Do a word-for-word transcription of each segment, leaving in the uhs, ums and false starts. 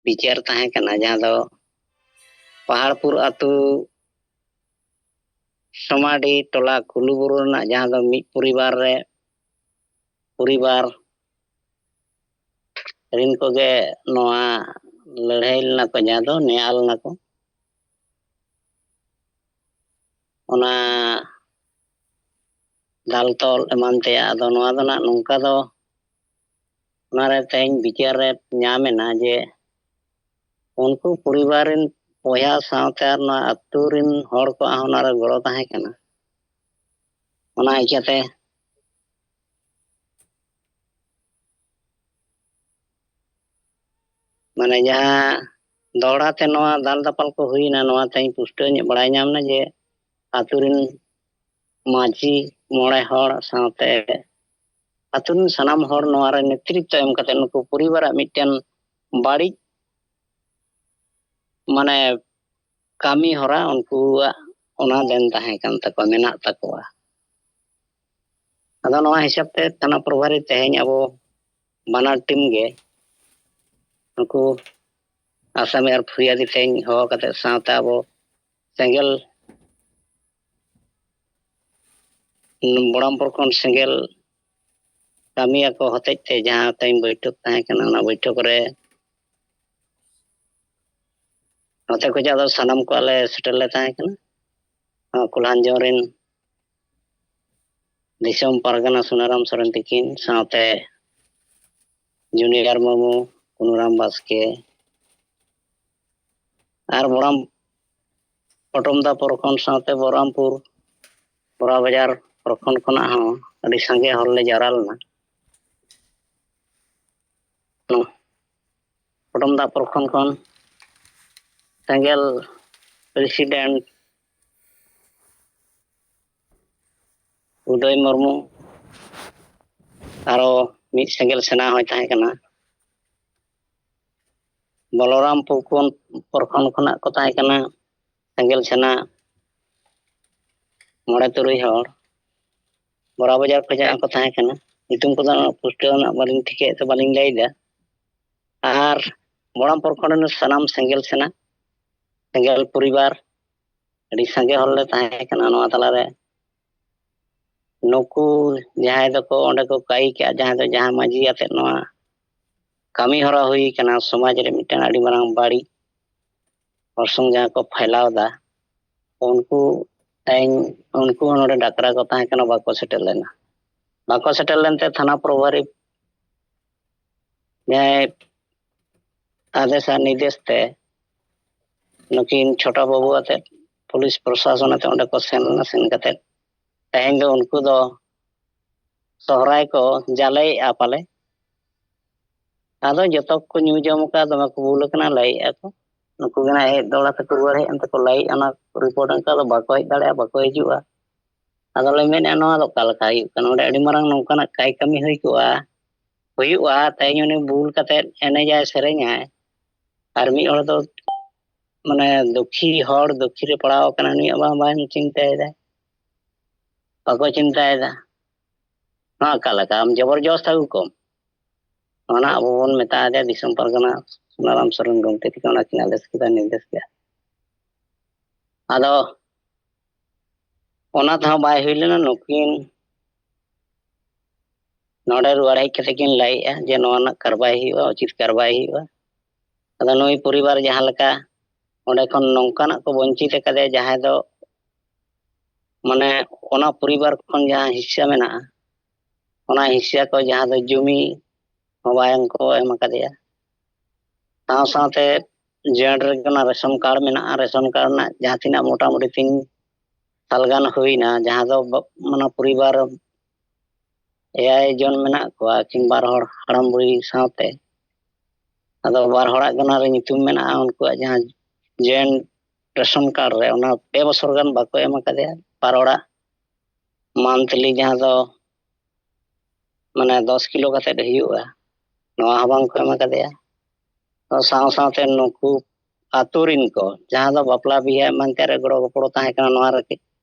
ᱵᱤᱪᱟᱹᱨ ᱛᱟᱦᱮᱸ ᱠᱟᱱᱟ, ᱡᱟᱦᱟᱸ ᱫᱚ ᱯᱟᱦᱟᱲᱯᱩᱨ ᱟᱹᱛᱩ ᱥᱚᱢᱟᱰᱤ ᱴᱚᱞᱟ ᱠᱩᱞᱩᱵᱩᱨᱩ ᱨᱮᱱᱟᱜ, ᱡᱟᱦᱟᱸ ᱫᱚ ᱢᱤᱫ ᱯᱚᱨᱤᱵᱟᱨ ᱨᱮ, ᱯᱚᱨᱤᱵᱟᱨ ᱨᱤᱱ ᱠᱚᱜᱮ ᱱᱚᱣᱟ ᱞᱟᱹᱲᱦᱟᱹᱭ ᱞᱮᱱᱟ ᱠᱚ, ᱡᱟᱦᱟᱸ ᱫᱚ ᱱᱮᱭᱟᱣ ᱞᱮᱱᱟ ᱠᱚ᱾ ᱚᱱᱟ ᱫᱟᱞ ᱛᱚᱞ ᱮᱢᱟᱱ ᱛᱮᱭᱟᱜ᱾ ᱟᱫᱚ ᱱᱚᱣᱟ ᱫᱚ ᱱᱟᱜ ᱱᱚᱝᱠᱟ ᱫᱚ, ᱚᱱᱟᱨᱮ ᱛᱮᱦᱮᱧ ᱵᱤᱪᱟᱹᱨ ᱨᱮ ᱧᱟᱢ ᱮᱱᱟ ᱡᱮ ᱩᱱᱠᱩ ᱯᱚᱨᱤᱵᱟᱨ ᱨᱮᱱ ᱵᱚᱭᱦᱟ ᱥᱟᱶᱛᱮ ᱟᱨ ᱱᱚᱣᱟ ᱟᱹᱛᱩ ᱨᱮᱱ ᱦᱚᱲ ᱠᱚᱣᱟᱜ ᱦᱚᱸ ᱚᱱᱟᱨᱮ ᱜᱚᱲᱚ ᱛᱟᱦᱮᱸ ᱠᱟᱱᱟ᱾ ᱚᱱᱟ ᱤᱭᱠᱟᱹᱛᱮ ᱢᱟᱱᱮ ᱡᱟᱦᱟᱸ ᱫᱚᱦᱲᱟ ᱛᱮ ᱱᱚᱣᱟ ᱫᱟᱞ ᱫᱟᱯᱟᱞ ᱠᱚ ᱦᱩᱭᱱᱟ, ᱱᱚᱣᱟ ᱛᱮᱦᱮᱧ ᱯᱩᱥᱴᱟᱹᱣ ᱧᱚᱜ ᱵᱟᱲᱟᱭ ᱧᱟᱢ ᱮᱱᱟ ᱡᱮ ᱟᱹᱛᱩ ᱨᱮᱱ ᱢᱟᱹᱡᱷᱤ, ᱢᱚᱬᱮ ᱦᱚᱲ ᱥᱟᱶᱛᱮ ᱟᱹᱛᱩ ᱨᱮᱱ ᱥᱟᱱᱟᱢ ᱦᱚᱲ ᱱᱚᱣᱟ ᱨᱮ ᱱᱮᱛᱨᱤᱛᱵ ᱮᱢ ᱠᱟᱛᱮ ᱱᱩᱠᱩ ᱯᱚᱨᱤᱵᱟᱨᱟᱜ ᱢᱤᱫᱴᱮᱱ ᱵᱟᱹᱲᱤᱡ ᱢᱟᱱᱮ ᱠᱟᱹᱢᱤ ᱦᱚᱨᱟ ᱩᱱᱠᱩᱣᱟᱜ ᱚᱱᱟ ᱫᱮᱱ ᱛᱟᱦᱮᱸ ᱠᱟᱱ ᱛᱟᱠᱚᱣᱟ, ᱢᱮᱱᱟᱜ ᱛᱟᱠᱚᱣᱟ᱾ ᱟᱫᱚ ᱱᱚᱣᱟ ᱦᱤᱥᱟᱹᱵ ᱛᱮ ᱛᱷᱟᱱᱟ ᱯᱨᱚᱵᱷᱟᱨᱤ ᱛᱮᱦᱮᱧ ᱟᱵᱚ ᱵᱟᱱᱟᱨ ᱴᱤᱢ ᱜᱮ ᱱᱩᱠᱩ ᱟᱥᱟᱢᱤ ᱟᱨ ᱯᱷᱤᱨᱭᱟᱫᱤ ᱛᱮᱦᱮᱧ ᱦᱚᱦᱚ ᱠᱟᱛᱮ ᱥᱟᱶᱛᱮ ᱟᱵᱚ ᱥᱮᱸᱜᱮᱞ ᱵᱚᱲᱟᱢ ᱯᱨᱚᱠᱷᱚᱸᱰ ᱥᱮᱸᱜᱮᱞ ᱠᱟᱹᱢᱤᱭᱟᱹ ᱠᱚ ᱦᱚᱛᱮᱡ ᱛᱮ ᱡᱟᱦᱟᱸ ᱛᱮᱦᱮᱧ ᱵᱳᱭᱴᱷᱚᱠ ᱛᱟᱦᱮᱸ ᱠᱟᱱᱟ, ᱚᱱᱟ ᱵᱳᱭᱴᱷᱚᱠ ᱨᱮ ᱱᱚᱛᱮ ᱠᱷᱚᱱᱟᱜ ᱫᱚ ᱥᱟᱱᱟᱢ ᱠᱚ ᱟᱞᱮ ᱥᱮᱴᱮᱨ ᱞᱮ ᱛᱟᱦᱮᱸ ᱠᱟᱱᱟ᱾ ᱱᱚᱣᱟ ᱠᱚᱞᱦᱟᱱᱡᱚᱝ ᱨᱮᱱ ᱫᱤᱥᱚᱢ ᱯᱟᱨᱜᱟᱱᱟ ᱥᱩᱱᱟᱨᱟᱢ ᱥᱚᱨᱮᱱ ᱛᱤᱠᱤᱱ ᱥᱟᱶᱛᱮ ᱡᱩᱱᱤᱭᱟᱨ ᱢᱩᱨᱢᱩ, ᱠᱩᱱᱩᱨᱟᱢ ᱵᱟᱥᱠᱮ ᱟᱨ ᱵᱚᱲᱟᱢ ᱯᱚᱴᱚᱢᱫᱟ ᱯᱨᱚᱠᱷᱚᱸᱰ ᱥᱟᱶᱛᱮ ᱵᱚᱨᱟᱢᱯᱩᱨ ᱵᱚᱨᱟ ᱵᱟᱡᱟᱨ ᱯᱨᱚᱠᱷᱚᱸᱰ ᱠᱷᱚᱱᱟᱜ ᱦᱚᱸ ᱟᱹᱰᱤ ᱥᱟᱸᱜᱮ ᱦᱚᱲ ᱞᱮ ᱡᱟᱣᱨᱟ ᱞᱮᱱᱟ᱾ ᱯᱚᱴᱚᱢᱫᱟ ᱯᱨᱚᱠᱷᱚᱸᱰ ᱠᱷᱚᱱ ᱥᱮᱸᱜᱮᱞ ᱯᱨᱮᱥᱤᱰᱮᱱᱴ ᱩᱫᱚᱭ ᱢᱩᱨᱢᱩ, ᱟᱨᱚ ᱢᱤᱫ ᱥᱮᱸᱜᱮᱞ ᱥᱮᱱᱟ ᱦᱚᱸᱭ ᱛᱟᱦᱮᱸ ᱠᱟᱱᱟ᱾ ᱵᱚᱞᱚᱨᱟᱢᱯᱩᱨ ᱠᱷᱚᱱ, ᱯᱨᱚᱠᱷᱚᱸᱰ ᱠᱷᱚᱱᱟᱜ ᱠᱚ ᱛᱟᱦᱮᱸ ᱠᱟᱱᱟ ᱥᱮᱸᱜᱮᱞ ᱥᱮᱱᱟ ᱢᱚᱬᱮ ᱛᱩᱨᱩᱭ ᱦᱚᱲ᱾ ᱵᱚᱨᱟ ᱵᱟᱡᱟᱨ ᱠᱷᱚᱱᱟᱜ ᱦᱚᱸᱠᱚ ᱛᱟᱦᱮᱸ ᱠᱟᱱᱟ᱾ ᱧᱩᱛᱩᱢ ᱠᱚᱫᱚ ᱯᱩᱥᱴᱟᱹᱣ ᱨᱮᱱᱟᱜ ᱵᱟᱹᱞᱤᱧ ᱴᱷᱤᱠᱟᱹᱭᱮᱫ ᱛᱮ ᱵᱟᱹᱞᱤᱧ ᱞᱟᱹᱭᱫᱟ᱾ ᱟᱨ ᱢᱚᱲᱟᱢ ᱯᱨᱚᱠᱷᱚᱸᱰ ᱨᱮᱱ ᱥᱟᱱᱟᱢ ᱥᱮᱸᱜᱮᱞ ᱥᱮᱱᱟ, ᱥᱮᱸᱜᱮᱞ ᱯᱚᱨᱤᱵᱟᱨ, ᱟᱹᱰᱤ ᱥᱟᱸᱜᱮ ᱦᱚᱲ ᱞᱮ ᱛᱟᱦᱮᱸ ᱠᱟᱱᱟ ᱱᱚᱣᱟ ᱛᱟᱞᱟᱨᱮ᱾ ᱱᱩᱠᱩ ᱡᱟᱦᱟᱸᱭ ᱫᱚᱠᱚ ᱚᱸᱰᱮ ᱠᱚ ᱠᱟᱹᱭᱤ ᱠᱮᱜᱼᱟ, ᱡᱟᱦᱟᱸᱭ ᱫᱚ ᱡᱟᱦᱟᱸ ᱢᱟᱹᱡᱷᱤ ᱟᱛᱮᱫ ᱱᱚᱣᱟ ᱠᱟᱹᱢᱤ ᱦᱚᱨᱟ ᱦᱩᱭ ᱠᱟᱱᱟ, ᱥᱚᱢᱟᱡᱽ ᱨᱮ ᱢᱤᱫᱴᱟᱝ ᱟᱹᱰᱤ ᱢᱟᱨᱟᱝ ᱵᱟᱹᱲᱤᱡ ᱚᱨᱥᱚᱝ ᱡᱟᱦᱟᱸ ᱠᱚ ᱯᱷᱟᱭᱞᱟᱣ ᱮᱫᱟ, ᱩᱱᱠᱩ ᱛᱮᱦᱮᱧ, ᱩᱱᱠᱩ ᱦᱚᱸ ᱱᱚᱰᱮ ᱰᱟᱠᱨᱟ ᱠᱚ ᱛᱟᱦᱮᱸ ᱠᱟᱱᱟ, ᱵᱟᱠᱚ ᱥᱮᱴᱮᱨ ᱞᱮᱱᱟ᱾ ᱵᱟᱠᱚ ᱥᱮᱴᱮᱨ ᱞᱮᱱᱛᱮ ᱛᱷᱟᱱᱟ ᱯᱨᱚᱵᱷᱟᱨᱤ ᱡᱟᱦᱟᱸᱭ ᱟᱫᱮᱥ ᱟᱨ ᱱᱤᱨᱫᱮᱥ ᱛᱮ ᱱᱩᱠᱤᱱ ᱪᱷᱳᱴᱟ ᱵᱟᱹᱵᱩ ᱟᱛᱮᱫ ᱯᱩᱞᱤᱥ ᱯᱨᱚᱥᱟᱥᱚᱱ ᱟᱛᱮᱫ ᱚᱸᱰᱮ ᱠᱚ ᱥᱮᱱ ᱞᱮᱱᱟ᱾ ᱥᱮᱱ ᱠᱟᱛᱮᱫ ᱛᱮᱦᱮᱧ ᱫᱚ ᱩᱱᱠᱩ ᱫᱚ ᱥᱚᱦᱨᱟᱭ ᱠᱚ ᱡᱟᱞᱮᱭᱮᱫᱼᱟ ᱯᱟᱞᱮ᱾ ᱟᱫᱚ ᱡᱚᱛᱚ ᱠᱚ ᱧᱩ ᱡᱚᱢ ᱟᱠᱟᱫ, ᱫᱚᱢᱮ ᱠᱚ ᱵᱩᱞ ᱟᱠᱟᱱᱟ, ᱞᱟᱹᱭᱮᱫᱼᱟ ᱠᱚ᱾ ᱱᱩᱠᱩ ᱜᱮ ᱱᱟᱜ ᱦᱮᱡ ᱫᱚᱦᱲᱟ ᱛᱮᱠᱚ ᱨᱩᱣᱟᱹᱲ ᱦᱮᱡ ᱮᱱ ᱛᱮᱠᱚ ᱞᱟᱹᱭᱮᱫᱼᱟ, ᱚᱱᱟ ᱨᱤᱯᱳᱨᱴ ᱮᱱ ᱠᱷᱟᱱ ᱫᱚ ᱵᱟᱠᱚ ᱦᱮᱡ ᱫᱟᱲᱮᱭᱟᱜᱼᱟ, ᱵᱟᱠᱚ ᱦᱤᱡᱩᱜᱼᱟ᱾ ᱟᱫᱚ ᱞᱮ ᱢᱮᱱᱮᱫᱼᱟ, ᱱᱚᱣᱟ ᱫᱚ ᱚᱠᱟ ᱞᱮᱠᱟ ᱦᱩᱭᱩᱜ ᱠᱟᱱᱟ? ᱚᱸᱰᱮ ᱟᱹᱰᱤ ᱢᱟᱨᱟᱝ ᱱᱚᱝᱠᱟᱱᱟᱜ ᱠᱟᱭ ᱠᱟᱹᱢᱤ ᱦᱩᱭ ᱠᱚᱜᱼᱟ, ᱦᱩᱭᱩᱜᱼᱟ, ᱛᱮᱦᱮᱧ ᱩᱱᱤ ᱵᱩᱞ ᱠᱟᱛᱮᱫ ᱮᱱᱮᱡᱟᱭ, ᱥᱮᱨᱮᱧᱟᱭ, ᱟᱨ ᱢᱤᱫ ᱦᱚᱲ ᱫᱚ ᱢᱟᱱᱮ ᱫᱩᱠᱷᱤ ᱦᱚᱲ, ᱫᱩᱠᱷᱤ ᱨᱮ ᱯᱟᱲᱟᱣ ᱟᱠᱟᱱᱟ, ᱩᱱᱤᱭᱟᱜ ᱵᱟᱝ, ᱵᱟᱝ ᱪᱤᱱᱛᱟᱹᱭᱮᱫᱟ, ᱵᱟᱠᱚ ᱪᱤᱱᱛᱟᱹᱭᱮᱫᱟ᱾ ᱱᱚᱣᱟ ᱚᱠᱟ ᱞᱮᱠᱟ? ᱟᱢ ᱡᱚᱵᱚᱨᱡᱚᱥᱛ ᱟᱹᱜᱩ ᱠᱚᱢ᱾ ᱚᱱᱟ ᱟᱵᱚ ᱵᱚᱱ ᱢᱮᱛᱟ ᱫᱮᱭᱟ ᱫᱤᱥᱚᱢ ᱯᱟᱨᱜᱟᱱᱟ ᱥᱩᱱᱟᱨᱟᱢ ᱥᱚᱨᱮᱱ ᱜᱚᱢᱠᱮ ᱛᱤᱠᱤᱱ ᱚᱱᱟ ᱠᱤᱱ ᱟᱫᱮᱥ ᱠᱮᱫᱟ, ᱱᱤᱨᱫᱮᱥ ᱠᱮᱫᱟ᱾ ᱟᱫᱚ ᱚᱱᱟ ᱛᱮᱦᱚᱸ ᱵᱟᱭ ᱦᱩᱭ ᱞᱮᱱᱟ᱾ ᱱᱩᱠᱤᱱ ᱱᱚᱰᱮ ᱨᱩᱣᱟᱹᱲ ᱦᱮᱡ ᱠᱟᱛᱮ ᱠᱤᱱ ᱞᱟᱹᱭᱮᱜᱼᱟ ᱡᱮ ᱱᱚᱣᱟ ᱨᱮᱱᱟᱜ ᱠᱟᱨᱵᱟᱭ ᱦᱩᱭᱩᱜᱼᱟ, ᱩᱪᱤᱛ ᱠᱟᱨᱵᱟᱭ ᱦᱩᱭᱩᱜᱼᱟ᱾ ᱟᱫᱚ ᱱᱩᱭ ᱯᱚᱨᱤᱵᱟᱨ ᱡᱟᱦᱟᱸ ᱞᱮᱠᱟ ᱚᱸᱰᱮ ᱠᱷᱚᱱ ᱱᱚᱝᱠᱟᱱᱟᱜ ᱠᱚ ᱵᱚᱧᱪᱤᱛ ᱟᱠᱟᱫᱮᱭᱟ, ᱡᱟᱦᱟᱸᱭ ᱫᱚ ᱢᱟᱱᱮ ᱚᱱᱟ ᱯᱚᱨᱤᱵᱟᱨ ᱠᱷᱚᱱ ᱡᱟᱦᱟᱸ ᱦᱤᱥᱥᱟ ᱢᱮᱱᱟᱜᱼᱟ, ᱚᱱᱟ ᱦᱤᱥᱥᱟ ᱠᱚ ᱡᱟᱦᱟᱸ ᱫᱚ ᱡᱩᱢᱤ ᱦᱚᱸ ᱵᱟᱝ ᱠᱚ ᱮᱢ ᱟᱠᱟᱫᱮᱭᱟ᱾ ᱥᱟᱶ ᱥᱟᱶᱛᱮ ᱡᱚᱭᱮᱱᱴ ᱨᱮᱜᱮ ᱚᱱᱟ ᱨᱮᱥᱚᱱ ᱠᱟᱨᱰ ᱢᱮᱱᱟᱜᱼᱟ, ᱨᱮᱥᱚᱱ ᱠᱟᱨᱰ ᱨᱮᱱᱟᱜ ᱡᱟᱦᱟᱸ ᱛᱤᱱᱟᱹᱜ ᱢᱚᱴᱟᱢᱩᱴᱤ ᱛᱤᱱ ᱥᱟᱞ ᱜᱟᱱ ᱦᱩᱭᱱᱟ, ᱡᱟᱦᱟᱸ ᱫᱚ ᱵᱟ-, ᱢᱟᱱᱮ ᱯᱚᱨᱤᱵᱟᱨ ᱮᱭᱟᱭ ᱡᱚᱱ ᱢᱮᱱᱟᱜ ᱠᱚᱣᱟ, ᱟᱹᱠᱤᱱ ᱵᱟᱨ ᱦᱚᱲ ᱦᱟᱲᱟᱢ ᱵᱩᱲᱦᱤ ᱥᱟᱶᱛᱮ᱾ ᱟᱫᱚ ᱵᱟᱨ ᱦᱚᱲᱟᱜ ᱜᱮ ᱚᱱᱟ ᱨᱮ ᱧᱩᱛᱩᱢ ᱢᱮᱱᱟᱜᱼᱟ, ᱩᱱᱠᱩᱣᱟᱜ ᱡᱟᱦᱟᱸ ᱡᱚᱭᱮᱱᱴ ᱨᱮᱥᱚᱱ ᱠᱟᱨᱰ ᱨᱮ, ᱚᱱᱟ ᱯᱮ ᱵᱚᱪᱷᱚᱨ ᱜᱟᱱ ᱵᱟᱠᱚ ᱮᱢ ᱟᱠᱟᱫᱮᱭᱟ᱾ ᱵᱟᱨ ᱦᱚᱲᱟᱜ ᱢᱟᱱᱛᱷᱞᱤ ᱡᱟᱦᱟᱸ ᱫᱚ ᱢᱟᱱᱮ ᱫᱚᱥ ᱠᱤᱞᱳ ᱠᱟᱛᱮᱫ ᱦᱩᱭᱩᱜᱼᱟ, ᱱᱚᱣᱟ ᱦᱚᱸ ᱵᱟᱝ ᱠᱚ ᱮᱢ ᱟᱠᱟᱫᱮᱭᱟ᱾ ᱥᱟᱶ ᱥᱟᱶᱛᱮ ᱱᱩᱠᱩ ᱟᱛᱳ ᱨᱮᱱ ᱠᱚ ᱡᱟᱦᱟᱸ ᱫᱚ ᱵᱟᱯᱞᱟ ᱵᱤᱦᱟᱹ ᱮᱢᱟᱱ ᱛᱮᱭᱟᱜ ᱨᱮ ᱜᱚᱲᱚ ᱜᱚᱯᱚᱲᱚ ᱛᱟᱦᱮᱸ ᱠᱟᱱᱟ, ᱱᱚᱣᱟ ᱨᱮ,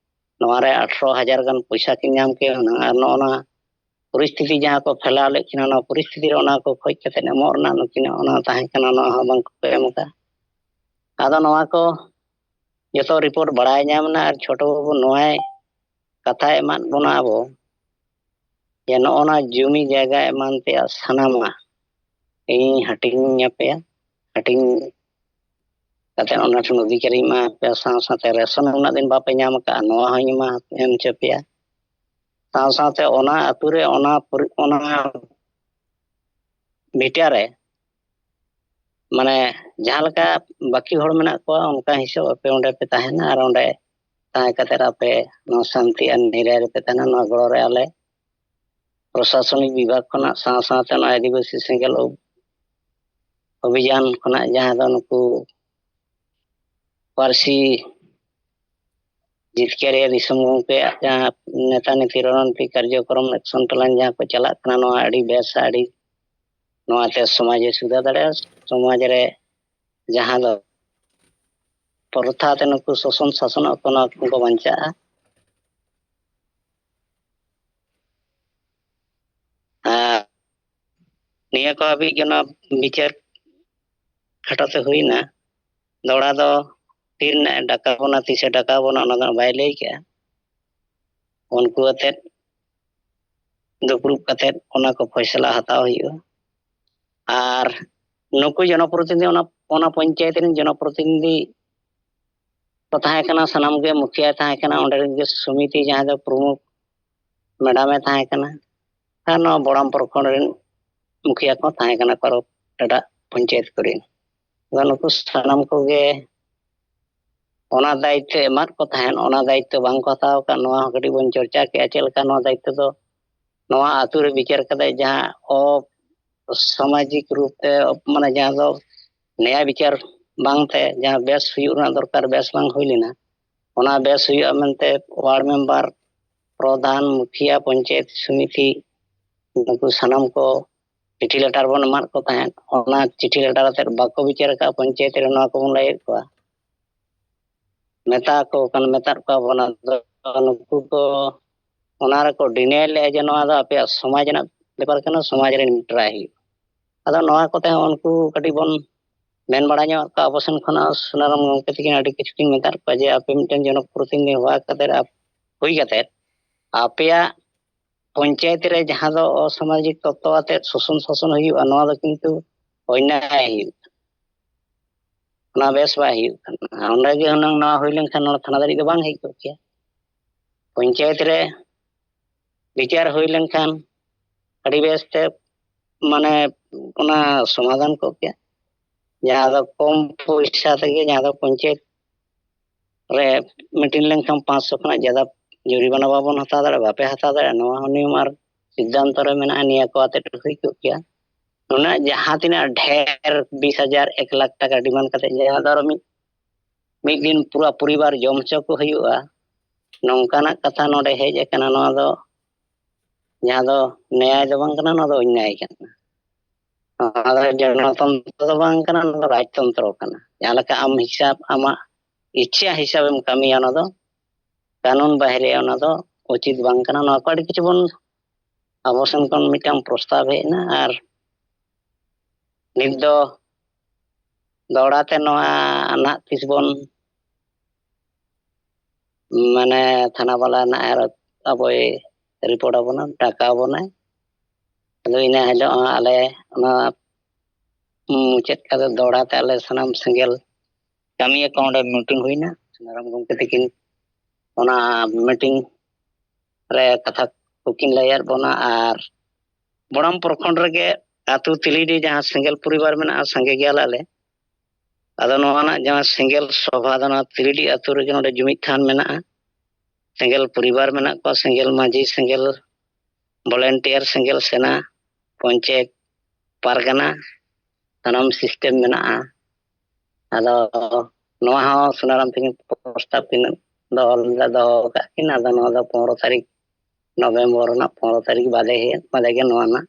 ᱱᱚᱣᱟ ᱨᱮ ᱟᱴᱷᱨᱚ ᱦᱟᱡᱟᱨ ᱜᱟᱱ ᱯᱚᱭᱥᱟ ᱠᱤᱱ ᱧᱟᱢ ᱠᱮᱫ ᱦᱩᱱᱟᱹᱝ᱾ ᱟᱨ ᱱᱚᱜᱼᱚ ᱱᱚᱣᱟ ᱯᱚᱨᱤᱥᱛᱷᱤᱛᱤ ᱡᱟᱦᱟᱸ ᱠᱚ ᱯᱷᱮᱞᱟᱣ ᱞᱮᱫ ᱠᱤᱱᱟ, ᱱᱚᱣᱟ ᱯᱚᱨᱤᱥᱛᱷᱤᱛᱤ ᱨᱮ ᱚᱱᱟ ᱠᱚ ᱠᱷᱚᱡ ᱠᱟᱛᱮ ᱮᱢᱚᱜ ᱨᱮᱱᱟᱜ ᱱᱩᱠᱤᱱᱟᱜ ᱚᱱᱟ ᱛᱟᱦᱮᱸ ᱠᱟᱱᱟ, ᱱᱚᱣᱟ ᱦᱚᱸ ᱵᱟᱝ ᱠᱚ ᱮᱢ ᱟᱠᱟᱫᱼᱟ᱾ ᱟᱫᱚ ᱱᱚᱣᱟ ᱠᱚ ᱡᱚᱛᱚ ᱨᱤᱯᱳᱨᱴ ᱵᱟᱲᱟᱭ ᱧᱟᱢ ᱮᱱᱟ, ᱟᱨ ᱪᱷᱳᱴᱳ ᱵᱟᱹᱵᱩ ᱱᱚᱣᱟᱭ ᱠᱟᱛᱷᱟᱭ ᱮᱢᱟᱫ ᱵᱚᱱᱟ ᱟᱵᱚ, ᱡᱮ ᱱᱚᱜᱼᱚ ᱱᱟ ᱡᱩᱢᱤ ᱡᱟᱭᱜᱟ ᱮᱢᱟᱱ ᱛᱮᱭᱟᱜ ᱥᱟᱱᱟᱢᱟᱜ ᱤᱧ ᱦᱟᱹᱴᱤᱧ ᱟᱯᱮᱭᱟ, ᱦᱟᱹᱴᱤᱧ ᱠᱟᱛᱮ ᱚᱱᱟ ᱴᱷᱮᱱ ᱚᱫᱷᱤᱠᱟᱨᱤᱧ ᱮᱢᱟ ᱯᱮᱭᱟ, ᱥᱟᱶ ᱥᱟᱶᱛᱮ ᱨᱮᱥᱚᱱ ᱩᱱᱟᱹᱜ ᱫᱤᱱ ᱵᱟᱯᱮ ᱧᱟᱢ ᱟᱠᱟᱫᱼᱟ, ᱱᱚᱣᱟ ᱦᱚᱸᱧ ᱮᱢᱟ, ᱮᱢ ᱦᱚᱪᱚ ᱯᱮᱭᱟ᱾ ᱥᱟᱶ ᱥᱟᱶᱛᱮ ᱚᱱᱟ ᱟᱹᱛᱩ ᱨᱮ ᱚᱱᱟ ᱯᱚᱨᱤ-, ᱚᱱᱟ ᱵᱷᱤᱴᱟ ᱨᱮ ᱢᱟᱱᱮ ᱡᱟᱦᱟᱸ ᱞᱮᱠᱟ ᱵᱟᱹᱠᱤ ᱦᱚᱲ ᱢᱮᱱᱟᱜ ᱠᱚᱣᱟ, ᱚᱱᱠᱟ ᱦᱤᱥᱟᱹᱵ ᱟᱯᱮ ᱚᱸᱰᱮ ᱯᱮ ᱛᱟᱦᱮᱱᱟ, ᱟᱨ ᱚᱸᱰᱮ ᱛᱟᱦᱮᱸ ᱠᱟᱛᱮ ᱟᱯᱮ ᱱᱚᱣᱟ ᱥᱟᱱᱛᱤ ᱟᱨ ᱱᱤᱨᱟᱭ ᱨᱮᱯᱮ ᱛᱟᱦᱮᱱᱟ᱾ ᱱᱚᱣᱟ ᱜᱚᱲᱚ ᱨᱮ ᱟᱞᱮ ᱯᱨᱚᱥᱟᱥᱚᱱᱤᱠ ᱵᱤᱵᱷᱟᱜᱽ ᱠᱷᱚᱱᱟᱜ ᱥᱟᱶ ᱥᱟᱶᱛᱮ ᱱᱚᱣᱟ ᱟᱹᱫᱤᱵᱟᱹᱥᱤ ᱥᱮᱸᱜᱮᱞ ᱚᱵ-, ᱚᱵᱷᱤᱡᱟᱱ ᱠᱷᱚᱱᱟᱜ, ᱡᱟᱦᱟᱸ ᱫᱚ ᱱᱩᱠᱩ ᱯᱟᱹᱨᱥᱤ ᱡᱤᱛᱠᱟᱹᱨᱤᱭᱟᱹ ᱫᱤᱥᱚᱢ ᱜᱚᱢᱠᱮᱭᱟᱜ ᱡᱟᱦᱟᱸ ᱱᱮᱛᱟ ᱱᱤᱛᱤ ᱨᱚᱬᱱᱤᱛᱤ ᱠᱟᱨᱡᱚᱠᱨᱚᱢ ᱮᱠᱥᱚᱱ ᱯᱞᱟᱱ ᱡᱟᱦᱟᱸ ᱠᱚ ᱪᱟᱞᱟᱜ ᱠᱟᱱᱟ, ᱱᱚᱣᱟ ᱟᱹᱰᱤ ᱵᱮᱥ, ᱟᱹᱰᱤ ᱱᱚᱣᱟᱛᱮ ᱥᱚᱢᱟᱡᱽ ᱮ ᱥᱩᱫᱷᱟᱹᱨ ᱫᱟᱲᱮᱭᱟᱜᱼᱟ᱾ ᱥᱚᱢᱟᱡᱽ ᱨᱮ ᱡᱟᱦᱟᱸ ᱫᱚ ᱯᱨᱚᱛᱷᱟ ᱛᱮ ᱱᱩᱠᱩ ᱥᱚᱥᱚᱱ ᱥᱟᱥᱚᱱᱚᱜ ᱠᱚ, ᱱᱚᱣᱟ ᱠᱷᱚᱱ ᱠᱚ ᱵᱟᱧᱪᱟᱜᱼᱟ᱾ ᱟᱨ ᱱᱤᱭᱟᱹ ᱠᱚ ᱦᱟᱹᱵᱤᱡ ᱜᱮ ᱱᱚᱣᱟ ᱵᱤᱪᱟᱹᱨ ᱠᱷᱟᱴᱚ ᱛᱮ ᱦᱩᱭᱱᱟ᱾ ᱫᱚᱦᱲᱟ ᱫᱚ ᱛᱤᱨᱮ ᱱᱟᱜ ᱮ ᱰᱟᱠᱟᱣ ᱵᱚᱱᱟ, ᱛᱤᱥᱮ ᱰᱟᱠᱟᱣ ᱵᱚᱱᱟ, ᱚᱱᱟ ᱫᱚ ᱵᱟᱭ ᱞᱟᱹᱭ ᱠᱮᱜᱼᱟ᱾ ᱩᱱᱠᱩ ᱟᱛᱮᱫ ᱫᱩᱯᱲᱩᱵ ᱠᱟᱛᱮᱫ ᱚᱱᱟ ᱠᱚ ᱯᱷᱚᱭᱥᱟᱞᱟ ᱦᱟᱛᱟᱣ ᱦᱩᱭᱩᱜᱼᱟ᱾ ᱟᱨ ᱱᱩᱠᱩ ᱡᱚᱱᱚᱯᱨᱚᱛᱤᱱᱤᱫᱷᱤ, ᱚᱱᱟ, ᱚᱱᱟ ᱯᱚᱧᱪᱟᱭᱮᱛ ᱨᱮᱱ ᱡᱚᱱᱚᱯᱨᱚᱛᱤᱱᱤᱫᱷᱤ ᱠᱚ ᱛᱟᱦᱮᱸ ᱠᱟᱱᱟ, ᱥᱟᱱᱟᱢ ᱜᱮ ᱢᱩᱠᱷᱤᱭᱟᱹ ᱛᱟᱦᱮᱸ ᱠᱟᱱᱟ, ᱚᱸᱰᱮ ᱨᱮᱱ ᱜᱮ ᱥᱚᱢᱤᱛᱤ ᱡᱟᱦᱟᱸ ᱫᱚ ᱯᱨᱚᱢᱩᱠᱷ ᱢᱮᱰᱟᱢ ᱮ ᱛᱟᱦᱮᱸ ᱠᱟᱱᱟ, ᱟᱨ ᱱᱚᱣᱟ ᱵᱚᱲᱟᱢ ᱯᱨᱚᱠᱷᱚᱸᱰ ᱨᱮᱱ ᱢᱩᱠᱷᱤᱭᱟᱹ ᱠᱚ ᱛᱟᱦᱮᱸ ᱠᱟᱱᱟ ᱠᱚ ᱟᱨᱚ ᱮᱴᱟᱜ ᱯᱚᱧᱪᱟᱭᱮᱛ ᱠᱚᱨᱮᱱ᱾ ᱟᱫᱚ ᱱᱩᱠᱩ ᱥᱟᱱᱟᱢ ᱠᱚᱜᱮ ᱚᱱᱟ ᱫᱟᱭᱤᱛᱛᱚ ᱮᱢᱟᱫ ᱠᱚ ᱛᱟᱦᱮᱸᱫ, ᱚᱱᱟ ᱫᱟᱭᱤᱛᱛᱚ ᱵᱟᱝ ᱠᱚ ᱦᱟᱛᱟᱣ ᱟᱠᱟᱫ, ᱱᱚᱣᱟ ᱦᱚᱸ ᱠᱟᱹᱴᱤᱡ ᱵᱚᱱ ᱪᱚᱨᱪᱟ ᱠᱮᱜᱼᱟ᱾ ᱪᱮᱫ ᱞᱮᱠᱟ ᱱᱚᱣᱟ ᱫᱟᱭᱤᱛᱛᱚ ᱫᱚ ᱱᱚᱣᱟ ᱟᱹᱛᱩ ᱨᱮ ᱵᱤᱪᱟᱹᱨ ᱠᱟᱛᱮ ᱡᱟᱦᱟᱸ ᱚ-, ᱥᱟᱢᱟᱡᱤᱠ ᱨᱩᱯ ᱛᱮ, ᱢᱟᱱᱮ ᱡᱟᱦᱟᱸ ᱫᱚ ᱱᱮᱭᱟᱭ ᱵᱤᱪᱟᱨ ᱵᱟᱝᱛᱮ ᱡᱟᱦᱟᱸ ᱵᱮᱥ ᱦᱩᱭᱩᱜ ᱨᱮᱱᱟᱜ ᱫᱚᱨᱠᱟᱨ, ᱵᱮᱥ ᱵᱟᱝ ᱦᱩᱭ ᱞᱮᱱᱟ, ᱚᱱᱟ ᱵᱮᱥ ᱦᱩᱭᱩᱜᱼᱟ ᱢᱮᱱᱛᱮ ᱣᱟᱨᱰ ᱢᱮᱢᱵᱟᱨ, ᱯᱨᱚᱫᱷᱟᱱ, ᱢᱩᱠᱷᱤᱭᱟᱹ, ᱯᱚᱧᱪᱟᱭᱮᱛ ᱥᱚᱢᱤᱛᱤ, ᱱᱩᱠᱩ ᱥᱟᱱᱟᱢ ᱠᱚ ᱪᱤᱴᱷᱤ ᱞᱮᱴᱟᱨ ᱵᱚᱱ ᱮᱢᱟᱫ ᱠᱚ ᱛᱟᱦᱮᱸᱫ᱾ ᱚᱱᱟ ᱪᱤᱴᱷᱤ ᱞᱮᱴᱟᱨ ᱟᱛᱮᱫ ᱵᱟᱠᱚ ᱵᱤᱪᱟᱹᱨ ᱟᱠᱟᱫ ᱯᱚᱧᱪᱟᱭᱮᱛ ᱨᱮ, ᱱᱚᱣᱟ ᱠᱚᱵᱚᱱ ᱞᱟᱹᱭᱮᱫ ᱠᱚᱣᱟ, ᱢᱮᱛᱟ ᱠᱚ ᱠᱟᱱ, ᱢᱮᱛᱟᱫ ᱠᱚᱣᱟ ᱵᱚᱱ᱾ ᱟᱫᱚ ᱱᱩᱠᱩ ᱠᱚ ᱚᱱᱟ ᱨᱮᱠᱚ ᱰᱤᱱᱟᱭ ᱞᱮᱫᱼᱟ ᱡᱮ ᱱᱚᱣᱟ ᱫᱚ ᱟᱯᱮᱭᱟᱜ ᱥᱚᱢᱟᱡᱽ ᱨᱮᱱᱟᱜ ᱵᱮᱯᱟᱨ ᱠᱟᱱᱟ, ᱥᱚᱢᱟᱡᱽ ᱨᱮ ᱢᱤᱫᱴᱟᱝ ᱨᱟᱭ ᱦᱩᱭᱩᱜᱼᱟ᱾ ᱟᱫᱚ ᱱᱚᱣᱟ ᱠᱚᱛᱮ ᱦᱚᱸ ᱩᱱᱠᱩ ᱠᱟᱹᱴᱤᱡ ᱵᱚᱱ ᱢᱮᱱ ᱵᱟᱲᱟ ᱧᱚᱜ ᱠᱟᱜᱼᱟ ᱟᱵᱚ ᱥᱮᱱ ᱠᱷᱚᱱᱟᱜ ᱥᱩᱱᱟᱨᱟᱢ ᱜᱚᱢᱠᱮ ᱛᱟᱹᱠᱤᱱ ᱟᱹᱰᱤ ᱠᱤᱪᱷᱩ ᱠᱤᱱ ᱢᱮᱛᱟᱫ ᱠᱚᱣᱟ ᱡᱮ ᱟᱯᱮ ᱢᱤᱫᱴᱮᱱ ᱡᱚᱱᱚ ᱯᱨᱚᱛᱤᱱᱤᱫᱷᱤ ᱦᱚᱦᱚ ᱠᱟᱛᱮᱫ ᱟᱯ-, ᱦᱩᱭ ᱠᱟᱛᱮᱫ ᱟᱯᱮᱭᱟᱜ ᱯᱚᱧᱪᱟᱭᱮᱛ ᱨᱮ ᱡᱟᱦᱟᱸ ᱫᱚ ᱚᱥᱟᱢᱟᱡᱤᱠ ᱛᱚᱛᱛᱚ ᱟᱛᱮᱫ ᱥᱳᱥᱚᱱ ᱥᱟᱥᱚᱱ ᱦᱩᱭᱩᱜᱼᱟ, ᱱᱚᱣᱟ ᱫᱚ ᱠᱤᱱᱛᱩ ᱚᱱᱭᱟᱭ ᱦᱩᱭᱩᱜ ᱠᱟᱱᱟ, ᱚᱱᱟ ᱵᱮᱥ ᱵᱟᱭ ᱦᱩᱭᱩᱜ ᱠᱟᱱᱟ᱾ ᱚᱸᱰᱮ ᱜᱮ ᱦᱩᱱᱟᱹᱝ ᱱᱚᱣᱟ ᱦᱩᱭ ᱞᱮᱱᱠᱷᱟᱱ ᱱᱚᱣᱟ ᱛᱷᱟᱱᱟ ᱫᱷᱟᱹᱨᱤᱡ ᱫᱚ ᱵᱟᱝ ᱦᱮᱡ ᱠᱚᱜ ᱠᱮᱭᱟ᱾ ᱯᱚᱧᱪᱟᱭᱮᱛ ᱨᱮ ᱵᱤᱪᱟᱨ ᱦᱩᱭ ᱞᱮᱱᱠᱷᱟᱱ ᱟᱹᱰᱤ ᱵᱮᱥ ᱛᱮ ᱢᱟᱱᱮ ᱚᱱᱟ ᱥᱚᱢᱟᱫᱷᱟᱱ ᱠᱚᱜ ᱠᱮᱭᱟ, ᱡᱟᱦᱟᱸ ᱫᱚ ᱠᱚᱢ ᱯᱚᱭᱥᱟ ᱛᱮᱜᱮ, ᱡᱟᱦᱟᱸ ᱫᱚ ᱯᱚᱧᱪᱟᱭᱮᱛ ᱨᱮ ᱢᱤᱴᱤᱝ ᱞᱮᱱᱠᱷᱟᱱ ᱯᱟᱸᱪᱥᱚ ᱠᱷᱚᱱᱟᱜ ᱡᱟᱫᱟ ᱡᱩᱨᱤᱢᱟᱱᱟ ᱵᱟᱵᱚᱱ ᱦᱟᱛᱟᱣ ᱫᱟᱲᱮᱭᱟᱜᱼᱟ, ᱵᱟᱯᱮ ᱦᱟᱛᱟᱣ ᱫᱟᱲᱮᱭᱟᱜᱼᱟ, ᱱᱚᱣᱟ ᱦᱚᱸ ᱱᱤᱭᱚᱢ ᱟᱨ ᱥᱤᱫᱽᱫᱷᱟᱱᱛᱚ ᱨᱮ ᱢᱮᱱᱟᱜᱼᱟ, ᱱᱤᱭᱟᱹ ᱠᱚ ᱟᱛᱮᱫ ᱦᱩᱭ ᱠᱚᱜ ᱜᱮᱭᱟ᱾ ᱱᱩᱱᱟᱹᱜ ᱡᱟᱦᱟᱸ ᱛᱤᱱᱟᱹᱜ ᱰᱷᱮᱨ ᱵᱤᱥ ᱦᱟᱡᱟᱨ ᱮᱠ ᱞᱟᱠᱷ ᱴᱟᱠᱟ ᱰᱤᱢᱟᱱᱰ ᱠᱟᱛᱮ ᱡᱟᱦᱟᱸ ᱫᱚ ᱟᱨᱚ ᱢᱤᱫ, ᱢᱤᱫ ᱫᱤᱱ ᱯᱩᱨᱟᱹ ᱯᱚᱨᱤᱵᱟᱨ ᱡᱚᱢ ᱦᱚᱪᱚ ᱠᱚ ᱦᱩᱭᱩᱜᱼᱟ, ᱱᱚᱝᱠᱟᱱᱟᱜ ᱠᱟᱛᱷᱟ ᱱᱚᱰᱮ ᱦᱮᱡ ᱟᱠᱟᱱᱟ᱾ ᱱᱚᱣᱟ ᱫᱚ ᱡᱟᱦᱟᱸ ᱫᱚ ᱱᱮᱭᱟᱭ ᱫᱚ ᱵᱟᱝ ᱠᱟᱱᱟ, ᱱᱚᱣᱟ ᱫᱚ ᱚᱱᱭᱟᱭ ᱠᱟᱱᱟ᱾ ᱱᱚᱣᱟ ᱫᱚ ᱜᱚᱱᱚᱛᱚᱱᱛᱨᱚ ᱫᱚ ᱵᱟᱝ ᱠᱟᱱᱟ, ᱱᱚᱣᱟ ᱫᱚ ᱨᱟᱡᱽᱛᱚᱱᱛᱨᱚ ᱠᱟᱱᱟ᱾ ᱡᱟᱦᱟᱸ ᱞᱮᱠᱟ ᱟᱢ ᱦᱤᱥᱟᱹᱵ, ᱟᱢᱟᱜ ᱤᱪᱪᱷᱟ ᱦᱤᱥᱟᱹᱵ ᱮᱢ ᱠᱟᱹᱢᱤᱭᱟ, ᱚᱱᱟ ᱫᱚ ᱠᱟᱹᱱᱩᱱ ᱵᱟᱦᱨᱮ, ᱚᱱᱟ ᱫᱚ ᱩᱪᱤᱛ ᱵᱟᱝ ᱠᱟᱱᱟ᱾ ᱱᱚᱣᱟ ᱠᱚ ᱟᱹᱰᱤ ᱠᱤᱪᱷᱩ ᱵᱚᱱ, ᱟᱵᱚ ᱥᱮᱱ ᱠᱷᱚᱱ ᱢᱤᱫᱴᱟᱝ ᱯᱨᱚᱥᱛᱟᱵ ᱦᱮᱡ ᱮᱱᱟ᱾ ᱟᱨ ᱱᱤᱛ ᱫᱚ ᱫᱚᱦᱲᱟ ᱛᱮ ᱱᱚᱣᱟ ᱱᱟᱦᱟᱜ ᱛᱤᱥ ᱵᱚᱱ, ᱢᱟᱱᱮ ᱛᱷᱟᱱᱟ ᱵᱟᱞᱟ ᱱᱟᱦᱟᱜ ᱟᱨ ᱟᱵᱚᱭ ᱨᱤᱯᱳᱨᱴ ᱟᱵᱚᱱᱟ, ᱰᱟᱠᱟᱣ ᱟᱵᱚᱱᱟᱭ᱾ ᱟᱫᱚ ᱤᱱᱟᱹ ᱦᱤᱞᱳᱜ ᱦᱚᱸ ᱟᱞᱮ ᱚᱱᱟ ᱢᱩᱪᱟᱹᱫ ᱠᱟᱛᱮ ᱫᱚᱦᱲᱟ ᱛᱮ ᱟᱞᱮ ᱥᱟᱱᱟᱢ ᱥᱮᱸᱜᱮᱞ ᱠᱟᱹᱢᱤᱭᱟᱹ ᱠᱚ ᱚᱸᱰᱮ ᱢᱤᱴᱤᱝ ᱦᱩᱭᱱᱟ᱾ ᱥᱩᱱᱟᱨᱟᱢ ᱜᱚᱢᱠᱮ ᱛᱟᱹᱠᱤᱱ ᱚᱱᱟ ᱢᱤᱴᱤᱝ ᱨᱮ ᱠᱟᱛᱷᱟ ᱠᱚᱠᱤᱱ ᱞᱟᱹᱭᱟᱫ ᱵᱚᱱᱟ᱾ ᱟᱨ ᱵᱚᱲᱟᱢ ᱯᱨᱚᱠᱷᱚᱸᱰ ᱨᱮᱜᱮ ᱟᱹᱛᱩ ᱛᱤᱞᱤᱰᱤ ᱡᱟᱦᱟᱸ ᱥᱮᱸᱜᱮᱞ ᱯᱚᱨᱤᱵᱟᱨ ᱢᱮᱱᱟᱜᱼᱟ, ᱥᱟᱸᱜᱮ ᱜᱮᱭᱟᱞᱮ ᱟᱞᱮ᱾ ᱟᱫᱚ ᱱᱚᱣᱟ ᱨᱮᱱᱟᱜ ᱡᱟᱦᱟᱸ ᱥᱮᱸᱜᱮᱞ ᱥᱚᱵᱷᱟ ᱫᱚ ᱱᱚᱣᱟ ᱛᱤᱞᱤᱰᱤ ᱟᱹᱛᱩ ᱨᱮᱜᱮ ᱱᱚᱰᱮ ᱡᱩᱢᱤᱫ ᱛᱷᱟᱱ ᱢᱮᱱᱟᱜᱼᱟ᱾ ᱥᱮᱸᱜᱮᱞ ᱯᱚᱨᱤᱵᱟᱨ ᱢᱮᱱᱟᱜ ᱠᱚᱣᱟ, ᱥᱮᱸᱜᱮᱞ ᱢᱟᱹᱡᱷᱤ, ᱥᱮᱸᱜᱮᱞ ᱵᱷᱚᱞᱮᱱᱴᱤᱭᱟᱨ, ᱥᱮᱸᱜᱮᱞ ᱥᱮᱱᱟ, ᱯᱚᱧᱪᱟᱭᱮᱛ, ᱯᱟᱨᱜᱟᱱᱟ, ᱥᱟᱱᱟᱢ ᱥᱤᱥᱴᱮᱢ ᱢᱮᱱᱟᱜᱼᱟ᱾ ᱟᱫᱚ ᱱᱚᱣᱟ ᱦᱚᱸ ᱥᱩᱱᱟᱨᱟᱢ ᱛᱟᱹᱠᱤᱱ ᱯᱨᱚᱥᱛᱟᱵ ᱠᱤᱱ ᱫᱚᱦᱚ ᱞᱮᱫᱟ, ᱫᱚᱦᱚ ᱟᱠᱟᱫ ᱠᱤᱱ᱾ ᱟᱫᱚ ᱱᱚᱣᱟ ᱫᱚ ᱯᱚᱱᱨᱚ ᱛᱟᱹᱨᱤᱠᱷ ᱱᱚᱵᱷᱮᱢᱵᱚᱨ ᱨᱮᱱᱟᱜ ᱯᱚᱱᱨᱚ ᱛᱟᱹᱨᱤᱠᱷ ᱵᱟᱫᱮ ᱦᱮᱡ, ᱵᱟᱫᱮ ᱜᱮ ᱱᱚᱣᱟ ᱨᱮᱱᱟᱜ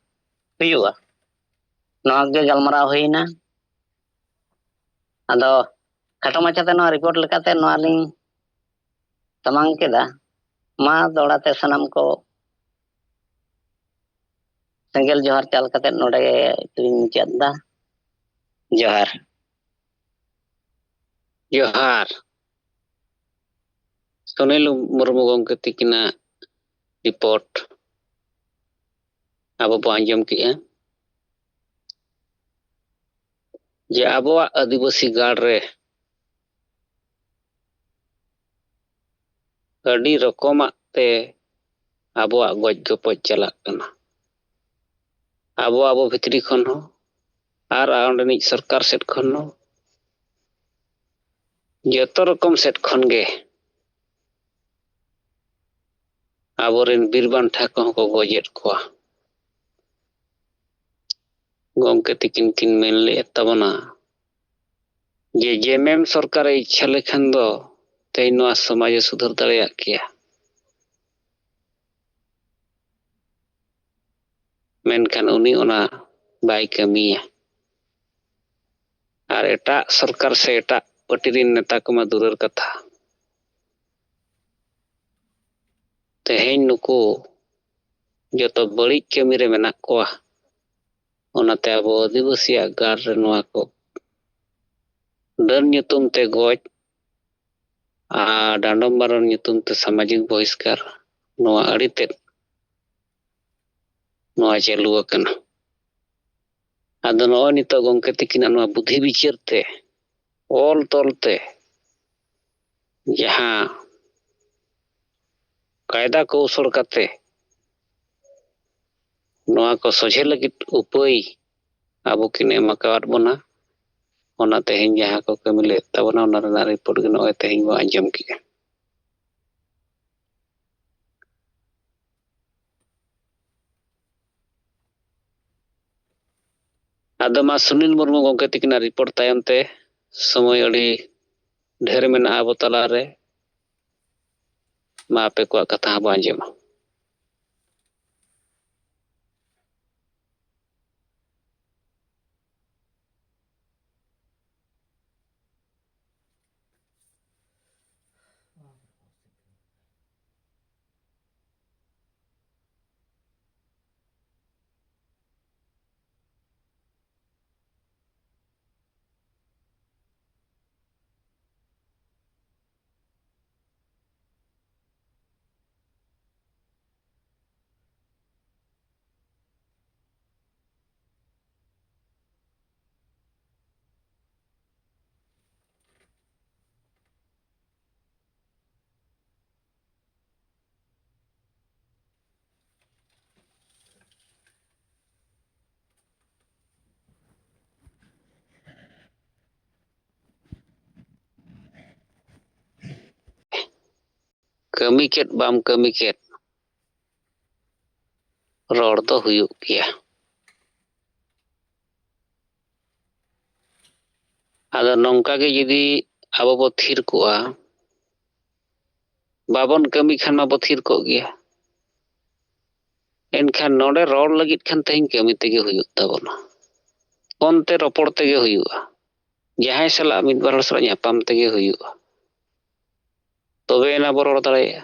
ᱦᱩᱭᱩᱜᱼᱟ᱾ ᱱᱚᱣᱟ ᱜᱮ ᱜᱟᱞᱢᱟᱨᱟᱣ ᱦᱩᱭᱱᱟ᱾ ᱟᱫᱚ ᱠᱷᱟᱴᱚ ᱢᱟᱪᱷᱟᱛᱮ ᱱᱚᱣᱟ ᱨᱤᱯᱳᱨᱴ ᱞᱮᱠᱟᱛᱮ ᱱᱚᱣᱟ ᱞᱤᱧ ᱥᱟᱢᱟᱝ ᱠᱮᱫᱟ᱾ ᱢᱟ ᱫᱚᱦᱲᱟ ᱛᱮ ᱥᱟᱱᱟᱢ ᱠᱚ ᱥᱮᱸᱜᱮᱞ ᱡᱚᱦᱟᱨ ᱪᱟᱞ ᱠᱟᱛᱮ ᱱᱚᱰᱮ ᱜᱮᱧ ᱢᱩᱪᱟᱹᱫ ᱮᱫᱟ᱾ ᱡᱚᱦᱟᱨ᱾ ᱡᱚᱦᱟᱨ᱾ ᱥᱩᱱᱤᱞ ᱢᱩᱨᱢᱩ ᱜᱚᱢᱠᱮ ᱛᱤᱠᱤᱱᱟᱜ ᱨᱤᱯᱳᱨᱴ ᱟᱵᱚ ᱵᱚ ᱟᱸᱡᱚᱢ ᱠᱮᱜᱼᱟ ᱡᱮ ᱟᱵᱚᱣᱟᱜ ᱟᱹᱫᱤᱵᱟᱹᱥᱤ ᱜᱟᱲ ᱨᱮ ᱟᱹᱰᱤ ᱨᱚᱠᱚᱢᱟᱜ ᱛᱮ ᱟᱵᱚᱣᱟᱜ ᱜᱚᱡ ᱜᱚᱯᱚᱡ ᱪᱟᱞᱟᱜ ᱠᱟᱱᱟ᱾ ᱟᱵᱚ ᱟᱵᱚ ᱵᱷᱤᱛᱨᱤ ᱠᱷᱚᱱ ᱦᱚᱸ ᱟᱨ ᱚᱸᱰᱮᱱᱤᱡ ᱥᱚᱨᱠᱟᱨ ᱥᱮᱫ ᱠᱷᱚᱱ ᱦᱚᱸ ᱡᱚᱛᱚ ᱨᱚᱠᱚᱢ ᱥᱮᱫ ᱠᱷᱚᱱ ᱜᱮ ᱟᱵᱚᱨᱮᱱ ᱵᱤᱨ ᱵᱟᱱᱴᱟ ᱠᱚᱦᱚᱸ ᱠᱚ ᱜᱚᱡᱮᱫ ᱠᱚᱣᱟ᱾ ᱜᱚᱢᱠᱮ ᱛᱤᱠᱤᱱ ᱠᱤᱱ ᱢᱮᱱ ᱞᱮᱫ ᱛᱟᱵᱚᱱᱟ ᱡᱮ ᱡᱮᱢᱮᱢ ᱥᱚᱨᱠᱟᱨᱮ ᱤᱪᱪᱷᱟ ᱞᱮᱠᱷᱟᱱ ᱫᱚ ᱛᱮᱦᱮᱧ ᱱᱚᱣᱟ ᱥᱚᱢᱟᱡᱽ ᱮ ᱥᱩᱫᱷᱟᱹᱨ ᱫᱟᱲᱮᱭᱟᱜ ᱠᱮᱭᱟ᱾ ᱢᱮᱱᱠᱷᱟᱱ ᱩᱱᱤ ᱚᱱᱟ ᱵᱟᱭ ᱠᱟᱹᱢᱤᱭᱟ᱾ ᱟᱨ ᱮᱴᱟᱜ ᱥᱚᱨᱠᱟᱨ ᱥᱮ ᱮᱴᱟᱜ ᱯᱟᱹᱴᱤ ᱨᱮᱱ ᱱᱮᱛᱟ ᱠᱚᱢᱟ ᱫᱩᱨᱮᱨ ᱠᱟᱛᱷᱟ, ᱛᱮᱦᱮᱧ ᱱᱩᱠᱩ ᱡᱚᱛᱚ ᱵᱟᱹᱲᱤᱡ ᱠᱟᱹᱢᱤ ᱨᱮ ᱢᱮᱱᱟᱜ ᱠᱚᱣᱟ᱾ ᱚᱱᱟᱛᱮ ᱟᱵᱚ ᱟᱹᱫᱤᱵᱟᱹᱥᱤᱭᱟᱜ ᱜᱟᱲ ᱨᱮ ᱱᱚᱣᱟ ᱠᱚ ᱰᱟᱹᱱ ᱧᱩᱛᱩᱢ ᱛᱮ ᱜᱚᱡ ᱟᱨ ᱰᱟᱸᱰᱚᱢ ᱵᱟᱨᱚᱱ ᱧᱩᱛᱩᱢ ᱛᱮ ᱥᱟᱢᱟᱡᱤᱠ ᱵᱚᱦᱤᱥᱠᱟᱨ, ᱱᱚᱣᱟ ᱟᱹᱰᱤ ᱛᱮᱫ ᱱᱚᱣᱟ ᱪᱟᱹᱞᱩ ᱟᱠᱟᱱᱟ᱾ ᱟᱫᱚ ᱱᱚᱜᱼᱚᱭ ᱱᱤᱛᱚᱜ ᱜᱚᱢᱠᱮ ᱛᱤᱠᱤᱱᱟᱜ ᱱᱚᱣᱟ ᱵᱩᱫᱷᱤ ᱵᱤᱪᱟᱹᱨ ᱛᱮ, ᱚᱞ ᱛᱚᱞ ᱛᱮ, ᱡᱟᱦᱟᱸ ᱠᱟᱭᱫᱟ ᱠᱚᱣᱥᱚᱞ ᱠᱟᱛᱮ ᱱᱚᱣᱟ ᱠᱚ ᱥᱚᱡᱷᱮ ᱞᱟᱹᱜᱤᱫ ᱩᱯᱟᱹᱭ ᱟᱵᱚ ᱠᱤᱱ ᱮᱢ ᱟᱠᱟᱣᱟᱫ ᱵᱚᱱᱟ, ᱚᱱᱟ ᱛᱮᱦᱮᱧ ᱡᱟᱦᱟᱸ ᱠᱚ ᱠᱟᱹᱢᱤ ᱞᱮᱫ ᱛᱟᱵᱚᱱᱟ, ᱚᱱᱟ ᱨᱮᱱᱟᱜ ᱨᱤᱯᱳᱨᱴ ᱜᱮ ᱱᱚᱜᱼᱚᱭ ᱛᱮᱦᱮᱧ ᱵᱚ ᱟᱸᱡᱚᱢ ᱠᱮᱜᱼᱟ᱾ ᱟᱫᱚ ᱢᱟ ᱥᱩᱱᱤᱞ ᱢᱩᱨᱢᱩ ᱜᱚᱢᱠᱮ ᱛᱤᱠᱤᱱᱟᱜ ᱨᱤᱯᱳᱨᱴ ᱛᱟᱭᱚᱢ ᱛᱮ, ᱥᱚᱢᱚᱭ ᱟᱹᱰᱤ ᱰᱷᱮᱨ ᱢᱮᱱᱟᱜᱼᱟ ᱟᱵᱚ ᱛᱟᱞᱟᱨᱮ, ᱢᱟ ᱟᱯᱮ ᱠᱚᱣᱟᱜ ᱠᱟᱛᱷᱟ ᱦᱚᱸ ᱵᱚ ᱟᱸᱡᱚᱢᱟ᱾ ᱠᱟᱹᱢᱤ ᱠᱮᱫ ᱵᱟᱢ ᱠᱟᱹᱢᱤ ᱠᱮᱫ, ᱨᱚᱲ ᱫᱚ ᱦᱩᱭᱩᱜ ᱜᱮᱭᱟ᱾ ᱟᱫᱚ ᱱᱚᱝᱠᱟ ᱜᱮ ᱡᱩᱫᱤ ᱟᱵᱚ ᱵᱚ ᱛᱷᱤᱨ ᱠᱚᱜᱼᱟ, ᱵᱟᱵᱚᱱ ᱠᱟᱹᱢᱤ ᱠᱷᱟᱱ ᱢᱟᱵᱚ ᱛᱷᱤᱨ ᱠᱚᱜ ᱜᱮᱭᱟ᱾ ᱮᱱᱠᱷᱟᱱ ᱱᱚᱰᱮ ᱨᱚᱲ ᱞᱟᱹᱜᱤᱫ ᱠᱷᱟᱱ ᱛᱮᱦᱮᱧ ᱠᱟᱹᱢᱤ ᱛᱮᱜᱮ ᱦᱩᱭᱩᱜ ᱛᱟᱵᱚᱱᱟ᱾ ᱯᱷᱳᱱ ᱛᱮ ᱨᱚᱯᱚᱲ ᱛᱮᱜᱮ ᱦᱩᱭᱩᱜᱼᱟ᱾ ᱡᱟᱦᱟᱸᱭ ᱥᱟᱞᱟᱜ ᱢᱤᱫ ᱵᱟᱨ ᱦᱚᱲ ᱥᱟᱞᱟᱜ ᱧᱟᱯᱟᱢ ᱛᱮᱜᱮ ᱦᱩᱭᱩᱜᱼᱟ᱾ ᱛᱚᱵᱮ ᱮᱱᱟ ᱵᱚ ᱨᱚᱲ ᱫᱟᱲᱮᱭᱟᱜᱼᱟ᱾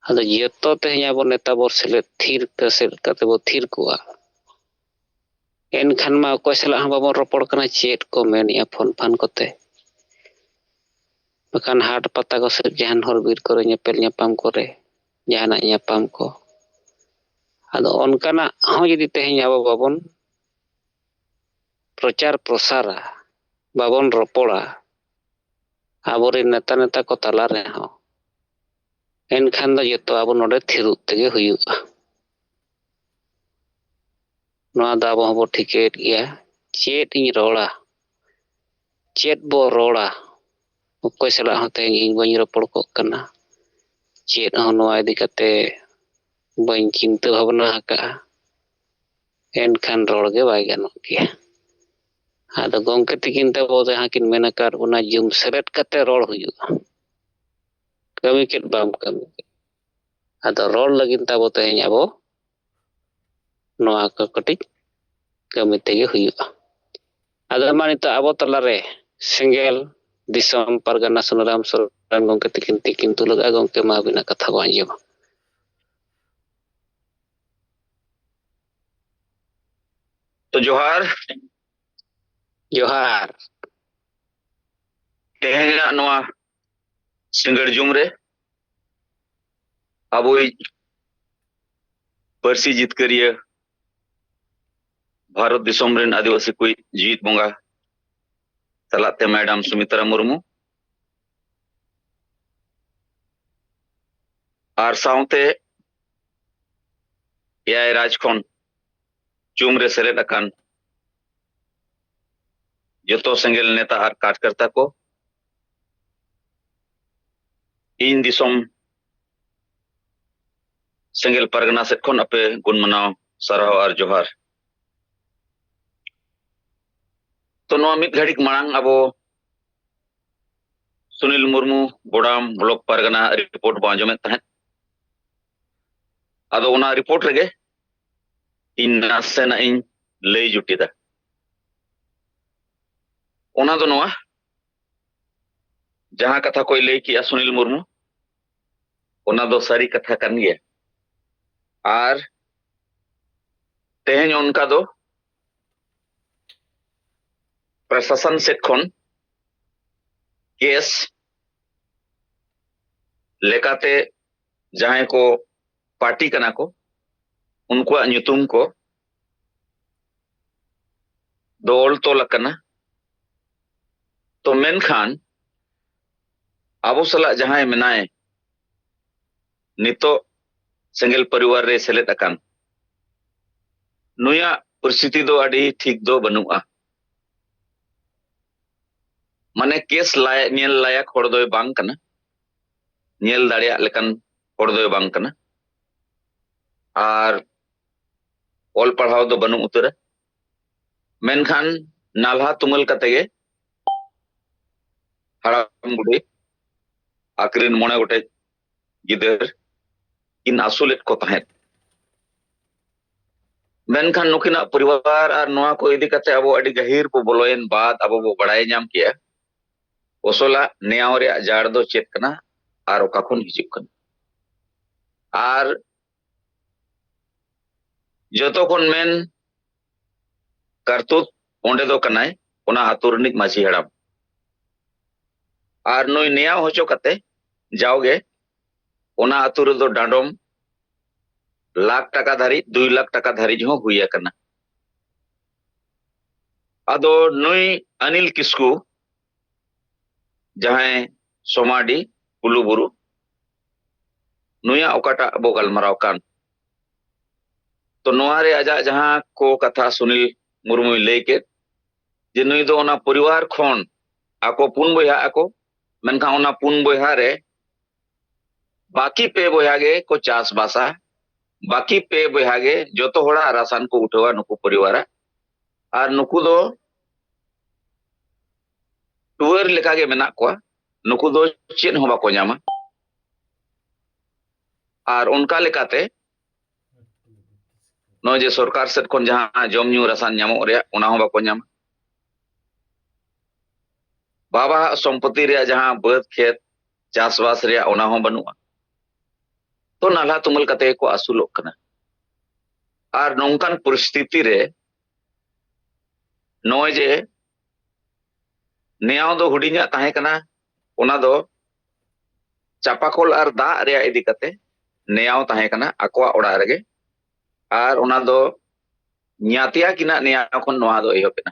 ᱟᱫᱚ ᱡᱚᱛᱚ ᱛᱮᱦᱮᱧ ᱟᱵᱚ ᱱᱮᱛᱟ ᱵᱚ ᱥᱮᱞᱮᱫ ᱛᱷᱤᱨ ᱠᱟ-, ᱥᱮᱞᱮᱫ ᱠᱟᱛᱮ ᱵᱚ ᱛᱷᱤᱨ ᱠᱚᱜᱼᱟ᱾ ᱮᱱᱠᱷᱟᱱ ᱢᱟ ᱚᱠᱚᱭ ᱥᱟᱞᱟᱜ ᱦᱚᱸ ᱵᱟᱵᱚᱱ ᱨᱚᱯᱚᱲ ᱠᱟᱱᱟ, ᱪᱮᱫ ᱠᱚ ᱢᱮᱱᱮᱜᱼᱟ ᱯᱷᱳᱱ ᱯᱷᱟᱱ ᱠᱚᱛᱮ᱾ ᱵᱟᱠᱷᱟᱱ ᱦᱟᱴ ᱯᱟᱛᱟ ᱠᱚ ᱥᱮᱫ ᱡᱟᱦᱟᱱ ᱦᱚᱲ ᱵᱤᱨ ᱠᱚᱨᱮ ᱧᱮᱯᱮᱞ ᱧᱟᱯᱟᱢ ᱠᱚᱨᱮ, ᱡᱟᱦᱟᱱᱟᱜ ᱧᱟᱯᱟᱢ ᱠᱚ᱾ ᱟᱫᱚ ᱚᱱᱠᱟᱱᱟᱜ ᱦᱚᱸ ᱡᱩᱫᱤ ᱛᱮᱦᱮᱧ ᱟᱵᱚ ᱵᱟᱵᱚᱱ ᱯᱨᱚᱪᱟᱨ ᱯᱨᱚᱥᱟᱨᱟ, ᱵᱟᱵᱚᱱ ᱨᱚᱯᱚᱲᱟ ᱟᱵᱚᱨᱮᱱ ᱱᱮᱛᱟ ᱱᱮᱛᱟ ᱠᱚ ᱛᱟᱞᱟ ᱨᱮᱦᱚᱸ, ᱮᱱᱠᱷᱟᱱ ᱫᱚ ᱡᱚᱛᱚ ᱟᱵᱚ ᱱᱚᱰᱮ ᱛᱷᱤᱨᱚᱜ ᱛᱮᱜᱮ ᱦᱩᱭᱩᱜᱼᱟ᱾ ᱱᱚᱣᱟ ᱫᱚ ᱟᱵᱚ ᱦᱚᱸᱵᱚ ᱴᱷᱤᱠᱟᱹᱭᱮᱫ ᱜᱮᱭᱟ᱾ ᱪᱮᱫ ᱤᱧ ᱨᱚᱲᱟ, ᱪᱮᱫ ᱵᱚ ᱨᱚᱲᱟ, ᱚᱠᱚᱭ ᱥᱟᱞᱟᱜ ᱦᱚᱸ ᱛᱮᱦᱮᱧ ᱤᱧ ᱵᱟᱹᱧ ᱨᱚᱯᱚᱲ ᱠᱚᱜ ᱠᱟᱱᱟ, ᱪᱮᱫ ᱦᱚᱸ ᱱᱚᱣᱟ ᱤᱫᱤ ᱠᱟᱛᱮ ᱵᱟᱹᱧ ᱪᱤᱱᱛᱟᱹ ᱵᱷᱟᱵᱽᱱᱟ ᱟᱠᱟᱫᱼᱟ, ᱮᱱᱠᱷᱟᱱ ᱨᱚᱲ ᱜᱮ ᱵᱟᱭ ᱜᱟᱱᱚᱜ ᱜᱮᱭᱟ᱾ ᱟᱫᱚ ᱜᱚᱢᱠᱮ ᱛᱤᱠᱤᱱ ᱛᱟᱵᱚ ᱡᱟᱦᱟᱸ ᱠᱤᱱ ᱢᱮᱱ ᱟᱠᱟᱫ ᱵᱚᱱᱟ, ᱡᱩᱢ ᱥᱮᱞᱮᱫ ᱠᱟᱛᱮ ᱨᱚᱲ ᱦᱩᱭᱩᱜᱼᱟ, ᱠᱟᱹᱢᱤ ᱠᱮᱫ ᱵᱟᱢ ᱠᱟᱹᱢᱤ ᱠᱮᱫ᱾ ᱟᱫᱚ ᱨᱚᱲ ᱞᱟᱹᱜᱤᱫ ᱛᱟᱵᱚ ᱛᱮᱦᱮᱧ ᱟᱵᱚ ᱱᱚᱣᱟ ᱠᱚ ᱠᱟᱹᱴᱤᱡ ᱠᱟᱹᱢᱤ ᱛᱮᱜᱮ ᱦᱩᱭᱩᱜᱼᱟ᱾ ᱟᱫᱚ ᱢᱟ ᱱᱤᱛᱚᱜ ᱟᱵᱚ ᱛᱟᱞᱟᱨᱮ ᱥᱮᱸᱜᱮᱞ ᱫᱤᱥᱚᱢ ᱯᱟᱨᱜᱟᱱᱟ ᱥᱩᱱᱟᱨᱟᱢ ᱥᱚᱨᱮᱱ ᱜᱚᱢᱠᱮ ᱛᱤᱠᱤᱱ ᱛᱤᱠᱤᱱ ᱛᱩᱞᱟᱹᱜᱼᱟ᱾ ᱜᱚᱢᱠᱮ, ᱢᱟ ᱟᱹᱵᱤᱱᱟᱜ ᱠᱟᱛᱷᱟ ᱵᱚᱱ ᱟᱸᱡᱚᱢᱟ᱾ ᱛᱚ ᱡᱚᱦᱟᱨ᱾ ᱡᱚᱦᱟᱨ᱾ ᱛᱮᱦᱮᱧᱟᱜ ᱱᱚᱣᱟ ᱥᱤᱸᱜᱟᱹᱲ ᱡᱩᱢ ᱨᱮ ᱟᱵᱚᱭᱤᱡ ᱯᱟᱹᱨᱥᱤ ᱡᱤᱛᱠᱟᱹᱨᱤᱭᱟᱹ, ᱵᱷᱟᱨᱚᱛ ᱫᱤᱥᱚᱢ ᱨᱮᱱ ᱟᱹᱫᱤᱵᱟᱹᱥᱤ ᱠᱚᱭᱤᱡ ᱡᱤᱣᱤᱫ ᱵᱚᱸᱜᱟ ᱛᱟᱞᱟᱛᱮ ᱢᱮᱰᱟᱢ ᱥᱩᱢᱤᱛᱨᱟ ᱢᱩᱨᱢᱩ ᱟᱨ ᱥᱟᱶᱛᱮ ᱮᱭᱟᱭ ᱨᱟᱡᱽ ᱠᱷᱚᱱ ᱡᱩᱢ ᱨᱮ ᱥᱮᱞᱮᱫ ᱟᱠᱟᱱ ᱡᱚᱛᱚ ᱥᱮᱸᱜᱮᱞ ᱱᱮᱛᱟ ᱟᱨ ᱠᱟᱨᱡᱚᱠᱚᱨᱛᱟ ᱠᱚ, ᱤᱧ ᱫᱤᱥᱚᱢ ᱥᱮᱸᱜᱮᱞ ᱯᱟᱨᱜᱟᱱᱟ ᱥᱮᱫ ᱠᱷᱚᱱ ᱟᱯᱮ ᱜᱩᱱ ᱢᱟᱱᱟᱣ, ᱥᱟᱨᱦᱟᱣ ᱟᱨ ᱡᱚᱦᱟᱨ᱾ ᱛᱚ, ᱱᱚᱣᱟ ᱢᱤᱫ ᱜᱷᱟᱹᱲᱤᱠ ᱢᱟᱲᱟᱝ ᱟᱵᱚ ᱥᱩᱱᱤᱞ ᱢᱩᱨᱢᱩ ᱵᱚᱰᱟᱢ ᱵᱞᱚᱠ ᱯᱟᱨᱜᱟᱱᱟ ᱨᱤᱯᱳᱨᱴ ᱵᱚ ᱟᱸᱡᱚᱢᱮᱫ ᱛᱟᱦᱮᱸᱫ᱾ ᱟᱫᱚ ᱚᱱᱟ ᱨᱤᱯᱳᱨᱴ ᱨᱮᱜᱮ ᱤᱧ ᱱᱟᱥᱮᱱᱟᱜ ᱤᱧ ᱞᱟᱹᱭ ᱡᱩᱴᱤᱫᱟ᱾ ᱚᱱᱟ ᱫᱚ ᱱᱚᱣᱟ, ᱡᱟᱦᱟᱸ ᱠᱟᱛᱷᱟ ᱠᱚᱭ ᱞᱟᱹᱭ ᱠᱮᱜᱼᱟ ᱥᱩᱱᱤᱞ ᱢᱩᱨᱢᱩ, ᱚᱱᱟ ᱫᱚ ᱥᱟᱹᱨᱤ ᱠᱟᱛᱷᱟ ᱠᱟᱱ ᱜᱮᱭᱟ᱾ ᱟᱨ ᱛᱮᱦᱮᱧ ᱚᱱᱠᱟ ᱫᱚ ᱯᱨᱚᱥᱟᱥᱚᱱ ᱥᱮᱫ ᱠᱷᱚᱱ ᱠᱮᱥ ᱞᱮᱠᱟᱛᱮ ᱡᱟᱦᱟᱸᱭ ᱠᱚ ᱯᱟᱨᱴᱤ ᱠᱟᱱᱟ ᱠᱚ, ᱩᱱᱠᱩᱣᱟᱜ ᱧᱩᱛᱩᱢ ᱠᱚ ᱫᱚ ᱚᱞ ᱛᱚᱞ ᱟᱠᱟᱱᱟ᱾ ᱛᱚ, ᱢᱮᱱᱠᱷᱟᱱ ᱟᱵᱚ ᱥᱟᱞᱟᱜ ᱡᱟᱦᱟᱸᱭ ᱢᱮᱱᱟᱭ, ᱱᱤᱛᱚᱜ ᱥᱮᱸᱜᱮᱞ ᱯᱚᱨᱤᱵᱟᱨ ᱨᱮ ᱥᱮᱞᱮᱫ ᱟᱠᱟᱱ, ᱱᱩᱭᱟᱜ ᱯᱚᱨᱤᱥᱛᱷᱤᱛᱤ ᱫᱚ ᱟᱹᱰᱤ ᱴᱷᱤᱠ ᱫᱚ ᱵᱟᱹᱱᱩᱜᱼᱟ᱾ ᱢᱟᱱᱮ, ᱠᱮᱥ ᱞᱟᱭ-, ᱧᱮᱞ ᱞᱟᱭᱟᱠ ᱦᱚᱲ ᱫᱚᱭ ᱵᱟᱝ ᱠᱟᱱᱟ, ᱧᱮᱞ ᱫᱟᱲᱮᱭᱟᱜ ᱞᱮᱠᱟᱱ ᱦᱚᱲ ᱫᱚᱭ ᱵᱟᱝ ᱠᱟᱱᱟ᱾ ᱟᱨ ᱚᱞ ᱯᱟᱲᱦᱟᱣ ᱫᱚ ᱵᱟᱹᱱᱩᱜ ᱩᱛᱟᱹᱨᱟ᱾ ᱢᱮᱱᱠᱷᱟᱱ ᱱᱟᱞᱦᱟ ᱛᱩᱢᱟᱹᱞ ᱠᱟᱛᱮ ᱜᱮ ᱦᱟᱲᱟᱢ ᱵᱩᱰᱷᱤ, ᱟᱹᱠᱤᱱ ᱨᱮᱱ ᱢᱚᱬᱮ ᱜᱚᱴᱮᱡ ᱜᱤᱫᱟᱹᱨ ᱠᱤᱱ ᱟᱹᱥᱩᱞᱮᱫ ᱠᱚ ᱛᱟᱦᱮᱸᱫ᱾ ᱢᱮᱱᱠᱷᱟᱱ ᱱᱩᱠᱤᱱᱟᱜ ᱯᱚᱨᱤᱵᱟᱨ ᱟᱨ ᱱᱚᱣᱟ ᱠᱚ ᱤᱫᱤ ᱠᱟᱛᱮ ᱟᱵᱚ ᱟᱹᱰᱤ ᱜᱟᱹᱦᱤᱨ ᱵᱚ ᱵᱚᱞᱚᱭᱮᱱ ᱵᱟᱫ ᱟᱵᱚ ᱵᱚ ᱵᱟᱲᱟᱭ ᱧᱟᱢ ᱠᱮᱜᱼᱟ, ᱚᱥᱚᱞᱟᱜ ᱱᱮᱭᱟᱣ ᱨᱮᱭᱟᱜ ᱡᱟᱲ ᱫᱚ ᱪᱮᱫ ᱠᱟᱱᱟ ᱟᱨ ᱚᱠᱟ ᱠᱷᱚᱱ ᱦᱤᱡᱩᱜ ᱠᱟᱱᱟ᱾ ᱟᱨ ᱡᱚᱛᱚ ᱠᱷᱚᱱ ᱢᱮᱱ ᱠᱟᱨᱛᱩᱛ ᱚᱸᱰᱮ ᱫᱚ ᱠᱟᱱᱟᱭ ᱚᱱᱟ ᱟᱹᱛᱩ ᱨᱤᱱᱤᱡ ᱢᱟᱹᱡᱷᱤ ᱦᱟᱲᱟᱢ᱾ ᱟᱨ ᱱᱩᱭ ᱱᱮᱭᱟᱣ ᱦᱚᱪᱚ ᱠᱟᱛᱮ ᱡᱟᱣᱜᱮ ᱚᱱᱟ ᱟᱹᱛᱩ ᱨᱮᱫᱚ ᱰᱟᱸᱰᱚᱢ ᱞᱟᱠᱷ ᱴᱟᱠᱟ ᱫᱷᱟᱹᱨᱤᱡ, ᱫᱩᱭ ᱞᱟᱠᱷ ᱴᱟᱠᱟ ᱫᱷᱟᱹᱨᱤᱡ ᱦᱚᱸ ᱦᱩᱭ ᱟᱠᱟᱱᱟ᱾ ᱟᱫᱚ ᱱᱩᱭ ᱚᱱᱤᱞ ᱠᱤᱥᱠᱩ, ᱡᱟᱦᱟᱸᱭ ᱥᱚᱢᱟᱰᱤ ᱠᱩᱞᱩ ᱵᱩᱨᱩ, ᱱᱩᱭᱟᱜ ᱚᱠᱟᱴᱟᱜ ᱵᱚ ᱜᱟᱞᱢᱟᱨᱟᱣ ᱠᱟᱱ, ᱛᱚ ᱱᱚᱣᱟ ᱨᱮ ᱟᱡᱟᱜ ᱡᱟᱦᱟᱸ ᱠᱚ ᱠᱟᱛᱷᱟ ᱥᱩᱱᱤᱞ ᱢᱩᱨᱢᱩᱭ ᱞᱟᱹᱭ ᱠᱮᱫ, ᱡᱮ ᱱᱩᱭ ᱫᱚ ᱚᱱᱟ ᱯᱚᱨᱤᱵᱟᱨ ᱠᱷᱚᱱ, ᱟᱠᱚ ᱯᱩᱱ ᱵᱚᱭᱦᱟᱜ ᱟᱠᱚ, ᱢᱮᱱᱠᱷᱟᱱ ᱚᱱᱟ ᱯᱩᱱ ᱵᱚᱭᱦᱟ ᱨᱮ ᱵᱟᱹᱠᱤ ᱯᱮ ᱵᱚᱭᱦᱟ ᱜᱮ ᱠᱚ ᱪᱟᱥᱵᱟᱥᱟ᱾ ᱵᱟᱹᱠᱤ ᱯᱮ ᱵᱚᱭᱦᱟ ᱜᱮ ᱡᱚᱛᱚ ᱦᱚᱲᱟᱜ ᱨᱟᱥᱟᱱ ᱠᱚ ᱩᱴᱷᱟᱹᱣᱟ ᱱᱩᱠᱩ ᱯᱚᱨᱤᱵᱟᱨᱟᱜ᱾ ᱟᱨ ᱱᱩᱠᱩ ᱫᱚ ᱴᱩᱣᱟᱹᱨ ᱞᱮᱠᱟᱜᱮ ᱢᱮᱱᱟᱜ ᱠᱚᱣᱟ᱾ ᱱᱩᱠᱩ ᱫᱚ ᱪᱮᱫ ᱦᱚᱸ ᱵᱟᱠᱚ ᱧᱟᱢᱟ᱾ ᱟᱨ ᱚᱱᱠᱟ ᱞᱮᱠᱟᱛᱮ ᱱᱚᱜᱼᱚᱭ ᱡᱮ ᱥᱚᱨᱠᱟᱨ ᱥᱮᱫ ᱠᱷᱚᱱ ᱡᱟᱦᱟᱸ ᱡᱚᱢ ᱧᱩ ᱨᱟᱥᱟᱱ ᱧᱟᱢᱚᱜ ᱨᱮᱭᱟᱜ, ᱚᱱᱟ ᱦᱚᱸ ᱵᱟᱠᱚ ᱧᱟᱢᱟ᱾ ᱵᱟᱵᱟᱣᱟᱜ ᱥᱚᱢᱯᱚᱛᱤ ᱨᱮᱭᱟᱜ ᱡᱟᱦᱟᱸ ᱵᱟᱹᱫᱽ ᱠᱷᱮᱛ ᱪᱟᱥᱵᱟᱥ ᱨᱮᱭᱟᱜ, ᱚᱱᱟ ᱦᱚᱸ ᱵᱟᱹᱱᱩᱜᱼᱟ᱾ ᱛᱚ ᱱᱟᱞᱦᱟ ᱛᱩᱢᱟᱹᱞ ᱠᱟᱛᱮ ᱜᱮᱠᱚ ᱟᱹᱥᱩᱞᱚᱜ ᱠᱟᱱᱟ᱾ ᱟᱨ ᱱᱚᱝᱠᱟᱱ ᱯᱚᱨᱤᱥᱛᱷᱤᱛᱤ ᱨᱮ ᱱᱚᱜᱼᱚᱭ ᱡᱮ ᱱᱮᱭᱟᱣ ᱫᱚ ᱦᱩᱰᱤᱧᱟᱜ ᱛᱟᱦᱮᱸ ᱠᱟᱱᱟ, ᱚᱱᱟ ᱫᱚ ᱪᱟᱯᱟᱠᱚᱞ ᱟᱨ ᱫᱟᱜ ᱨᱮᱭᱟᱜ ᱤᱫᱤ ᱠᱟᱛᱮ ᱱᱮᱭᱟᱣ ᱛᱟᱦᱮᱸ ᱠᱟᱱᱟ ᱟᱠᱚᱣᱟᱜ ᱚᱲᱟᱜ ᱨᱮᱜᱮ᱾ ᱟᱨ ᱚᱱᱟ ᱫᱚ ᱧᱟᱛᱭᱟ ᱠᱤᱱᱟᱜ ᱱᱮᱭᱟᱣ ᱠᱷᱚᱱ ᱱᱚᱣᱟ ᱫᱚ ᱮᱦᱚᱵ ᱮᱱᱟ᱾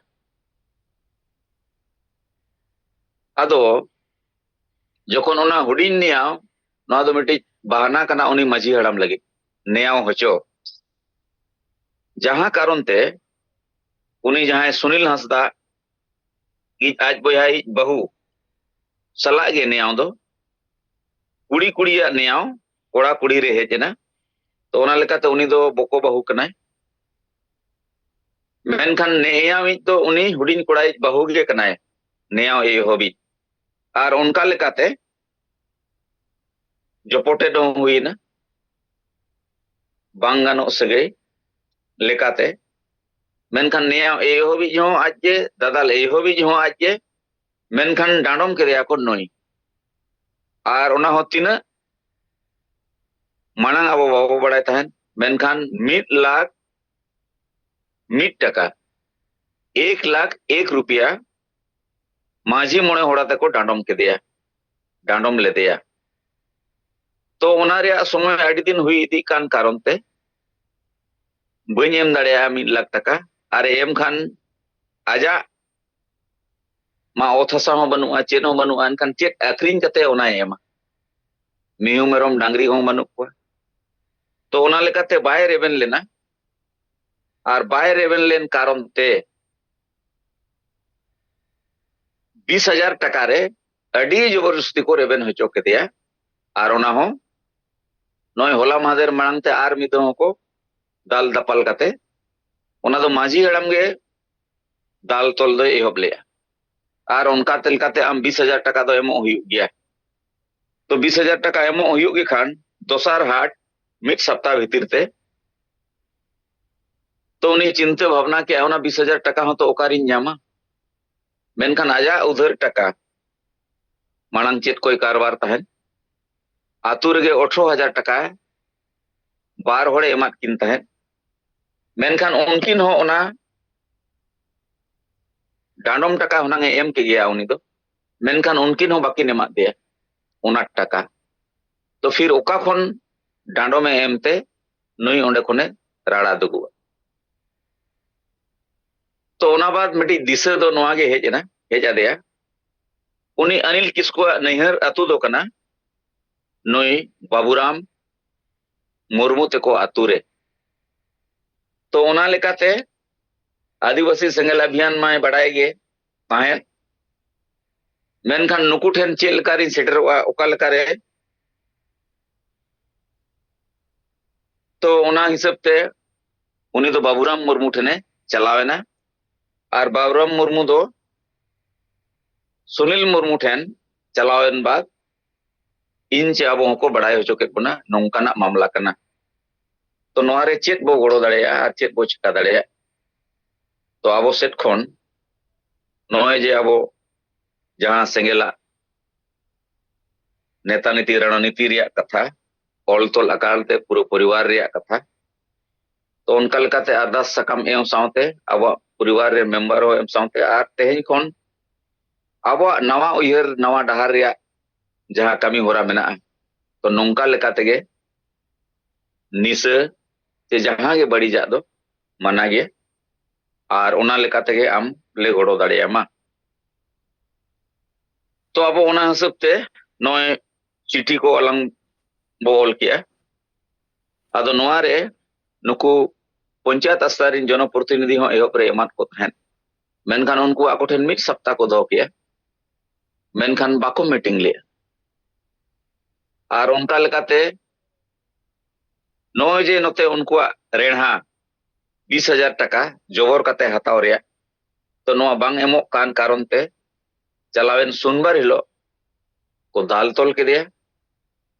ᱟᱫᱚ ᱡᱚᱠᱷᱚᱱ ᱚᱱᱟ ᱦᱩᱰᱤᱧ ᱱᱮᱭᱟᱣ, ᱱᱚᱣᱟ ᱫᱚ ᱢᱤᱫᱴᱤᱡ ᱵᱟᱦᱟᱱᱟ ᱠᱟᱱᱟ ᱩᱱᱤ ᱢᱟᱹᱡᱷᱤ ᱦᱟᱲᱟᱢ ᱞᱟᱹᱜᱤᱫ ᱱᱮᱭᱟᱣ ᱦᱚᱪᱚ, ᱡᱟᱦᱟᱸ ᱠᱟᱨᱚᱱ ᱛᱮ ᱩᱱᱤ ᱡᱟᱦᱟᱸᱭ ᱥᱩᱱᱤᱞ ᱦᱟᱸᱥᱫᱟ ᱤᱡ ᱟᱡ ᱵᱚᱭᱦᱟ ᱤᱡ ᱵᱟᱹᱦᱩ ᱥᱟᱞᱟᱜ ᱜᱮ ᱱᱮᱭᱟᱣ ᱫᱚ ᱠᱩᱲᱤ ᱠᱩᱲᱤᱭᱟᱜ ᱱᱮᱭᱟᱣ ᱠᱚᱲᱟ ᱠᱩᱲᱤ ᱨᱮ ᱦᱮᱡ ᱮᱱᱟ᱾ ᱛᱚ ᱚᱱᱟ ᱞᱮᱠᱟᱛᱮ ᱩᱱᱤ ᱫᱚ ᱵᱚᱠᱚ ᱵᱟᱹᱦᱩ ᱠᱟᱱᱟᱭ᱾ ᱢᱮᱱᱠᱷᱟᱱ ᱱᱮᱭᱟᱣᱤᱡ ᱫᱚ ᱩᱱᱤ ᱦᱩᱰᱤᱧ ᱠᱚᱲᱟᱭᱤᱡ ᱵᱟᱹᱦᱩ ᱜᱮ ᱠᱟᱱᱟᱭ, ᱱᱮᱭᱟᱣ ᱮᱦᱚᱵᱤᱡ᱾ ᱟᱨ ᱚᱱᱠᱟ ᱞᱮᱠᱟᱛᱮ ᱡᱚᱯᱚᱴᱮᱫ ᱦᱚᱸ ᱦᱩᱭᱮᱱᱟ, ᱵᱟᱝ ᱜᱟᱱᱚᱜ ᱥᱟᱹᱜᱟᱹᱭ ᱞᱮᱠᱟᱛᱮ᱾ ᱢᱮᱱᱠᱷᱟᱱ ᱱᱮᱭᱟᱣ ᱮᱦᱚᱵᱤᱡ ᱦᱚᱸ ᱟᱡ ᱜᱮ, ᱫᱟᱫᱟᱞ ᱮᱦᱚᱵᱤᱡ ᱦᱚᱸ ᱟᱡ ᱜᱮ, ᱢᱮᱱᱠᱷᱟᱱ ᱰᱟᱸᱰᱚᱢ ᱠᱮᱫᱮᱭᱟ ᱠᱚ ᱱᱩᱭ᱾ ᱟᱨ ᱚᱱᱟ ᱦᱚᱸ ᱛᱤᱱᱟᱹᱜ ᱢᱟᱲᱟᱝ ᱟᱵᱚ ᱵᱟᱵᱚ ᱵᱟᱲᱟᱭ ᱛᱟᱦᱮᱸᱫ, ᱢᱮᱱᱠᱷᱟᱱ ᱢᱤᱫ ᱞᱟᱠᱷ ᱢᱤᱫ ᱴᱟᱠᱟ, ᱮᱠ ᱞᱟᱠᱷ ᱮᱠ ᱨᱩᱯᱤᱭᱟ ᱢᱟᱹᱡᱷᱤ ᱢᱚᱬᱮ ᱦᱚᱲ ᱟᱛᱮ ᱠᱚ ᱰᱟᱸᱰᱚᱢ ᱠᱮᱫᱮᱭᱟ, ᱰᱟᱸᱰᱚᱢ ᱞᱮᱫᱮᱭᱟ᱾ ᱛᱚ ᱚᱱᱟ ᱨᱮᱭᱟᱜ ᱥᱚᱢᱚᱭ ᱟᱹᱰᱤ ᱫᱤᱱ ᱦᱩᱭ ᱤᱫᱤᱜ ᱠᱟᱱ ᱠᱟᱨᱚᱱ ᱛᱮ ᱵᱟᱹᱧ ᱮᱢ ᱫᱟᱲᱮᱭᱟᱜᱼᱟ ᱢᱤᱫ ᱞᱟᱠᱷ ᱴᱟᱠᱟ᱾ ᱟᱨ ᱮᱢ ᱠᱷᱟᱱ ᱟᱡᱟᱜ ᱢᱟ ᱚᱛ ᱦᱟᱥᱟ ᱦᱚᱸ ᱵᱟᱹᱱᱩᱜᱼᱟ, ᱪᱮᱫ ᱦᱚᱸ ᱵᱟᱹᱱᱩᱜᱼᱟ, ᱮᱱᱠᱷᱟᱱ ᱪᱮᱫ ᱟᱹᱠᱷᱨᱤᱧ ᱠᱟᱛᱮ ᱚᱱᱟᱭ ᱮᱢᱟ? ᱢᱤᱦᱩ ᱢᱮᱨᱚᱢ ᱰᱟᱝᱨᱤ ᱦᱚᱸ ᱵᱟᱹᱱᱩᱜ ᱠᱚᱣᱟ᱾ ᱛᱚ ᱚᱱᱟ ᱞᱮᱠᱟᱛᱮ ᱵᱟᱭ ᱨᱮᱵᱮᱱ ᱞᱮᱱᱟ᱾ ᱟᱨ ᱵᱟᱭ ᱨᱮᱵᱮᱱ ᱞᱮᱱ ᱠᱟᱨᱚᱱ ᱛᱮ ᱵᱤᱥ ᱦᱟᱡᱟᱨ ᱴᱟᱠᱟ ᱨᱮ ᱟᱹᱰᱤ ᱡᱚᱵᱚᱨᱫᱚᱥᱛᱤ ᱠᱚ ᱨᱮᱵᱮᱱ ᱦᱚᱪᱚ ᱠᱮᱫᱮᱭᱟ᱾ ᱟᱨ ᱚᱱᱟ ᱦᱚᱸ ᱱᱚᱜᱼᱚᱭ ᱦᱚᱞᱟ ᱢᱟᱦᱫᱮᱨ ᱢᱟᱲᱟᱝ ᱛᱮ ᱟᱨ ᱢᱤᱫ ᱫᱷᱟᱣ ᱦᱚᱸᱠᱚ ᱫᱟᱞ ᱫᱟᱯᱟᱞ ᱠᱟᱛᱮ, ᱚᱱᱟ ᱫᱚ ᱢᱟᱹᱡᱷᱤ ᱦᱟᱲᱟᱢ ᱜᱮ ᱫᱟᱞ ᱛᱚᱞ ᱫᱚᱭ ᱮᱦᱚᱵ ᱞᱮᱜᱼᱟ᱾ ᱟᱨ ᱚᱱᱠᱟ ᱛᱮ ᱞᱮᱠᱟᱛᱮ ᱟᱢ ᱵᱤᱥ ᱦᱟᱡᱟᱨ ᱴᱟᱠᱟ ᱫᱚ ᱮᱢᱚᱜ ᱦᱩᱭᱩᱜ ᱜᱮᱭᱟ᱾ ᱛᱚ ᱵᱤᱥ ᱦᱟᱡᱟᱨ ᱴᱟᱠᱟ ᱮᱢᱚᱜ ᱦᱩᱭᱩᱜ ᱜᱮ ᱠᱷᱟᱱ ᱫᱚᱥᱟᱨ ᱦᱟᱴ ᱢᱤᱫ ᱥᱟᱯᱛᱟ ᱵᱷᱤᱛᱤᱨ ᱛᱮ, ᱛᱚ ᱩᱱᱤ ᱪᱤᱱᱛᱟᱹ ᱵᱷᱟᱵᱽᱱᱟ ᱠᱮᱜᱼᱟ, ᱚᱱᱟ ᱵᱤᱥ ᱦᱟᱡᱟᱨ ᱴᱟᱠᱟ ᱦᱚᱸᱛᱚ ᱚᱠᱟᱨᱤᱧ ᱧᱟᱢᱟ? ᱢᱮᱱᱠᱷᱟᱱ ᱟᱡᱟᱜ ᱩᱫᱷᱟᱹᱨ ᱴᱟᱠᱟ, ᱢᱟᱲᱟᱝ ᱪᱮᱫ ᱠᱚᱭ ᱠᱟᱨᱵᱟᱨ ᱛᱟᱦᱮᱸᱫ, ᱟᱛᱳ ᱨᱮᱜᱮ ᱟᱴᱷᱨᱚ ᱦᱟᱡᱟᱨ ᱴᱟᱠᱟ ᱵᱟᱨ ᱦᱚᱲᱮ ᱮᱢᱟᱫ ᱠᱤᱱ ᱛᱟᱦᱮᱸᱫ᱾ ᱢᱮᱱᱠᱷᱟᱱ ᱩᱱᱠᱤᱱ ᱦᱚᱸ ᱚᱱᱟ ᱰᱟᱸᱰᱚᱢ ᱴᱟᱠᱟ ᱦᱩᱱᱟᱝ ᱮ ᱮᱢ ᱠᱮᱜᱮᱭᱟ ᱩᱱᱤ ᱫᱚ, ᱢᱮᱱᱠᱷᱟᱱ ᱩᱱᱠᱤᱱ ᱦᱚᱸ ᱵᱟᱹᱠᱤᱱ ᱮᱢᱟᱫ ᱫᱮᱭᱟ ᱚᱱᱟ ᱴᱟᱠᱟ᱾ ᱛᱚ ᱯᱷᱤᱨ ᱚᱠᱟ ᱠᱷᱚᱱ ᱰᱟᱸᱰᱚᱢᱮ ᱮᱢ ᱛᱮ ᱱᱩᱭ ᱚᱸᱰᱮ ᱠᱷᱚᱱᱮ ᱨᱟᱲᱟ ᱫᱩᱜᱩᱜᱼᱟ? ᱛᱚ ᱚᱱᱟ ᱵᱟᱫ ᱢᱤᱫᱴᱤᱡ ᱫᱤᱥᱟᱹ ᱫᱚ ᱱᱚᱣᱟ ᱜᱮ ᱦᱮᱡ ᱮᱱᱟ, ᱦᱮᱡ ᱟᱫᱮᱭᱟ, ᱩᱱᱤ ᱟᱱᱤᱞ ᱠᱤᱥᱠᱩᱣᱟᱜ ᱱᱟᱹᱭᱦᱟᱹᱨ ᱟᱹᱛᱩ ᱫᱚ ᱠᱟᱱᱟ ᱱᱩᱭ ᱵᱟᱵᱩᱨᱟᱢ ᱢᱩᱨᱢᱩ ᱛᱮᱠᱚ ᱟᱹᱛᱩ ᱨᱮ᱾ ᱛᱚ ᱚᱱᱟ ᱞᱮᱠᱟᱛᱮ ᱟᱹᱫᱤᱵᱟᱹᱥᱤ ᱥᱮᱸᱜᱮᱞ ᱚᱵᱷᱤᱭᱟᱱ ᱢᱟᱭ ᱵᱟᱲᱟᱭ ᱜᱮ ᱛᱟᱦᱮᱸᱫ, ᱢᱮᱱᱠᱷᱟᱱ ᱱᱩᱠᱩ ᱴᱷᱮᱱ ᱪᱮᱫ ᱞᱮᱠᱟᱨᱤᱧ ᱥᱮᱴᱮᱨᱚᱜᱼᱟ, ᱚᱠᱟ ᱞᱮᱠᱟᱨᱮ, ᱛᱚ ᱚᱱᱟ ᱦᱤᱥᱟᱹᱵ ᱛᱮ ᱩᱱᱤ ᱫᱚ ᱵᱟᱵᱩᱨᱟᱢ ᱢᱩᱨᱢᱩ ᱴᱷᱮᱱᱮ ᱪᱟᱞᱟᱣ ᱮᱱᱟ᱾ ᱟᱨ ᱵᱟᱵᱩᱨᱟᱢ ᱢᱩᱨᱢᱩ ᱫᱚ ᱥᱩᱱᱤᱞ ᱢᱩᱨᱢᱩ ᱴᱷᱮᱱ ᱪᱟᱞᱟᱣ ᱮᱱ ᱵᱟᱫ ᱤᱧ ᱪᱮ ᱟᱵᱚ ᱦᱚᱸᱠᱚ ᱵᱟᱲᱟᱭ ᱦᱚᱪᱚ ᱠᱮᱫ ᱵᱚᱱᱟ ᱱᱚᱝᱠᱟᱱᱟᱜ ᱢᱟᱢᱞᱟ ᱠᱟᱱᱟ᱾ ᱛᱚ ᱱᱚᱣᱟ ᱨᱮ ᱪᱮᱫ ᱵᱚ ᱜᱚᱲᱚ ᱫᱟᱲᱮᱭᱟᱜᱼᱟ ᱟᱨ ᱪᱮᱫ ᱵᱚ ᱪᱮᱠᱟ ᱫᱟᱲᱮᱭᱟᱜᱼᱟ? ᱛᱚ ᱟᱵᱚ ᱥᱮᱫ ᱠᱷᱚᱱ ᱱᱚᱜᱼᱚᱭ ᱡᱮ ᱟᱵᱚ ᱡᱟᱦᱟᱸ ᱥᱮᱸᱜᱮᱞᱟᱜ ᱱᱮᱛᱟ ᱱᱤᱛᱤ ᱨᱚᱬᱱᱤᱛᱤ ᱨᱮᱭᱟᱜ ᱠᱟᱛᱷᱟ, ᱚᱞ ᱛᱚᱞ ᱟᱠᱟᱞ ᱛᱮ ᱯᱩᱨᱟᱹ ᱯᱚᱨᱤᱵᱟᱨ ᱨᱮᱭᱟᱜ ᱠᱟᱛᱷᱟ, ᱛᱚ ᱚᱱᱠᱟ ᱞᱮᱠᱟᱛᱮ ᱟᱨᱫᱟᱥ ᱥᱟᱠᱟᱢ ᱮᱢ ᱥᱟᱶᱛᱮ ᱟᱵᱚᱣᱟᱜ ᱯᱚᱨᱤᱵᱟᱨ ᱨᱮ ᱢᱮᱢᱵᱟᱨ ᱦᱚᱸ ᱮᱢ ᱥᱟᱶᱛᱮ ᱟᱨ ᱛᱮᱦᱮᱧ ᱠᱷᱚᱱ ᱟᱵᱚᱣᱟᱜ ᱱᱟᱣᱟ ᱩᱭᱦᱟᱹᱨ, ᱱᱟᱣᱟ ᱰᱟᱦᱟᱨ ᱨᱮᱭᱟᱜ ᱡᱟᱦᱟᱸ ᱠᱟᱹᱢᱤ ᱦᱚᱨᱟ ᱢᱮᱱᱟᱜᱼᱟ, ᱛᱚ ᱱᱚᱝᱠᱟ ᱞᱮᱠᱟ ᱛᱮᱜᱮ ᱱᱤᱥᱟᱹ ᱥᱮ ᱡᱟᱦᱟᱸ ᱜᱮ ᱵᱟᱹᱲᱤᱡᱟᱜ ᱫᱚ ᱢᱟᱱᱟ ᱜᱮᱭᱟ, ᱟᱨ ᱚᱱᱟ ᱞᱮᱠᱟ ᱛᱮᱜᱮ ᱟᱢ ᱞᱮ ᱜᱚᱲᱚ ᱫᱟᱲᱮᱭᱟᱢᱟ᱾ ᱛᱚ ᱟᱵᱚ ᱚᱱᱟ ᱦᱤᱥᱟᱹᱵ ᱛᱮ ᱱᱚᱜᱼᱚᱭ ᱪᱤᱴᱷᱤ ᱠᱚ ᱟᱞᱟᱝ ᱵᱚ ᱚᱞ ᱠᱮᱜᱼᱟ᱾ ᱟᱫᱚ ᱱᱚᱣᱟ ᱨᱮ ᱱᱩᱠᱩ ᱯᱚᱧᱪᱟᱭᱮᱛ ᱟᱥᱲᱟ ᱨᱮᱱ ᱡᱚᱱᱚᱯᱨᱚᱛᱤᱱᱤᱫᱷᱤ ᱦᱚᱸ ᱮᱦᱚᱵ ᱨᱮ ᱮᱢᱟᱫ ᱠᱚ ᱛᱟᱦᱮᱸᱫ, ᱢᱮᱱᱠᱷᱟᱱ ᱩᱱᱠᱩ ᱟᱠᱚ ᱴᱷᱮᱱ ᱢᱤᱫ ᱥᱟᱯᱛᱟ ᱠᱚ ᱫᱚᱦᱚ ᱠᱮᱜᱼᱟ, ᱢᱮᱱᱠᱷᱟᱱ ᱵᱟᱠᱚ ᱢᱤᱴᱤᱝ ᱞᱮᱜᱼᱟ᱾ ᱟᱨ ᱚᱱᱠᱟ ᱞᱮᱠᱟᱛᱮ ᱱᱚᱜᱼᱚᱭ ᱡᱮ ᱱᱚᱛᱮ ᱩᱱᱠᱩᱣᱟᱜ ᱨᱮᱲᱦᱟ ᱵᱤᱥ ᱦᱟᱡᱟᱨ ᱴᱟᱠᱟ ᱡᱚᱵᱚᱨ ᱠᱟᱛᱮ ᱦᱟᱛᱟᱣ ᱨᱮᱭᱟᱜ, ᱛᱚ ᱱᱚᱣᱟ ᱵᱟᱝ ᱮᱢᱚᱜ ᱠᱟᱱ ᱠᱟᱨᱚᱱ ᱛᱮ ᱪᱟᱞᱟᱣᱮᱱ ᱥᱳᱢᱵᱟᱨ ᱦᱤᱞᱳᱜ ᱠᱚ ᱫᱟᱞ ᱛᱚᱞ ᱠᱮᱫᱮᱭᱟ᱾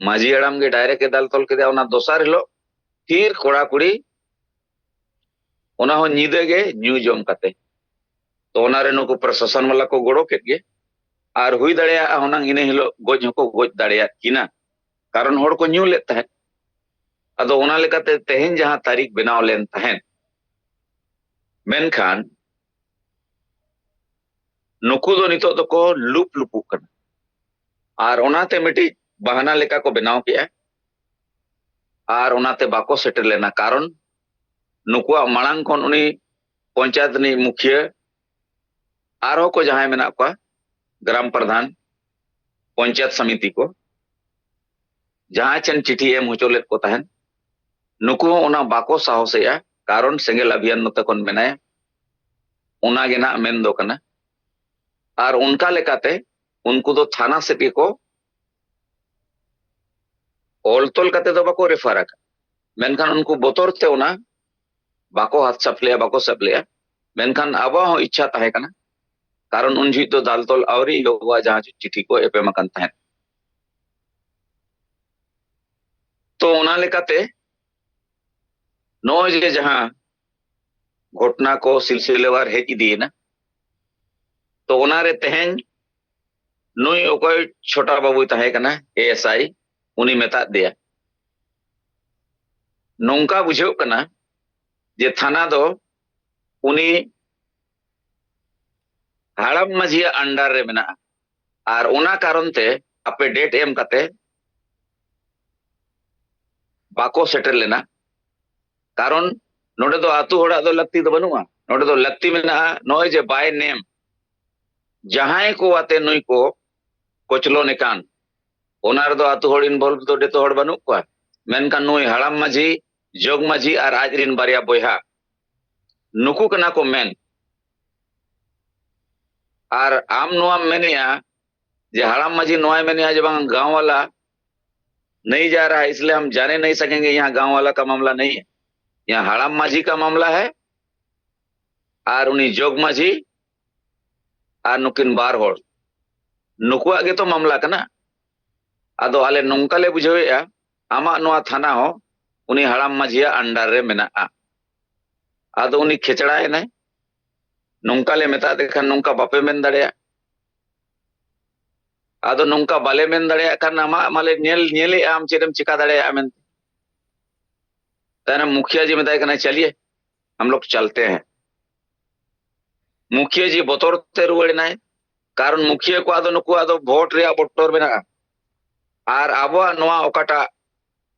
ᱢᱟᱹᱡᱷᱤ ᱦᱟᱲᱟᱢ ᱜᱮ ᱰᱟᱭᱨᱮᱠᱴ ᱮ ᱫᱟᱞ ᱛᱚᱞ ᱠᱮᱫᱮᱭᱟ᱾ ᱚᱱᱟ ᱫᱚᱥᱟᱨ ᱦᱤᱞᱳᱜ ᱯᱷᱤᱨ ᱠᱚᱲᱟ ᱠᱩᱲᱤ, ᱚᱱᱟ ᱦᱚᱸ ᱧᱤᱫᱟᱹ ᱜᱮ ᱧᱩ ᱡᱚᱢ ᱠᱟᱛᱮ᱾ ᱛᱚ ᱚᱱᱟᱨᱮ ᱱᱩᱠᱩ ᱯᱨᱚᱥᱟᱥᱚᱱ ᱵᱟᱞᱟ ᱠᱚ ᱜᱚᱲᱚ ᱠᱮᱫ ᱜᱮ, ᱟᱨ ᱦᱩᱭ ᱫᱟᱲᱮᱭᱟᱜᱼᱟ ᱦᱩᱱᱟᱹᱝ ᱤᱱᱟᱹ ᱦᱤᱞᱳᱜ ᱜᱚᱡ ᱦᱚᱸᱠᱚ ᱜᱚᱡ ᱫᱟᱲᱮᱭᱟᱜ ᱠᱤᱱᱟ, ᱠᱟᱨᱚᱱ ᱦᱚᱲ ᱠᱚ ᱧᱩ ᱞᱮᱫ ᱛᱟᱦᱮᱸᱫ᱾ ᱟᱫᱚ ᱚᱱᱟ ᱞᱮᱠᱟᱛᱮ ᱛᱮᱦᱮᱧ ᱡᱟᱦᱟᱸ ᱛᱟᱹᱨᱤᱠᱷ ᱵᱮᱱᱟᱣ ᱞᱮᱱ ᱛᱟᱦᱮᱸᱫ, ᱢᱮᱱᱠᱷᱟᱱ ᱱᱩᱠᱩ ᱫᱚ ᱱᱤᱛᱚᱜ ᱫᱚᱠᱚ ᱞᱩᱯ ᱞᱩᱯᱩᱜ ᱠᱟᱱᱟ᱾ ᱟᱨ ᱚᱱᱟᱛᱮ ᱢᱤᱫᱴᱤᱡ ᱵᱟᱦᱟᱱᱟ ᱞᱮᱠᱟ ᱠᱚ ᱵᱮᱱᱟᱣ ᱠᱮᱜᱼᱟ, ᱟᱨ ᱚᱱᱟᱛᱮ ᱵᱟᱠᱚ ᱥᱮᱴᱮᱨ ᱞᱮᱱᱟ᱾ ᱠᱟᱨᱚᱱ ᱱᱩᱠᱩᱣᱟᱜ ᱢᱟᱲᱟᱝ ᱠᱷᱚᱱ ᱩᱱᱤ ᱯᱚᱧᱪᱟᱭᱮᱛ ᱨᱤᱱᱤᱡ ᱢᱩᱠᱷᱤᱭᱟᱹ, ᱟᱨᱦᱚᱸ ᱠᱚ ᱡᱟᱦᱟᱸᱭ ᱢᱮᱱᱟᱜ ᱠᱚᱣᱟ, ᱜᱨᱟᱢ ᱯᱨᱟᱫᱷᱟᱱ, ᱯᱚᱧᱪᱟᱭᱮᱛ ᱥᱚᱢᱤᱛᱤ ᱠᱚ, ᱡᱟᱦᱟᱸᱭ ᱴᱷᱮᱱ ᱪᱤᱴᱷᱤ ᱮᱢ ᱦᱚᱪᱚ ᱞᱮᱫ ᱠᱚ ᱛᱟᱦᱮᱸᱱ, ᱱᱩᱠᱩ ᱦᱚᱸ ᱚᱱᱟ ᱵᱟᱠᱚ ᱥᱟᱦᱚᱥᱮᱜᱼᱟ᱾ ᱠᱟᱨᱚᱱ ᱥᱮᱸᱜᱮᱞ ᱚᱵᱷᱤᱭᱟᱱ ᱱᱚᱛᱮ ᱠᱷᱚᱱ ᱢᱮᱱᱟᱭᱟ, ᱚᱱᱟ ᱜᱮ ᱱᱟᱜ ᱢᱮᱱ ᱫᱚ ᱠᱟᱱᱟ᱾ ᱟᱨ ᱚᱱᱠᱟ ᱞᱮᱠᱟᱛᱮ ᱩᱱᱠᱩ ᱫᱚ ᱛᱷᱟᱱᱟ ᱥᱮᱫ ᱜᱮᱠᱚ ᱚᱞ ᱛᱚᱞ ᱠᱟᱛᱮ ᱫᱚ ᱵᱟᱠᱚ ᱨᱮᱯᱷᱟᱨ ᱟᱠᱟᱫ, ᱢᱮᱱᱠᱷᱟᱱ ᱩᱱᱠᱩ ᱵᱚᱛᱚᱨ ᱛᱮ ᱚᱱᱟ ᱵᱟᱠᱚ ᱦᱟᱛ ᱥᱟᱯ ᱞᱮᱜᱼᱟ, ᱵᱟᱠᱚ ᱥᱟᱵ ᱞᱮᱜᱼᱟ᱾ ᱢᱮᱱᱠᱷᱟᱱ ᱟᱵᱚᱣᱟᱜ ᱦᱚᱸ ᱤᱪᱪᱷᱟ ᱛᱟᱦᱮᱸ ᱠᱟᱱᱟ, ᱠᱟᱨᱚᱱ ᱩᱱ ᱡᱚᱦᱚᱜ ᱫᱚ ᱫᱟᱞ ᱛᱚᱞ ᱟᱹᱣᱨᱤ ᱮᱦᱚᱵᱚᱜᱼᱟ, ᱡᱟᱦᱟᱸ ᱪᱤᱴᱷᱤ ᱠᱚ ᱮᱯᱮᱢ ᱟᱠᱟᱱ ᱛᱟᱦᱮᱸᱫ᱾ ᱛᱚ ᱚᱱᱟ ᱞᱮᱠᱟᱛᱮ ᱱᱚᱜᱼᱚᱭ ᱡᱮ ᱡᱟᱦᱟᱸ ᱜᱷᱚᱴᱱᱟ ᱠᱚ ᱥᱤᱞᱥᱤᱞᱮᱣᱟᱨ ᱦᱮᱡ ᱤᱫᱤᱭᱮᱱᱟ, ᱛᱚ ᱚᱱᱟᱨᱮ ᱛᱮᱦᱮᱧ ᱱᱩᱭ ᱚᱠᱚᱭ ᱪᱷᱳᱴᱟ ᱵᱟᱹᱵᱩᱭ ᱛᱟᱦᱮᱸ ᱠᱟᱱᱟ, ᱮ ᱮᱥ ᱟᱭ, ᱩᱱᱤ ᱢᱮᱛᱟᱫ ᱫᱮᱭᱟ, ᱱᱚᱝᱠᱟ ᱵᱩᱡᱷᱟᱹᱜ ᱠᱟᱱᱟ ᱡᱮ ᱛᱷᱟᱱᱟ ᱫᱚ ᱩᱱᱤ ᱦᱟᱲᱟᱢ ᱢᱟᱹᱡᱷᱤᱭᱟᱜ ᱟᱱᱰᱟᱨ ᱨᱮ ᱢᱮᱱᱟᱜᱼᱟ, ᱟᱨ ᱚᱱᱟ ᱠᱟᱨᱚᱱ ᱛᱮ ᱟᱯᱮ ᱰᱮᱴ ᱮᱢ ᱠᱟᱛᱮ ᱵᱟᱠᱚ ᱥᱮᱴᱮᱨ ᱞᱮᱱᱟ᱾ ᱠᱟᱨᱚᱱ ᱱᱚᱰᱮ ᱫᱚ ᱟᱹᱛᱩ ᱦᱚᱲᱟᱜ ᱫᱚ ᱞᱟᱹᱠᱛᱤ ᱫᱚ ᱵᱟᱹᱱᱩᱜᱼᱟ, ᱱᱚᱰᱮ ᱫᱚ ᱞᱟᱹᱠᱛᱤ ᱢᱮᱱᱟᱜᱼᱟ ᱱᱚᱜᱼᱚᱭ ᱡᱮ by name ᱡᱟᱦᱟᱸᱭ ᱠᱚ ᱟᱛᱮ ᱱᱩᱭ ᱠᱚ ᱠᱚᱪᱞᱚᱱ ᱮ ᱠᱟᱱ, ᱚᱱᱟ ᱨᱮᱫᱚ ᱟᱹᱛᱩ ᱦᱚᱲ ᱤᱱᱵᱷᱚᱞᱵᱷ ᱫᱚ ᱡᱚᱛᱚ ᱦᱚᱲ ᱵᱟᱹᱱᱩᱜ ᱠᱚᱣᱟ, ᱢᱮᱱᱠᱷᱟᱱ ᱱᱩᱭ ᱦᱟᱲᱟᱢ ᱢᱟᱹᱡᱷᱤ, ᱡᱚᱜᱽ ᱢᱟᱹᱡᱷᱤ ᱟᱨ ᱟᱡ ᱨᱤᱱ ᱵᱟᱨᱭᱟ ᱵᱚᱭᱦᱟ ᱱᱩᱠᱩ ᱠᱟᱱᱟ ᱠᱚ ᱢᱮᱱ᱾ ᱟᱨ ᱟᱢ ᱱᱚᱣᱟᱢ ᱢᱮᱱᱮᱜᱼᱟ ᱡᱮ ᱦᱟᱲᱟᱢ ᱢᱟᱹᱡᱷᱤ ᱱᱚᱣᱟᱭ ᱢᱮᱱᱮᱜᱼᱟ ᱡᱮ ᱵᱟᱝ ᱜᱟᱶ ᱵᱟᱞᱟ नहीं जा रहा है, इसलिए हम जाने नहीं सकेंगे यहाँ गांव वाला का मामला नहीं है। यहाँ ᱦᱟᱲᱟᱢ ᱢᱟᱹᱡᱷᱤ ᱠᱟ ᱢᱟᱢᱞᱟ ᱦᱮ ᱟᱨ ᱩᱱᱤ ᱡᱚᱜᱽ ᱢᱟᱹᱡᱷᱤ ᱟᱨ ᱱᱩᱠᱤᱱ ᱵᱟᱨ ᱦᱚᱲ, ᱱᱩᱠᱩᱣᱟᱜ ᱜᱮᱛᱚ ᱢᱟᱢᱞᱟ ᱠᱟᱱᱟ᱾ ᱟᱫᱚ ᱟᱞᱮ ᱱᱚᱝᱠᱟ ᱞᱮ ᱵᱩᱡᱷᱟᱹᱣᱮᱫᱼᱟ, ᱟᱢᱟᱜ ᱱᱚᱣᱟ ᱛᱷᱟᱱᱟ ᱦᱚᱸ ᱩᱱᱤ ᱦᱟᱲᱟᱢ ᱢᱟᱹᱡᱷᱤᱭᱟᱜ under ᱨᱮ ᱢᱮᱱᱟᱜᱼᱟ᱾ ᱟᱫᱚ ᱩᱱᱤ ᱠᱷᱮᱪᱲᱟᱭᱮᱱᱟᱭ, ᱱᱚᱝᱠᱟ ᱞᱮ ᱢᱮᱛᱟᱫᱮ ᱠᱷᱟᱱ ᱱᱚᱝᱠᱟ ᱵᱟᱯᱮ ᱢᱮᱱ ᱫᱟᱲᱮᱭᱟᱜ᱾ ᱟᱫᱚ ᱱᱚᱝᱠᱟ ᱵᱟᱞᱮ ᱢᱮᱱ ᱫᱟᱲᱮᱭᱟᱜ ᱠᱷᱟᱱ ᱟᱢᱟᱜ ᱢᱟᱞᱮ ᱧᱮᱞ ᱧᱮᱞᱮᱜᱼᱟ ᱟᱢ ᱪᱮᱫ ᱮᱢ ᱪᱮᱠᱟ ᱫᱟᱲᱮᱭᱟᱜᱼᱟ ᱢᱮᱱᱛᱮ᱾ ᱛᱟᱭᱱᱚᱢ ᱢᱩᱠᱷᱤᱭᱟᱹ ᱡᱤ ᱢᱮᱛᱟᱭ ᱠᱟᱱᱟ, ᱪᱟᱞᱤᱭᱮ ᱦᱟᱢ ᱞᱳᱜ ᱪᱟᱞᱛᱮ ᱦᱮᱸ᱾ ᱢᱩᱠᱷᱤᱭᱟᱹ ᱡᱤ ᱵᱚᱛᱚᱨ ᱛᱮ ᱨᱩᱣᱟᱹᱲ ᱮᱱᱟᱭ, ᱠᱟᱨᱚᱱ ᱢᱩᱠᱷᱤᱭᱟᱹ ᱠᱚᱣᱟᱜ ᱫᱚ ᱱᱩᱠᱩᱣᱟᱜ ᱫᱚ ᱵᱷᱳᱴ ᱨᱮᱭᱟᱜ ᱵᱚᱛᱚᱨ ᱢᱮᱱᱟᱜᱼᱟ᱾ ᱟᱨ ᱟᱵᱚᱣᱟᱜ ᱱᱚᱣᱟ ᱚᱠᱟᱴᱟᱜ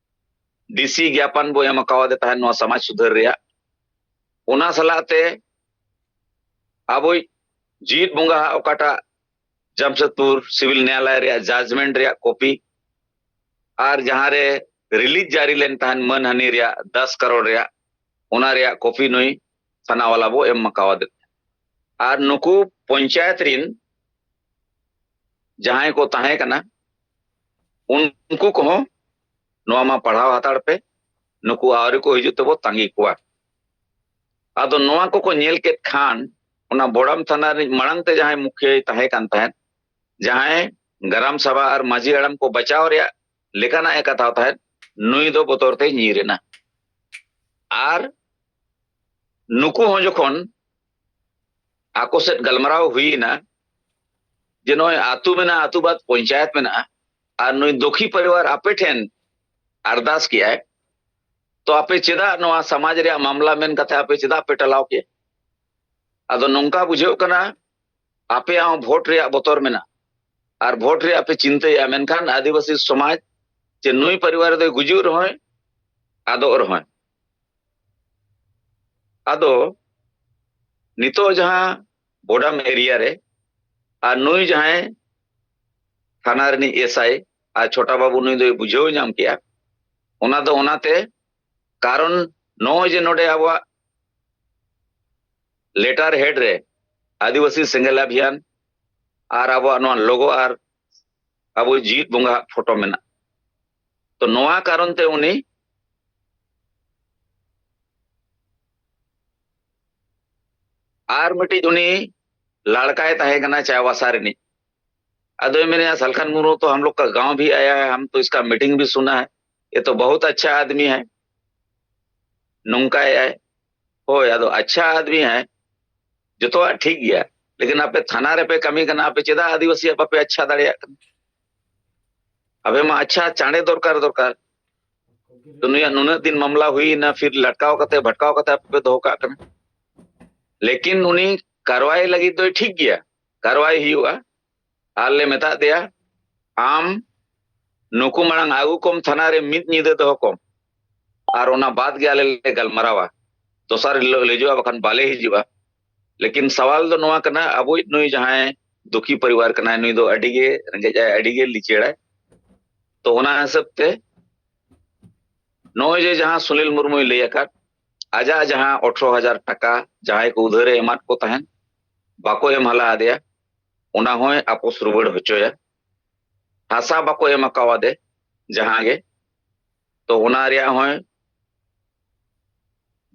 ᱰᱤᱥᱤ ᱜᱮᱭᱟᱯᱟᱱ ᱵᱚ ᱮᱢ ᱟᱠᱟᱣᱟᱫᱮ ᱛᱟᱦᱮᱸᱫ ᱱᱚᱣᱟ ᱥᱚᱢᱟᱡᱽ ᱥᱩᱫᱷᱟᱹᱨ ᱨᱮᱭᱟᱜ, ᱚᱱᱟ ᱥᱟᱞᱟᱜ ᱛᱮ ᱟᱵᱚᱭᱤᱡ ᱡᱤᱣᱤᱫ ᱵᱚᱸᱜᱟ ᱦᱟᱜ ᱚᱠᱟᱴᱟᱜ ᱡᱟᱢᱥᱮᱫᱽᱯᱩᱨ ᱥᱤᱵᱤᱞ ᱱᱮᱭᱟᱞᱟᱭ ᱨᱮᱭᱟᱜ ᱡᱟᱡᱽᱢᱮᱱᱴ ᱨᱮᱭᱟᱜ ᱠᱚᱯᱤ ᱟᱨ ᱡᱟᱦᱟᱸ ᱨᱮ ᱨᱤᱞᱤᱡᱽ ᱡᱟᱹᱨᱤ ᱞᱮᱱ ᱛᱟᱦᱮᱸᱱ ᱢᱟᱹᱱᱦᱟᱹᱱᱤ ᱨᱮᱭᱟᱜ ᱫᱚᱥ ᱠᱟᱨᱳᱲ ᱨᱮᱭᱟᱜ, ᱚᱱᱟ ᱨᱮᱭᱟᱜ ᱠᱚᱯᱤ ᱱᱩᱭ ᱛᱷᱟᱱᱟ ᱣᱟᱞᱟ ᱵᱚ ᱮᱢ ᱟᱠᱟᱣᱟᱫᱮ ᱛᱟᱦᱮᱸᱫ᱾ ᱟᱨ ᱱᱩᱠᱩ ᱯᱚᱧᱪᱟᱭᱮᱛ ᱨᱤᱱ ᱡᱟᱦᱟᱸᱭ ᱠᱚ ᱛᱟᱦᱮᱸ ᱠᱟᱱᱟ, ᱩᱱᱠᱩ ᱠᱚᱦᱚᱸ ᱱᱚᱣᱟ ᱢᱟ ᱯᱟᱲᱦᱟᱣ ᱦᱟᱛᱟᱲ ᱯᱮ, ᱱᱩᱠᱩ ᱟᱹᱣᱨᱤ ᱠᱚ ᱦᱤᱡᱩᱜ ᱛᱮᱵᱚ ᱛᱟᱸᱜᱤ ᱠᱚᱣᱟ᱾ ᱟᱫᱚ ᱱᱚᱣᱟ ᱠᱚᱠᱚ ᱧᱮᱞ ᱠᱮᱫ ᱠᱷᱟᱱ, ᱚᱱᱟ ᱵᱚᱰᱟᱢ ᱛᱷᱟᱱᱟ ᱨᱤᱱᱤᱡ ᱢᱟᱲᱟᱝ ᱛᱮ ᱡᱟᱦᱟᱸᱭ ᱢᱩᱠᱷᱤᱭᱟᱹᱭ ᱛᱟᱦᱮᱸ ᱠᱟᱱ ᱛᱟᱦᱮᱸᱫ, ᱡᱟᱦᱟᱸᱭ ᱜᱨᱟᱢ ᱥᱟᱵᱷᱟ ᱟᱨ ᱢᱟᱹᱡᱷᱤ ᱦᱟᱲᱟᱢ ᱠᱚ ᱵᱟᱪᱟᱣ ᱨᱮᱭᱟᱜ ᱞᱮᱠᱟᱱᱟᱜ ᱮ ᱠᱟᱛᱷᱟᱣ ᱛᱟᱦᱮᱸᱫ, ᱱᱩᱭ ᱫᱚ ᱵᱚᱛᱚᱨ ᱛᱮᱭ ᱧᱤᱨ ᱮᱱᱟ᱾ ᱟᱨ ᱱᱩᱠᱩ ᱦᱚᱸ ᱡᱚᱠᱷᱚᱱ ᱟᱠᱚ ᱥᱮᱫ ᱜᱟᱞᱢᱟᱨᱟᱣ ᱦᱩᱭᱮᱱᱟ ᱡᱮ ᱱᱚᱜᱼᱚᱭ ᱟᱹᱛᱩ ᱢᱮᱱᱟᱜᱼᱟ, ᱟᱹᱛᱩ ᱵᱟᱫ ᱯᱚᱧᱪᱟᱭᱮᱛ ᱢᱮᱱᱟᱜᱼᱟ, ᱟᱨ ᱱᱩᱭ ᱫᱩᱠᱷᱤ ᱯᱚᱨᱤᱵᱟᱨ ᱟᱯᱮ ᱴᱷᱮᱱ ᱟᱨᱫᱟᱥ ᱠᱮᱜᱼᱟᱭ, ᱛᱚ ᱟᱯᱮ ᱪᱮᱫᱟᱜ ᱱᱚᱣᱟ ᱥᱚᱢᱟᱡᱽ ᱨᱮᱭᱟᱜ ᱢᱟᱢᱞᱟ ᱢᱮᱱ ᱠᱟᱛᱮ ᱟᱯᱮ ᱪᱮᱫᱟᱜ ᱯᱮ ᱴᱟᱞᱟᱣ ᱠᱮᱜᱼᱟ? ᱟᱫᱚ ᱱᱚᱝᱠᱟ ᱵᱩᱡᱷᱟᱹᱜ ᱠᱟᱱᱟ ᱟᱯᱮᱭᱟᱜ ᱦᱚᱸ ᱵᱷᱳᱴ ᱨᱮᱭᱟᱜ ᱵᱚᱛᱚᱨ ᱢᱮᱱᱟᱜᱼᱟ ᱟᱨ ᱵᱷᱳᱴ ᱨᱮᱭᱟᱜ ᱯᱮ ᱪᱤᱱᱛᱟᱹᱭᱮᱫᱼᱟ, ᱢᱮᱱᱠᱷᱟᱱ ᱟᱹᱫᱤᱵᱟᱹᱥᱤ ᱥᱚᱢᱟᱡᱽ ᱪᱮ ᱱᱩᱭ ᱯᱚᱨᱤᱵᱟᱨ ᱫᱚᱭ ᱜᱩᱡᱩᱜ ᱨᱮᱦᱚᱸᱭ ᱟᱫᱚᱜ ᱨᱮᱦᱚᱸᱭ᱾ ᱟᱫᱚ ᱱᱤᱛᱚᱜ ᱡᱟᱦᱟᱸ ᱵᱚᱰᱟᱢ ᱮᱨᱤᱭᱟ ᱨᱮ ᱟᱨ ᱱᱩᱭ ᱡᱟᱦᱟᱸᱭ ᱛᱷᱟᱱᱟ ᱨᱤᱱᱤᱡ ᱮᱥ ᱟᱭ ᱟᱨ ᱪᱷᱳᱴᱟ ᱵᱟᱹᱵᱩ ᱱᱩᱭ ᱫᱚᱭ ᱵᱩᱡᱷᱟᱹᱣ ᱧᱟᱢ ᱠᱮᱜᱼᱟ, ᱚᱱᱟ ᱫᱚ ᱚᱱᱟᱛᱮ ᱠᱟᱨᱚᱱ ᱱᱚᱜᱼᱚᱭ ᱡᱮ ᱱᱚᱰᱮ ᱟᱵᱚᱣᱟᱜ ᱞᱮᱴᱟᱨ ᱦᱮᱰ ᱨᱮ ᱟᱹᱫᱤᱵᱟᱹᱥᱤ ᱥᱮᱸᱜᱮᱞ ᱚᱵᱷᱤᱭᱟᱱ ᱟᱨ ᱟᱵᱚᱣᱟᱜ ᱱᱚᱣᱟ ᱞᱳᱜᱳ ᱟᱨ ᱟᱵᱚ ᱡᱤᱣᱤᱫ ᱵᱚᱸᱜᱟ ᱯᱷᱳᱴᱳ ᱢᱮᱱᱟᱜᱼᱟ᱾ ᱛᱚ ᱱᱚᱣᱟ ᱠᱟᱨᱚᱱ ᱛᱮ ᱩᱱᱤ ᱟᱨ ᱢᱤᱫᱴᱤᱡ ᱩᱱᱤ ᱞᱟᱲᱠᱟᱭ ᱛᱟᱦᱮᱸ ᱠᱟᱱᱟ ᱪᱟᱭᱵᱟᱥᱟ ᱨᱤᱱᱤᱡ᱾ ᱟᱫᱚᱭ ᱢᱮᱱᱮᱜᱼᱟ, "ᱥᱟᱞᱠᱷᱟᱱ ᱢᱩᱨᱢᱩ ᱛᱚ ᱦᱟᱢ ᱞᱳᱜ ᱠᱟ ᱜᱟᱸᱣ ᱵᱷᱤ ᱟᱭᱟ ᱦᱟᱭ, ᱦᱟᱢ ᱛᱚ ᱤᱥᱠᱟ ᱢᱤᱴᱤᱝ ᱵᱷᱤ ᱥᱩᱱᱟ ᱦᱟᱭ, ᱭᱮ ᱛᱚ ᱵᱚᱦᱩᱛ ᱟᱪᱪᱷᱟ ᱟᱫᱢᱤ ᱦᱟᱭ, ᱱᱚᱝᱠᱟᱭᱮᱜᱼᱟᱭ, ᱦᱳᱭ, ᱟᱫᱚ ᱟᱪᱪᱷᱟ ᱟᱫᱢᱤ ᱦᱟᱭ, ᱡᱚᱛᱚᱣᱟᱜ ᱴᱷᱤᱠ ᱜᱮᱭᱟ, ᱞᱮᱠᱤᱱ ᱟᱯᱮ ᱛᱷᱟᱱᱟ ᱨᱮᱯᱮ ᱠᱟᱹᱢᱤ ᱠᱟᱱᱟ, ᱟᱯᱮ ᱪᱮᱫᱟᱜ ᱟᱹᱫᱤᱵᱟᱹᱥᱤᱭᱟᱜ ᱵᱟᱯᱮ ᱟᱪᱪᱷᱟ ᱫᱟᱲᱮᱭᱟᱜ ᱠᱟᱱᱟ? ᱟᱯᱮ ᱢᱟ ᱟᱪᱪᱷᱟ ᱪᱟᱬᱮ ᱫᱚᱨᱠᱟᱨ, ᱫᱚᱨᱠᱟᱨ᱾ ᱛᱚ ᱱᱩᱭᱟᱜ ᱱᱩᱱᱟᱹᱜ ᱫᱤᱱ ᱢᱟᱢᱞᱟ ᱦᱩᱭᱱᱟ, ᱯᱷᱤᱨ ᱞᱟᱴᱠᱟᱣ ᱠᱟᱛᱮ ᱵᱷᱟᱴᱠᱟᱣ ᱠᱟᱛᱮ ᱟᱯᱮ ᱯᱮ ᱫᱚᱦᱚ ᱠᱟᱜ ᱠᱟᱱᱟ᱾ ᱞᱮᱠᱤᱱ ᱩᱱᱤ ᱠᱟᱨᱣᱟᱭ ᱞᱟᱹᱜᱤᱫ ᱫᱚᱭ ᱴᱷᱤᱠ ᱜᱮᱭᱟ, ᱠᱟᱨᱣᱟᱭ ᱦᱩᱭᱩᱜᱼᱟ᱾ ᱟᱨ ᱞᱮ ᱢᱮᱛᱟᱫ ᱫᱮᱭᱟ, ᱟᱢ ᱱᱩᱠᱩ ᱢᱟᱲᱟᱝ ᱟᱹᱜᱩ ᱠᱚᱢ ᱛᱷᱟᱱᱟ ᱨᱮ, ᱢᱤᱫ ᱧᱤᱫᱟᱹ ᱫᱚᱦᱚ ᱠᱚᱢ, ᱟᱨ ᱚᱱᱟ ᱵᱟᱫ ᱜᱮ ᱟᱞᱮ ᱞᱮ ᱜᱟᱞᱢᱟᱨᱟᱣᱟ, ᱫᱚᱥᱟᱨ ᱦᱤᱞᱳᱜ ᱞᱮ ᱦᱤᱡᱩᱜᱼᱟ, ᱵᱟᱠᱷᱟᱱ ᱵᱟᱞᱮ ᱦᱤᱡᱩᱜᱼᱟ᱾ ᱞᱮᱠᱤᱱ ᱥᱟᱣᱟᱞ ᱫᱚ ᱱᱚᱣᱟ ᱠᱟᱱᱟ, ᱟᱵᱚᱭᱤᱡ ᱱᱩᱭ ᱡᱟᱦᱟᱸᱭ ᱫᱩᱠᱷᱤ ᱯᱚᱨᱤᱵᱟᱨ ᱠᱟᱱᱟᱭ, ᱱᱩᱭ ᱫᱚ ᱟᱹᱰᱤ ᱜᱮ ᱨᱮᱸᱜᱮᱡ ᱟᱭ, ᱟᱹᱰᱤ ᱜᱮ ᱞᱤᱪᱟᱹᱲᱟᱭ᱾ ᱛᱚ ᱚᱱᱟ ᱦᱤᱥᱟᱹᱵ ᱛᱮ ᱱᱚᱜᱼᱚᱭ ᱡᱮ ᱡᱟᱦᱟᱸ ᱥᱩᱱᱤᱞ ᱢᱩᱨᱢᱩᱭ ᱞᱟᱹᱭ ᱟᱠᱟᱫ, ᱟᱡᱟᱜ ᱡᱟᱦᱟᱸ ᱟᱴᱷᱨᱚ ᱦᱟᱡᱟᱨ ᱴᱟᱠᱟ ᱡᱟᱦᱟᱸᱭ ᱠᱚ ᱩᱫᱷᱟᱹᱨᱮ ᱮᱢᱟᱫ ᱠᱚ ᱛᱟᱦᱮᱸᱱ, ᱵᱟᱠᱚ ᱮᱢ ᱦᱟᱞᱟ ᱟᱫᱮᱭᱟ, ᱚᱱᱟ ᱦᱚᱸᱭ ᱟᱯᱚᱥ ᱨᱩᱣᱟᱹᱲ ᱦᱚᱪᱚᱭᱟ᱾ ᱦᱟᱥᱟ ᱵᱟᱠᱚ ᱮᱢ ᱟᱠᱟᱣᱟᱫᱮ ᱡᱟᱦᱟᱸ ᱜᱮ, ᱛᱚ ᱚᱱᱟ ᱨᱮᱭᱟᱜ ᱦᱚᱸᱭ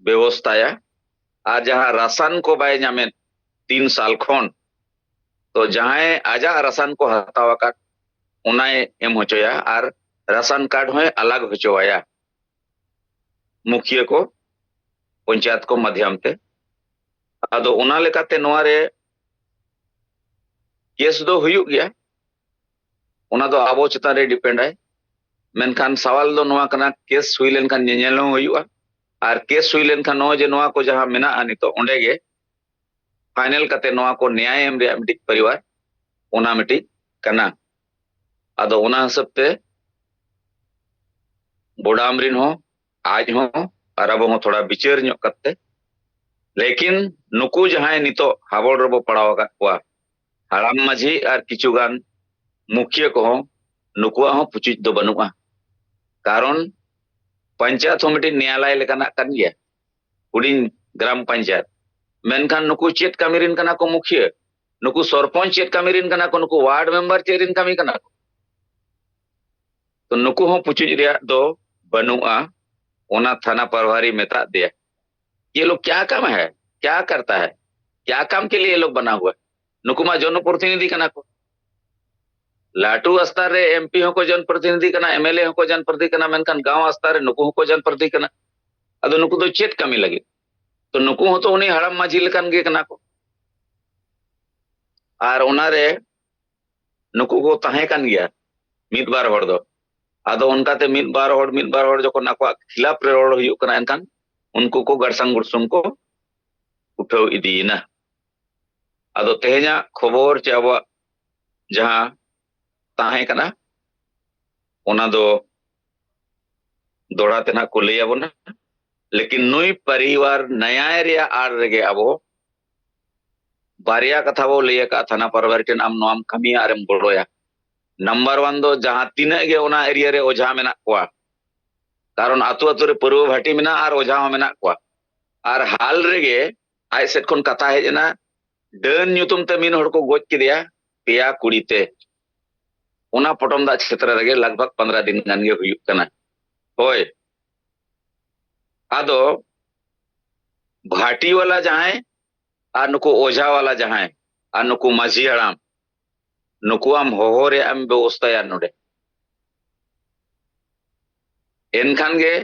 ᱵᱮᱵᱚᱥᱛᱟᱭᱟ᱾ ᱟᱨ ᱡᱟᱦᱟᱸ ᱨᱟᱥᱟᱱ ᱠᱚ ᱵᱟᱭ ᱧᱟᱢᱮᱫ ᱛᱤᱱ ᱥᱟᱞ ᱠᱷᱚᱱ, ᱛᱚ ᱡᱟᱦᱟᱸᱭ ᱟᱡᱟᱜ ᱨᱟᱥᱟᱱ ᱠᱚ ᱦᱟᱛᱟᱣ ᱟᱠᱟᱫ, ᱚᱱᱟᱭ ᱮᱢ ᱦᱚᱪᱚᱭᱟ ᱟᱨ ᱨᱟᱥᱟᱱ ᱠᱟᱨᱰ ᱦᱚᱸᱭ ᱟᱞᱟᱜ ᱦᱚᱪᱚ ᱟᱭᱟ ᱢᱩᱠᱷᱤᱭᱟᱹ ᱠᱚ, ᱯᱚᱧᱪᱟᱭᱮᱛ ᱠᱚ ᱢᱟᱫᱷᱭᱟᱢ ᱛᱮ᱾ ᱟᱫᱚ ᱚᱱᱟ ᱞᱮᱠᱟᱛᱮ ᱱᱚᱣᱟ ᱨᱮ ᱠᱮᱥ ᱫᱚ ᱦᱩᱭᱩᱜ ᱜᱮᱭᱟ, ᱚᱱᱟ ᱫᱚ ᱟᱵᱚ ᱪᱮᱛᱟᱱ ᱨᱮ ᱰᱤᱯᱮᱱᱰ ᱟᱭ᱾ ᱢᱮᱱᱠᱷᱟᱱ ᱥᱟᱣᱟᱞ ᱫᱚ ᱱᱚᱣᱟ ᱠᱟᱱᱟ, ᱠᱮᱥ ᱦᱩᱭ ᱞᱮᱱᱠᱷᱟᱱ ᱧᱮᱧᱮᱞ ᱦᱚᱸ ᱦᱩᱭᱩᱜᱼᱟ, ᱟᱨ ᱠᱮᱥ ᱦᱩᱭ ᱞᱮᱱᱠᱷᱟᱱ ᱱᱚᱜᱼᱚᱭ ᱡᱮ ᱱᱚᱣᱟ ᱠᱚ ᱡᱟᱦᱟᱸ ᱢᱮᱱᱟᱜᱼᱟ ᱱᱤᱛᱚᱜ, ᱚᱸᱰᱮ ᱜᱮ ᱯᱷᱟᱭᱱᱮᱞ ᱠᱟᱛᱮ ᱱᱚᱣᱟ ᱠᱚ ᱱᱮᱭᱟᱭ ᱮᱢ ᱨᱮᱭᱟᱜ ᱢᱤᱫᱴᱤᱡ ᱯᱚᱨᱤᱵᱟᱨ, ᱚᱱᱟ ᱢᱤᱫᱴᱤᱡ ᱠᱟᱱᱟ᱾ ᱟᱫᱚ ᱚᱱᱟ ᱦᱤᱥᱟᱹᱵ ᱛᱮ ᱵᱚᱰᱟᱢ ᱨᱤᱱ ᱦᱚᱸ, ᱟᱡ ᱦᱚᱸ, ᱟᱨ ᱟᱵᱚ ᱦᱚᱸ ᱛᱷᱚᱲᱟ ᱵᱤᱪᱟᱹᱨ ᱧᱚᱜ ᱠᱟᱛᱮ, ᱞᱮᱠᱤᱱ ᱱᱩᱠᱩ ᱡᱟᱦᱟᱸᱭ ᱱᱤᱛᱚᱜ ᱦᱟᱵᱚᱲ ᱨᱮᱵᱚ ᱯᱟᱲᱟᱣ ᱟᱠᱟᱫ ᱠᱚᱣᱟ, ᱦᱟᱲᱟᱢ ᱢᱟᱹᱡᱷᱤ ᱟᱨ ᱠᱤᱪᱷᱩ ᱜᱟᱱ ᱢᱩᱠᱷᱤᱭᱟᱹ ᱠᱚᱦᱚᱸ, ᱱᱩᱠᱩᱣᱟᱜ ᱦᱚᱸ ᱯᱩᱪᱩᱡ ᱫᱚ ᱵᱟᱹᱱᱩᱜᱼᱟ᱾ ᱠᱟᱨᱚᱱ ᱯᱚᱧᱪᱟᱭᱮᱛ ᱦᱚᱸ ᱢᱤᱫᱴᱤᱡ ᱱᱮᱭᱟᱞᱟᱭ ᱞᱮᱠᱟᱱᱟᱜ ᱠᱟᱱ ᱜᱮᱭᱟ, ᱦᱩᱰᱤᱧ ᱜᱨᱟᱢ ᱯᱚᱧᱪᱟᱭᱮᱛ᱾ ᱢᱮᱱᱠᱷᱟᱱ ᱱᱩᱠᱩ ᱪᱮᱫ ᱠᱟᱹᱢᱤ ᱨᱤᱱ ᱠᱟᱱᱟ ᱠᱚ ᱢᱩᱠᱷᱤᱭᱟᱹ? ᱱᱩᱠᱩ ᱥᱚᱨᱯᱚᱧᱪ ᱪᱮᱫ ᱠᱟᱹᱢᱤ ᱨᱤᱱ ᱠᱟᱱᱟ ᱠᱚ? ᱱᱩᱠᱩ ᱣᱟᱨᱰ ᱢᱮᱢᱵᱟᱨ ᱪᱮᱫ ᱨᱤᱱ ᱠᱟᱹᱢᱤ ᱠᱟᱱᱟ ᱠᱚ? ᱛᱚ ᱱᱩᱠᱩ ᱦᱚᱸ ᱯᱩᱪᱩᱡ ᱨᱮᱭᱟᱜ ᱫᱚ ᱵᱟᱹᱱᱩᱜᱼᱟ᱾ ᱚᱱᱟ ᱛᱷᱟᱱᱟ ᱯᱨᱚᱦᱟᱨᱤ ᱢᱮᱛᱟᱜ ᱫᱮᱭᱟ, ᱭᱮ ᱞᱳᱜ ᱠᱭᱟ ᱠᱟᱢ ᱦᱮ, ᱠᱭᱟ ᱠᱟᱨᱛᱟ ᱦᱮ, ᱠᱭᱟ ᱠᱟᱢ ᱠᱮ ᱞᱤᱭᱮ ᱞᱳᱜ ᱵᱟᱱᱟ ᱦᱩᱣᱟ? ᱱᱩᱠᱩ ᱢᱟ ᱡᱚᱱ ᱯᱨᱚᱛᱤᱱᱤᱫᱷᱤ ᱠᱟᱱᱟ ᱠᱚ᱾ ᱞᱟᱹᱴᱩ ᱟᱥᱛᱟᱨ ᱨᱮ ᱮᱢᱯᱤ ᱦᱚᱸᱠᱚ ᱡᱚᱱ ᱯᱨᱚᱛᱤᱱᱤᱫᱷᱤ ᱠᱟᱱᱟ, ᱮᱢᱮᱞᱮ ᱦᱚᱸᱠᱚ ᱡᱚᱱ ᱯᱨᱚᱛᱤᱱᱤᱫᱷᱤ ᱠᱟᱱᱟ, ᱢᱮᱱᱠᱷᱟᱱ ᱜᱟᱶ ᱟᱥᱛᱟᱨ ᱨᱮ ᱱᱩᱠᱩ ᱦᱚᱸᱠᱚ ᱡᱚᱱ ᱯᱨᱚᱛᱤᱱᱤᱫᱷᱤ ᱠᱟᱱᱟ᱾ ᱟᱫᱚ ᱱᱩᱠᱩ ᱫᱚ ᱪᱮᱫ ᱠᱟᱹᱢᱤ ᱞᱟᱹᱜᱤᱫ? ᱛᱚ ᱱᱩᱠᱩ ᱦᱚᱸᱛᱚ ᱩᱱᱤ ᱦᱟᱲᱟᱢ ᱢᱟᱹᱡᱷᱤ ᱞᱮᱠᱟᱱ ᱜᱮ ᱠᱟᱱᱟ ᱠᱚ᱾ ᱟᱨ ᱚᱱᱟᱨᱮ ᱱᱩᱠᱩ ᱠᱚ ᱛᱟᱦᱮᱸ ᱠᱟᱱ ᱜᱮᱭᱟ ᱢᱤᱫ ᱵᱟᱨ ᱦᱚᱲ ᱫᱚ᱾ ᱟᱫᱚ ᱚᱱᱠᱟᱛᱮ ᱢᱤᱫ ᱵᱟᱨ ᱦᱚᱲ, ᱢᱤᱫ ᱵᱟᱨ ᱦᱚᱲ ᱡᱚᱠᱷᱚᱱ ᱟᱠᱚᱣᱟᱜ ᱠᱷᱤᱞᱟᱯ ᱨᱮ ᱨᱚᱲ ᱦᱩᱭᱩᱜ ᱠᱟᱱᱟ, ᱮᱱᱠᱷᱟᱱ ᱩᱱᱠᱩ ᱠᱚ ᱜᱟᱲᱥᱟᱝ ᱜᱩᱲᱥᱩᱢ ᱠᱚ ᱩᱴᱷᱟᱹᱣ ᱤᱫᱤᱭᱮᱱᱟ᱾ ᱟᱫᱚ ᱛᱮᱦᱮᱧᱟᱜ ᱠᱷᱚᱵᱚᱨ ᱪᱮ ᱟᱵᱚᱣᱟᱜ ᱡᱟᱦᱟᱸ ᱛᱟᱦᱮᱸ ᱠᱟᱱᱟ, ᱚᱱᱟ ᱫᱚ ᱫᱚᱦᱲᱟ ᱛᱮ ᱱᱟᱜ ᱠᱚ ᱞᱟᱹᱭ ᱟᱵᱚᱱᱟ᱾ ᱞᱮᱠᱤᱱ ᱱᱩᱭ ᱯᱟᱨᱤᱵᱟᱨ ᱱᱟᱭᱟᱭ ᱨᱮᱭᱟᱜ ᱟᱲ ᱨᱮᱜᱮ ᱟᱵᱚ ᱵᱟᱨᱭᱟ ᱠᱟᱛᱷᱟ ᱵᱚ ᱞᱟᱹᱭ ᱟᱠᱟᱫ ᱛᱷᱟᱱᱟ ᱯᱟᱨᱵᱟᱨᱤ ᱴᱷᱮᱱ, ᱟᱢ ᱱᱚᱣᱟᱢ ᱠᱟᱹᱢᱤᱭᱟ ᱟᱨᱮᱢ ᱜᱚᱲᱚᱭᱟ᱾ ᱱᱟᱢᱵᱟᱨ ᱚᱣᱟᱱ ᱫᱚ ᱡᱟᱦᱟᱸ ᱛᱤᱱᱟᱹᱜ ᱜᱮ ᱚᱱᱟ ᱮᱨᱤᱭᱟ ᱨᱮ ᱚᱡᱷᱟ ᱢᱮᱱᱟᱜ ᱠᱚᱣᱟ, ᱠᱟᱨᱚᱱ ᱟᱛᱳ ᱟᱛᱳ ᱨᱮ ᱯᱟᱹᱨᱣᱟᱹ ᱵᱷᱟᱹᱴᱤ ᱢᱮᱱᱟᱜᱼᱟ ᱟᱨ ᱚᱡᱷᱟ ᱦᱚᱸ ᱢᱮᱱᱟᱜ ᱠᱚᱣᱟ᱾ ᱟᱨ ᱦᱟᱞ ᱨᱮᱜᱮ ᱟᱡ ᱥᱮᱫ ᱠᱷᱚᱱ ᱠᱟᱛᱷᱟ ᱦᱮᱡ ᱮᱱᱟ, ᱰᱟᱹᱱ ᱧᱩᱛᱩᱢ ᱛᱮ ᱢᱤᱫ ᱦᱚᱲ ᱠᱚ ᱜᱚᱡ ᱠᱮᱫᱮᱭᱟ, ᱯᱮᱭᱟ ᱠᱩᱲᱤ ᱛᱮ᱾ ᱚᱱᱟ ᱯᱚᱴᱚᱢ ᱫᱟᱜ ᱪᱷᱮᱛᱨᱟ ᱨᱮᱜᱮ ᱞᱟᱜᱽ ᱵᱷᱟᱜᱽ ᱯᱚᱱᱫᱽᱨᱟ ᱫᱤᱱ ᱜᱟᱱ ᱜᱮ ᱦᱩᱭᱩᱜ ᱠᱟᱱᱟ᱾ ᱦᱳᱭ, ᱟᱫᱚ ᱵᱷᱟᱴᱤ ᱣᱟᱞᱟ ᱡᱟᱦᱟᱸᱭ ᱟᱨ ᱱᱩᱠᱩ ᱚᱡᱷᱟ ᱣᱟᱞᱟ ᱡᱟᱦᱟᱸᱭ ᱟᱨ ᱱᱩᱠᱩ ᱢᱟᱹᱡᱷᱤ ᱦᱟᱲᱟᱢ, ᱱᱩᱠᱩᱣᱟᱜ ᱦᱚᱦᱚ ᱨᱮᱭᱟᱜ ᱮᱢ ᱵᱮᱵᱚᱥᱛᱷᱟᱭᱟ ᱱᱚᱰᱮ᱾ ᱮᱱᱠᱷᱟᱱ ᱜᱮ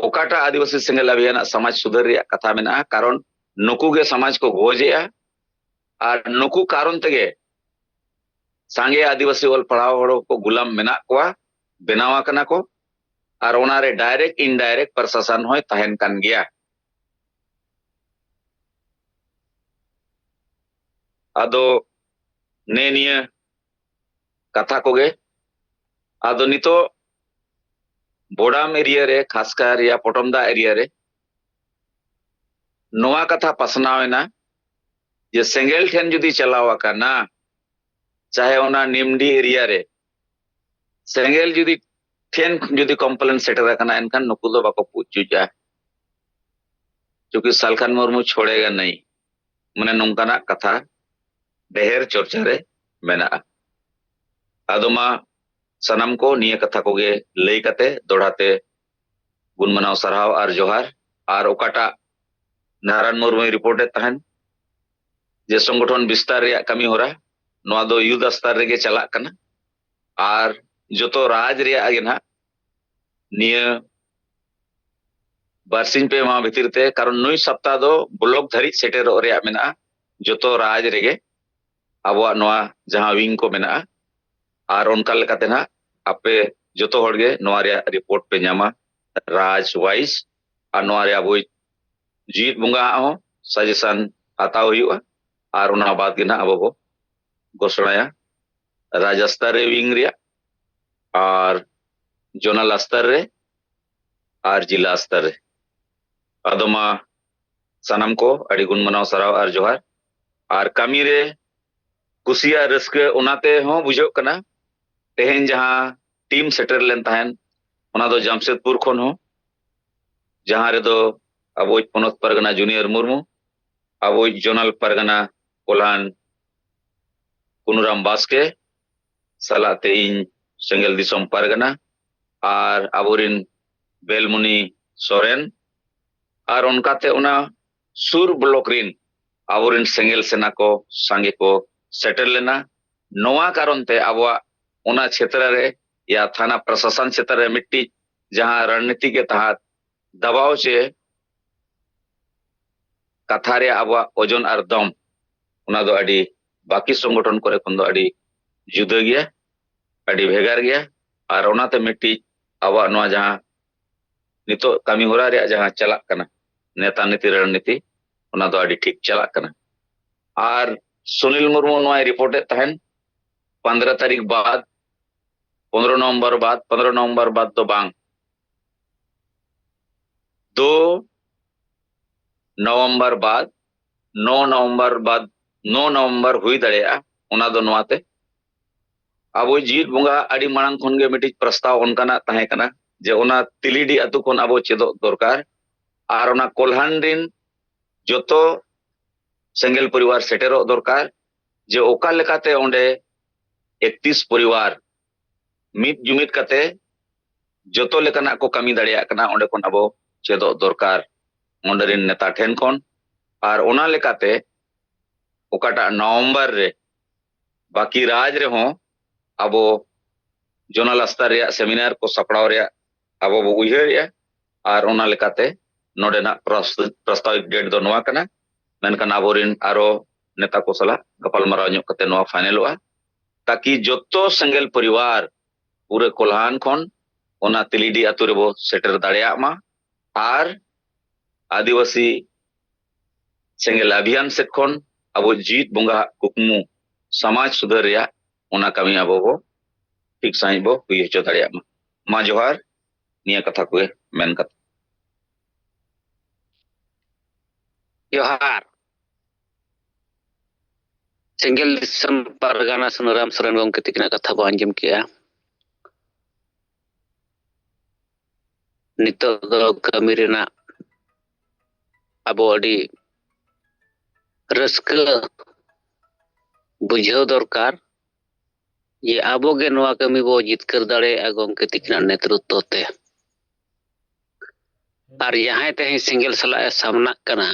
ᱚᱠᱟᱴᱟᱜ ᱟᱹᱫᱤᱵᱟᱹᱥᱤ ᱥᱮᱸᱜᱮᱞ ᱟᱵᱷᱤᱭᱟᱱᱟᱜ ᱥᱚᱢᱟᱡᱽ ᱥᱩᱫᱷᱟᱹᱨ ᱨᱮᱭᱟᱜ ᱠᱟᱛᱷᱟ ᱢᱮᱱᱟᱜᱼᱟ, ᱠᱟᱨᱚᱱ ᱱᱩᱠᱩ ᱜᱮ ᱥᱚᱢᱟᱡᱽ ᱠᱚ ᱜᱚᱡᱮᱜᱼᱟ᱾ ᱟᱨ ᱱᱩᱠᱩ ᱠᱟᱨᱚᱱ ᱛᱮᱜᱮ ᱥᱟᱸᱜᱮ ᱟᱹᱫᱤᱵᱟᱹᱥᱤ ᱚᱞ ᱯᱟᱲᱦᱟᱣ ᱦᱚᱲ ᱠᱚ ᱜᱩᱞᱟᱢ ᱢᱮᱱᱟᱜ ᱠᱚᱣᱟ, ᱵᱮᱱᱟᱣ ᱟᱠᱟᱱᱟ ᱠᱚ, ᱟᱨ ᱚᱱᱟᱨᱮ direct indirect ᱯᱨᱚᱥᱟᱥᱚᱱ ᱦᱚᱸᱭ ᱛᱟᱦᱮᱱ ᱠᱟᱱ ᱜᱮᱭᱟ᱾ ᱟᱫᱚ ᱱᱮ ᱱᱤᱭᱟᱹ ᱠᱟᱛᱷᱟ ᱠᱚᱜᱮ᱾ ᱟᱫᱚ ᱱᱤᱛᱚᱜ ᱵᱳᱰᱟᱢ ᱮᱨᱤᱭᱟ ᱨᱮ, ᱠᱷᱟᱥᱠᱟᱨ ᱨᱮᱭᱟᱜ ᱯᱚᱴᱚᱢᱫᱟ ᱮᱨᱤᱭᱟ ᱨᱮ ᱱᱚᱣᱟ ᱠᱟᱛᱷᱟ ᱯᱟᱥᱱᱟᱣ ᱮᱱᱟ ᱡᱮ ᱥᱮᱸᱜᱮᱞ ᱴᱷᱮᱱ ᱡᱩᱫᱤ ᱪᱟᱞᱟᱣ ᱟᱠᱟᱱᱟ, ᱪᱟᱦᱮ ᱚᱱᱟ ᱱᱤᱢᱰᱤ ᱮᱨᱤᱭᱟ ᱨᱮ ᱥᱮᱸᱜᱮᱞ ᱡᱩᱫᱤ ᱴᱷᱮᱱ ᱡᱩᱫᱤ ᱠᱚᱢᱯᱞᱮᱱ ᱥᱮᱴᱮᱨ ᱟᱠᱟᱱᱟ, ᱮᱱᱠᱷᱟᱱ ᱱᱩᱠᱩ ᱫᱚ ᱵᱟᱠᱚ ᱯᱩᱡᱩᱡᱼᱟ᱾ ᱪᱩᱸᱠᱤ ᱥᱟᱞᱠᱷᱟᱱ ᱢᱩᱨᱢᱩ ᱪᱷᱚᱲᱮᱜᱟ ᱱᱟᱹᱭ, ᱢᱟᱱᱮ ᱱᱚᱝᱠᱟᱱᱟᱜ ᱠᱟᱛᱷᱟ ᱰᱷᱮᱨ ᱪᱚᱨᱪᱟ ᱨᱮ ᱢᱮᱱᱟᱜᱼᱟ᱾ ᱟᱫᱚ ᱢᱟ ᱥᱟᱱᱟᱢ ᱠᱚ ᱱᱤᱭᱟᱹ ᱠᱟᱛᱷᱟ ᱠᱚᱜᱮ ᱞᱟᱹᱭ ᱠᱟᱛᱮ ᱫᱚᱲᱦᱟ ᱛᱮ ᱜᱩᱱ ᱢᱟᱱᱟᱣ ᱥᱟᱨᱦᱟᱣ ᱟᱨ ᱡᱚᱦᱟᱨ᱾ ᱟᱨ ᱚᱠᱟᱴᱟᱜ ᱱᱟᱨᱟᱱ ᱢᱩᱨᱢᱩᱭ ᱨᱤᱯᱳᱨᱴ ᱮᱫ ᱛᱟᱦᱮᱱ ᱡᱮ ᱥᱚᱝᱜᱚᱴᱷᱚᱱ ᱵᱤᱥᱛᱟᱨ ᱨᱮᱭᱟᱜ ᱠᱟᱹᱢᱤ ᱦᱚᱨᱟ, ᱱᱚᱣᱟ ᱫᱚ ᱭᱩᱛᱷ ᱥᱛᱚᱨ ᱨᱮᱜᱮ ᱪᱟᱞᱟᱜ ᱠᱟᱱᱟ᱾ ᱟᱨ ᱡᱚᱛᱚ ᱨᱟᱡᱽ ᱨᱮᱭᱟᱜ ᱜᱮ ᱱᱟᱦᱟᱜ ᱱᱤᱭᱟᱹ ᱵᱟᱨᱥᱤᱧ ᱯᱮ ᱢᱟᱦᱟ ᱵᱷᱤᱛᱤᱨ ᱛᱮ, ᱠᱟᱨᱚᱱ ᱱᱩᱭ ᱥᱚᱯᱛᱟᱦ ᱫᱚ ᱵᱞᱚᱠ ᱫᱷᱟᱹᱨᱤᱡ ᱥᱮᱴᱮᱨᱚᱜ ᱨᱮᱭᱟᱜ ᱢᱮᱱᱟᱜᱼᱟ ᱡᱚᱛᱚ ᱨᱟᱡᱽ ᱨᱮᱜᱮ ᱟᱵᱚᱣᱟᱜ ᱱᱚᱣᱟ ᱡᱟᱦᱟᱸ ᱣᱤᱝ ᱠᱚ ᱢᱮᱱᱟᱜᱼᱟ᱾ ᱟᱨ ᱚᱱᱠᱟ ᱞᱮᱠᱟᱛᱮ ᱱᱟᱦᱟᱜ ᱟᱯᱮ ᱡᱚᱛᱚ ᱦᱚᱲ ᱜᱮ ᱱᱚᱣᱟ ᱨᱮᱭᱟᱜ ᱨᱤᱯᱳᱨᱴ ᱯᱮ ᱧᱟᱢᱟ ᱨᱟᱡᱽ ᱣᱟᱭᱤᱡ, ᱟᱨ ᱱᱚᱣᱟ ᱨᱮ ᱟᱵᱚᱭᱤᱡ ᱡᱤᱣᱤᱫ ᱵᱚᱸᱜᱟ ᱟᱜ ᱦᱚᱸ ᱥᱟᱡᱮᱥᱚᱱ ᱦᱟᱛᱟᱣ ᱦᱩᱭᱩᱜᱼᱟ᱾ ᱟᱨ ᱚᱱᱟ ᱵᱟᱫ ᱜᱮ ᱱᱟᱦᱟᱜ ᱟᱵᱚ ᱵᱚ ᱜᱷᱳᱥᱚᱬᱟᱭᱟ ᱨᱟᱡᱽ ᱥᱛᱚᱨ ᱨᱮ ᱣᱤᱝ ᱨᱮᱭᱟᱜ, ᱟᱨ ᱡᱳᱱᱟᱞ ᱥᱛᱚᱨ ᱨᱮ, ᱟᱨ ᱡᱤᱞᱟ ᱥᱛᱚᱨ ᱨᱮ᱾ ᱟᱫᱚ ᱢᱟ ᱥᱟᱱᱟᱢ ᱠᱚ ᱟᱹᱰᱤ ᱜᱩᱱ ᱢᱟᱱᱟᱣ ᱥᱟᱨᱦᱟᱣ ᱟᱨ ᱡᱚᱦᱟᱨ᱾ ᱟᱨ ᱠᱟᱹᱢᱤ ᱨᱮ ᱠᱩᱥᱤ ᱟᱨ ᱨᱟᱹᱥᱠᱟᱹ ᱚᱱᱟᱛᱮ ᱦᱚᱸ ᱵᱩᱡᱷᱟᱹᱜ ᱠᱟᱱᱟ᱾ ᱛᱮᱦᱮᱧ ᱡᱟᱦᱟᱸ ᱴᱤᱢ ᱥᱮᱴᱮᱨ ᱞᱮᱱ ᱛᱟᱦᱮᱸᱱ, ᱚᱱᱟ ᱫᱚ ᱡᱟᱢᱥᱮᱫᱽᱯᱩᱨ ᱠᱷᱚᱱ ᱦᱚᱸ, ᱡᱟᱦᱟᱸ ᱨᱮᱫᱚ ᱟᱵᱚᱭᱤᱡ ᱯᱚᱱᱚᱛ ᱯᱟᱨᱜᱟᱱᱟ ᱡᱩᱱᱤᱭᱚᱨ ᱢᱩᱨᱢᱩ, ᱟᱵᱚᱭᱤᱡ ᱡᱳᱱᱟᱞ ᱯᱟᱨᱜᱟᱱᱟ ᱠᱚᱞᱦᱟᱱ ᱠᱩᱱᱩᱨᱟᱢ ᱵᱟᱥᱠᱮ, ᱥᱟᱞᱟᱜ ᱛᱮ ᱤᱧ ᱥᱮᱸᱜᱮᱞ ᱫᱤᱥᱚᱢ ᱯᱟᱨᱜᱟᱱᱟ, ᱟᱨ ᱟᱵᱚᱨᱤᱱ ᱵᱮᱞᱢᱩᱱᱤ ᱥᱚᱨᱮᱱ, ᱟᱨ ᱚᱱᱠᱟᱛᱮ ᱚᱱᱟ ᱥᱩᱨ ᱵᱞᱚᱠ ᱨᱤᱱ ᱟᱵᱚᱨᱤᱱ ᱥᱮᱸᱜᱮᱞ ᱥᱮᱱᱟ ᱠᱚ ᱥᱟᱸᱜᱮ ᱠᱚ ᱥᱮᱴᱮᱨ ᱞᱮᱱᱟ᱾ ᱱᱚᱣᱟ ᱠᱟᱨᱚᱱ ᱛᱮ ᱟᱵᱚᱣᱟᱜ ᱚᱱᱟ ᱪᱷᱮᱛᱨᱚ ᱨᱮ, ᱭᱟ ᱛᱷᱟᱱᱟ ᱯᱨᱚᱥᱟᱥᱚᱱ ᱪᱷᱮᱛᱨᱚ ᱨᱮ ᱢᱤᱫᱴᱤᱡ ᱡᱟᱦᱟᱸ ᱨᱚᱱᱱᱤᱛᱤ ᱜᱮ ᱛᱟᱦᱮᱸᱫ, ᱫᱟᱵᱟᱣ ᱪᱮ ᱠᱟᱛᱷᱟ ᱨᱮᱭᱟᱜ ᱟᱵᱚᱣᱟᱜ ᱳᱡᱚᱱ ᱟᱨ ᱫᱚᱢ, ᱚᱱᱟ ᱫᱚ ᱟᱹᱰᱤ ᱵᱟᱹᱠᱤ ᱥᱚᱝᱜᱚᱴᱷᱚᱱ ᱠᱚᱨᱮ ᱠᱷᱚᱱ ᱫᱚ ᱟᱹᱰᱤ ᱡᱩᱫᱟᱹ ᱜᱮᱭᱟ, ᱟᱹᱰᱤ ᱵᱷᱮᱜᱟᱨ ᱜᱮᱭᱟ᱾ ᱟᱨ ᱚᱱᱟᱛᱮ ᱢᱤᱫᱴᱤᱡ ᱟᱵᱚᱣᱟᱜ ᱱᱚᱣᱟ ᱡᱟᱦᱟᱸ ᱱᱤᱛᱚᱜ ᱠᱟᱹᱢᱤ ᱦᱚᱨᱟ ᱨᱮᱭᱟᱜ ᱡᱟᱦᱟᱸ ᱪᱟᱞᱟᱜ ᱠᱟᱱᱟ, ᱱᱮᱛᱟ ᱱᱤᱛᱤ ᱨᱚᱱᱱᱤᱛᱤ, ᱚᱱᱟ ᱫᱚ ᱟᱹᱰᱤ ᱴᱷᱤᱠ ᱪᱟᱞᱟᱜ ᱠᱟᱱᱟ᱾ ᱟᱨ ᱥᱩᱱᱤᱞ ᱢᱩᱨᱢᱩ ᱱᱚᱣᱟᱭ ᱨᱤᱯᱳᱨᱴ ᱮᱫ ᱛᱟᱦᱮᱱ, ᱯᱚᱱᱫᱽᱨᱚ ᱛᱟᱹᱨᱤᱠᱷ ᱵᱟᱫ, ᱯᱚᱱᱫᱽᱨᱚ ᱱᱚᱵᱷᱮᱢᱵᱚᱨ ᱵᱟᱫ, ᱯᱚᱱᱫᱽᱨᱚ ᱱᱚᱵᱷᱮᱢᱵᱚᱨ ᱵᱟᱫ ᱫᱚ ᱵᱟᱝ, ᱫᱩ ᱱᱚᱵᱷᱮᱢᱵᱚᱨ ᱵᱟᱫ, ᱱᱚ ᱱᱚᱵᱷᱮᱢᱵᱚᱨ ᱵᱟᱫ, ᱱᱚ ᱱᱚᱵᱷᱮᱢᱵᱚᱨ ᱦᱩᱭ ᱫᱟᱲᱮᱭᱟᱜᱼᱟ᱾ ᱚᱱᱟ ᱫᱚ ᱱᱚᱣᱟᱛᱮ, ᱟᱵᱚ ᱡᱤᱣᱤᱫ ᱵᱚᱸᱜᱟ ᱟᱹᱰᱤ ᱢᱟᱲᱟᱝ ᱠᱷᱚᱱ ᱜᱮ ᱢᱤᱫᱴᱤᱡ ᱯᱨᱚᱥᱛᱟᱵ ᱚᱱᱠᱟᱱᱟᱜ ᱛᱟᱦᱮᱸ ᱠᱟᱱᱟ ᱡᱮ ᱚᱱᱟ ᱛᱤᱞᱤᱰᱤ ᱟᱹᱛᱩ ᱠᱷᱚᱱ ᱟᱵᱚ ᱪᱮᱫᱚᱜ ᱫᱚᱨᱠᱟᱨ, ᱟᱨ ᱚᱱᱟ ᱠᱚᱞᱦᱟᱱ ᱨᱤᱱ ᱡᱚᱛᱚ ᱥᱮᱸᱜᱮᱞ ᱯᱚᱨᱤᱵᱟᱨ ᱥᱮᱴᱮᱨᱚᱜ ᱫᱚᱨᱠᱟᱨ, ᱡᱮ ᱚᱠᱟ ᱞᱮᱠᱟᱛᱮ ᱚᱸᱰᱮ ᱮᱠᱛᱤᱥ ᱯᱚᱨᱤᱵᱟᱨ ᱢᱤᱫ ᱡᱩᱢᱤᱫ ᱠᱟᱛᱮ ᱡᱚᱛᱚ ᱞᱮᱠᱟᱱᱟᱜ ᱠᱚ ᱠᱟᱹᱢᱤ ᱫᱟᱲᱮᱭᱟᱜ ᱠᱟᱱᱟ, ᱚᱸᱰᱮ ᱠᱷᱚᱱ ᱟᱵᱚ ᱪᱮᱫᱚᱜ ᱫᱚᱨᱠᱟᱨ ᱚᱸᱰᱮ ᱨᱮᱱ ᱱᱮᱛᱟ ᱴᱷᱮᱱ ᱠᱷᱚᱱ᱾ ᱟᱨ ᱚᱱᱟ ᱞᱮᱠᱟᱛᱮ ᱚᱠᱟᱴᱟᱜ ᱱᱚᱵᱷᱮᱢᱵᱚᱨ ᱨᱮ ᱵᱟᱹᱠᱤ ᱨᱟᱡᱽ ᱨᱮᱦᱚᱸ ᱟᱵᱚ ᱡᱚᱱᱟᱞ ᱟᱥᱛᱟᱨ ᱨᱮᱭᱟᱜ ᱥᱮᱢᱤᱱᱟᱨ ᱠᱚ ᱥᱟᱯᱲᱟᱣ ᱨᱮᱭᱟᱜ ᱟᱵᱚ ᱵᱚ ᱩᱭᱦᱟᱹᱨᱮᱜᱼᱟ᱾ ᱟᱨ ᱚᱱᱟ ᱞᱮᱠᱟᱛᱮ ᱱᱚᱰᱮᱱᱟᱜ ᱯᱨᱚᱥ-, ᱯᱨᱟᱥᱛᱟᱵᱤᱠ ᱰᱮᱴ ᱫᱚ ᱱᱚᱣᱟ ᱠᱟᱱᱟ, ᱢᱮᱱᱠᱷᱟᱱ ᱟᱵᱚᱨᱮᱱ ᱟᱨᱚ ᱱᱮᱛᱟ ᱠᱚ ᱥᱟᱞᱟᱜ ᱜᱟᱯᱟᱞᱢᱟᱨᱟᱣ ᱧᱚᱜ ᱠᱟᱛᱮ ᱱᱚᱣᱟ ᱯᱷᱟᱭᱱᱮᱞᱚᱜᱼᱟ, ᱛᱟᱠᱤ ᱡᱚᱛᱚ ᱥᱮᱸᱜᱮᱞ ᱯᱚᱨᱤᱵᱟᱨ ᱯᱩᱨᱟᱹ ᱠᱚᱞᱦᱟᱱ ᱠᱷᱚᱱ ᱚᱱᱟ ᱛᱤᱞᱤᱰᱤ ᱟᱛᱳ ᱨᱮᱵᱚ ᱥᱮᱴᱮᱨ ᱫᱟᱲᱮᱭᱟᱜ ᱢᱟ᱾ ᱟᱨ ᱟᱹᱫᱤᱵᱟᱹᱥᱤ ᱥᱮᱸᱜᱮᱞ ᱚᱵᱷᱤᱭᱟᱱ ᱥᱮᱫ ᱠᱷᱚᱱ ᱟᱵᱚ ᱡᱤᱣᱤᱫ ᱵᱚᱸᱜᱟ ᱟᱜ ᱠᱩᱠᱢᱩ ᱥᱚᱢᱟᱡᱽ ᱥᱩᱫᱷᱟᱹᱨ ᱨᱮᱭᱟᱜ ᱚᱱᱟ ᱠᱟᱹᱢᱤ ᱟᱵᱚ ᱵᱚ ᱴᱷᱤᱠ ᱥᱟᱺᱦᱤᱡ ᱵᱚ ᱦᱩᱭ ᱦᱚᱪᱚ ᱫᱟᱲᱮᱭᱟᱜ ᱢᱟ᱾ ᱢᱟ ᱡᱚᱦᱟᱨ, ᱱᱤᱭᱟᱹ ᱠᱟᱛᱷᱟ ᱠᱚᱜᱮ ᱢᱮᱱ ᱠᱟᱛᱮ᱾ ᱡᱚᱦᱟᱨ᱾ ᱥᱮᱸᱜᱮᱞ ᱫᱤᱥᱚᱢ ᱯᱟᱨᱜᱟᱱᱟ ᱥᱩᱱᱟᱹᱨᱟᱢ ᱥᱚᱨᱮᱱ ᱜᱚᱢᱠᱮ ᱛᱤᱠᱤᱱᱟᱜ ᱠᱟᱛᱷᱟ ᱵᱚ ᱟᱸᱡᱚᱢ ᱠᱮᱜᱼᱟ᱾ ᱱᱤᱛᱚᱜ ᱫᱚ ᱠᱟᱹᱢᱤ ᱨᱮᱱᱟᱜ ᱟᱵᱚ ᱟᱹᱰᱤ ᱨᱟᱹᱥᱠᱟᱹ ᱵᱩᱡᱷᱟᱹᱣ ᱫᱚᱨᱠᱟᱨ ᱡᱮ ᱟᱵᱚ ᱜᱮ ᱱᱚᱣᱟ ᱠᱟᱹᱢᱤ ᱵᱚ ᱡᱤᱛᱠᱟᱹᱨ ᱫᱟᱲᱮᱭᱟᱜᱼᱟ ᱜᱚᱢᱠᱮ ᱛᱤᱠᱤᱱᱟᱜ ᱱᱮᱛᱨᱚᱛᱛᱚ ᱛᱮ᱾ ᱟᱨ ᱡᱟᱦᱟᱸᱭ ᱛᱮᱦᱮᱧ ᱥᱮᱸᱜᱮᱞ ᱥᱟᱞᱟᱜ ᱮ ᱥᱟᱢᱱᱟᱜ ᱠᱟᱱᱟ,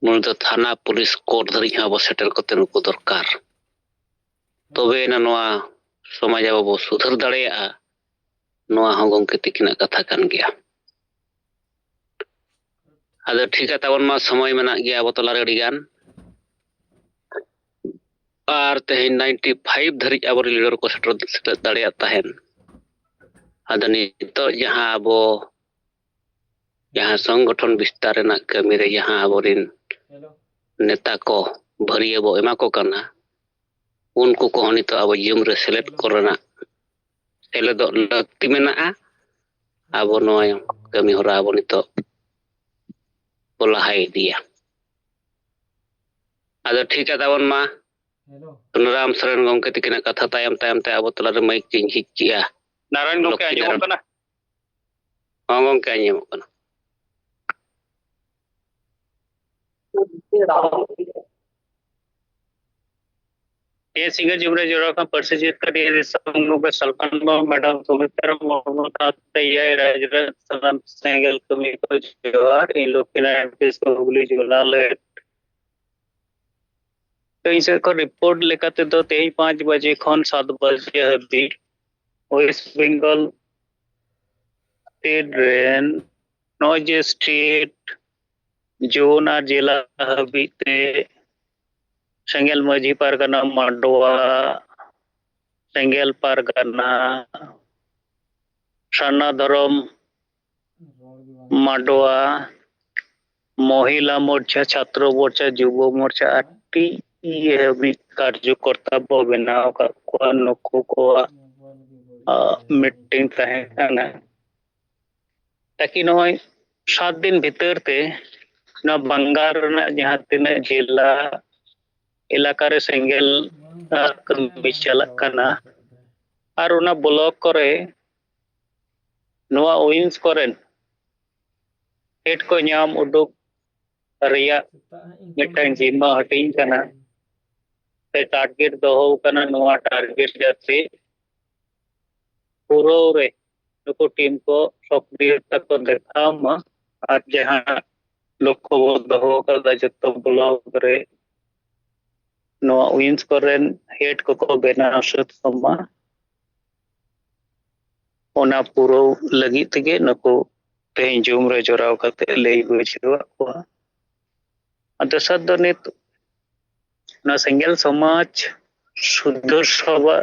ᱩᱱᱤ ᱫᱚ ᱛᱷᱟᱱᱟ, ᱯᱩᱞᱤᱥ, ᱠᱳᱨᱴ ᱫᱷᱟᱹᱨᱤᱡ ᱦᱚᱸ ᱟᱵᱚ ᱥᱮᱴᱮᱨ ᱠᱟᱛᱮ ᱱᱩᱠᱩ ᱫᱚᱨᱠᱟᱨ᱾ ᱛᱚᱵᱮᱭᱮᱱᱟ ᱱᱚᱣᱟ ᱥᱚᱢᱟᱡᱽ ᱟᱵᱚ ᱵᱚ ᱥᱩᱫᱷᱟᱹᱨ ᱫᱟᱲᱮᱭᱟᱜᱼᱟ, ᱱᱚᱣᱟ ᱦᱚᱸ ᱜᱚᱢᱠᱮ ᱛᱤᱠᱤᱱᱟᱜ ᱠᱟᱛᱷᱟ ᱠᱟᱱ ᱜᱮᱭᱟ᱾ ᱟᱫᱚ ᱴᱷᱤᱠᱟ ᱛᱟᱵᱚᱱ ᱢᱟ, ᱥᱚᱢᱚᱭ ᱢᱮᱱᱟᱜ ᱜᱮᱭᱟ ᱟᱵᱚ ᱛᱟᱞᱟᱨᱮ ᱟᱹᱰᱤ ᱜᱟᱱ᱾ ᱟᱨ ᱛᱮᱦᱮᱧ ᱱᱟᱭᱤᱱᱴᱤ ᱯᱷᱟᱭᱤᱵᱷ ᱫᱷᱟᱹᱨᱤᱡ ᱟᱵᱚᱨᱮᱱ ᱞᱤᱰᱟᱨ ᱠᱚ ᱥᱮᱴᱮᱨ, ᱥᱮᱴᱮᱨ ᱫᱟᱲᱮᱭᱟᱜ ᱛᱟᱦᱮᱱ᱾ ᱟᱫᱚ ᱱᱤᱛᱚᱜ ᱡᱟᱦᱟᱸ ᱟᱵᱚ, ᱡᱟᱦᱟᱸ ᱥᱚᱝᱜᱚᱴᱷᱚᱱ ᱵᱤᱥᱛᱟᱨ ᱨᱮᱱᱟᱜ ᱠᱟᱹᱢᱤ ᱨᱮ ᱡᱟᱦᱟᱸ ᱟᱵᱚᱨᱮᱱ ᱱᱮᱛᱟ ᱠᱚ ᱵᱷᱟᱹᱨᱭᱟᱹ ᱵᱚ ᱮᱢᱟ ᱠᱚ ᱠᱟᱱᱟ, ᱩᱱᱠᱩ ᱠᱚᱦᱚᱸ ᱱᱤᱛᱚᱜ ᱟᱵᱚ ᱡᱩᱢ ᱨᱮ ᱥᱮᱞᱮᱫ ᱠᱚᱨᱮᱱᱟᱜ, ᱥᱮᱞᱮᱫᱚᱜ ᱞᱟᱹᱠᱛᱤ ᱢᱮᱱᱟᱜᱼᱟ᱾ ᱟᱵᱚ ᱱᱚᱣᱟ ᱠᱟᱹᱢᱤ ᱦᱚᱨᱟ ᱟᱵᱚ ᱱᱤᱛᱚᱜ ᱵᱚ ᱞᱟᱦᱟ ᱤᱫᱤᱭᱟ᱾ ᱟᱫᱚ ᱴᱷᱤᱠᱟ ᱛᱟᱵᱚᱱ ᱢᱟ, ᱥᱩᱱᱟᱹᱨᱟᱢ ᱥᱚᱨᱮᱱ ᱜᱚᱢᱠᱮ ᱛᱤᱠᱤᱱᱟᱜ ᱠᱟᱛᱷᱟ ᱛᱟᱭᱚᱢ ᱛᱟᱭᱚᱢ ᱛᱮ ᱟᱵᱚ ᱛᱟᱞᱟᱨᱮ ᱢᱟᱹᱭᱤᱠ ᱤᱧ ᱡᱷᱤᱡ ᱠᱮᱜᱼᱟ᱾ ᱱᱟᱨᱟᱭᱚᱱ ᱜᱚᱢᱠᱮ, ᱞᱚᱠᱠᱷᱤ ᱟᱸᱡᱚᱢᱚᱜ ᱢᱮᱨᱚᱢ᱾ ᱠᱟᱱᱟ? ᱦᱚᱸ ᱜᱚᱢᱠᱮ, ᱟᱸᱡᱚᱢᱚᱜ ᱠᱟᱱᱟ᱾ ᱤᱧ ᱥᱤᱸᱜᱟᱹᱲ ᱡᱩᱢᱨᱮ ᱡᱚᱲᱟᱣ ᱠᱟᱱ ᱯᱟᱹᱨᱥᱤ ᱡᱤᱛᱠᱟᱹᱨᱤᱭᱟᱹ ᱫᱤᱥᱚᱢ ᱜᱚᱢᱠᱮ ᱥᱟᱞᱠᱷᱟᱱ ᱵᱟᱵᱟ, ᱢᱮᱰᱟᱢ ᱥᱩᱢᱤᱛᱨᱟ ᱢᱩᱨᱢᱩ ᱥᱟᱶᱛᱮ ᱮᱭᱟᱭ ᱨᱟᱡᱽᱨᱮᱱ ᱥᱟᱱᱟᱢ ᱥᱮᱸᱜᱮᱞ ᱠᱟᱹᱢᱤ ᱠᱚ ᱡᱚᱦᱟᱨ᱾ ᱤᱧ ᱞᱚᱠᱠᱷᱤᱱᱟᱨᱟᱭᱚᱬ ᱠᱤᱥᱠᱩ ᱦᱩᱜᱽᱞᱤ ᱡᱮᱞᱟ ᱞᱮ ᱛᱚ ᱤᱧ ᱥᱮᱫ ᱠᱷᱚᱱ ᱨᱤᱯᱳᱨᱴ ᱞᱮᱠᱟ ᱛᱮᱫᱚ ᱛᱮᱦᱮᱧ ᱯᱟᱸᱪ ᱵᱟᱡᱮ ᱠᱷᱚᱱ ᱥᱟᱛ ᱵᱟᱡᱮ ᱦᱟᱹᱵᱤᱡ ᱳᱭᱮᱥᱴ ᱵᱮᱝᱜᱚᱞ ᱥᱴᱮᱴ ᱨᱮᱱ ᱱᱚᱜᱼᱚᱭ ᱡᱮ ᱥᱴᱮᱴ, ᱡᱳᱱ ᱟᱨ ᱡᱮᱞᱟ ᱦᱟᱹᱵᱤᱡ ᱛᱮ ᱥᱮᱸᱜᱮᱞ ᱢᱟᱹᱡᱷᱤ ᱯᱟᱨᱜᱟᱱᱟ ᱢᱟᱰᱣᱟ, ᱥᱮᱸᱜᱮᱞ ᱯᱟᱨᱜᱟᱱᱟ, ᱥᱟᱨᱱᱟ ᱫᱷᱚᱨᱚᱢ ᱢᱟᱰᱣᱟ, ᱢᱚᱦᱤᱞᱟ ᱢᱳᱨᱪᱟ, ᱪᱷᱟᱛᱨᱚ ᱢᱳᱨᱪᱟ, ᱡᱩᱵᱚ ᱢᱳᱨᱪᱟ ᱟᱨ ᱴᱤ ᱤ ᱦᱟᱹᱵᱤᱡ ᱠᱟᱨᱡᱚᱠᱚᱨᱛᱟ ᱵᱚ ᱵᱮᱱᱟᱣ ᱟᱠᱟᱫ ᱠᱚᱣᱟ᱾ ᱱᱩᱠᱩ ᱠᱚᱣᱟᱜ ᱢᱤᱴᱤᱝ ᱛᱟᱦᱮᱸ ᱠᱟᱱᱟ, ᱛᱟᱠᱤ ᱱᱚᱜᱼᱚᱭ ᱥᱟᱛ ᱫᱤᱱ ᱵᱷᱤᱛᱟᱹᱨ ᱛᱮ ᱱᱚᱣᱟ ᱵᱟᱝᱜᱟᱞ ᱨᱮᱱᱟᱜ ᱡᱟᱦᱟᱸ ᱛᱤᱱᱟᱹᱜ ᱡᱮᱞᱟ ᱮᱞᱟᱠᱟ ᱨᱮ ᱥᱮᱸᱜᱮᱞ ᱠᱟᱹᱢᱤ ᱪᱟᱞᱟᱜ ᱠᱟᱱᱟ, ᱟᱨ ᱚᱱᱟ ᱵᱞᱚᱠ ᱠᱚᱨᱮ ᱱᱚᱣᱟ ᱣᱤᱝᱥ ᱠᱚᱨᱮᱱ ᱦᱮᱰ ᱠᱚ ᱧᱟᱢ ᱩᱰᱩᱠ ᱨᱮᱭᱟᱜ ᱢᱤᱫᱴᱟᱝ ᱡᱤᱢᱢᱟ ᱦᱟᱹᱴᱤᱧ ᱠᱟᱱᱟ, ᱥᱮ ᱴᱟᱨᱜᱮᱴ ᱫᱚᱦᱚ ᱠᱟᱱᱟ᱾ ᱱᱚᱣᱟ ᱴᱟᱨᱜᱮᱴ ᱡᱟᱛᱮ ᱯᱩᱨᱟᱹᱣ ᱨᱮ ᱱᱩᱠᱩ ᱴᱤᱢ ᱠᱚ ᱥᱚᱠᱨᱤᱭᱚᱛᱟ ᱠᱚ ᱫᱮᱠᱷᱟᱣ ᱢᱟ, ᱟᱨ ᱡᱟᱦᱟᱸ ᱞᱚᱠᱠᱷᱚ ᱵᱚ ᱫᱚᱦᱚ ᱟᱠᱟᱫᱟ ᱡᱚᱛᱚ ᱵᱞᱚᱠ ᱨᱮ ᱱᱚᱣᱟ ᱣᱤᱝᱥ ᱠᱚᱨᱮᱱ ᱦᱮᱰ ᱠᱚᱠᱚ ᱵᱮᱱᱟᱣ ᱥᱟᱹᱛ ᱠᱚᱢᱟ, ᱚᱱᱟ ᱯᱩᱨᱟᱹᱣ ᱞᱟᱹᱜᱤᱫ ᱛᱮᱜᱮ ᱱᱩᱠᱩ ᱛᱮᱦᱮᱧ ᱡᱩᱢ ᱨᱮ ᱡᱚᱲᱟᱣ ᱠᱟᱛᱮ ᱞᱟᱹᱭ ᱵᱩᱡᱷᱟᱹᱣᱟᱫ ᱠᱚᱣᱟ᱾ ᱟᱨ ᱫᱚᱥᱟᱨ ᱫᱚ ᱱᱤᱛ ᱚᱱᱟ ᱥᱮᱸᱜᱮᱞ ᱥᱚᱢᱟᱡᱽ ᱥᱩᱫᱷᱟᱹᱨ ᱥᱚᱵᱷᱟ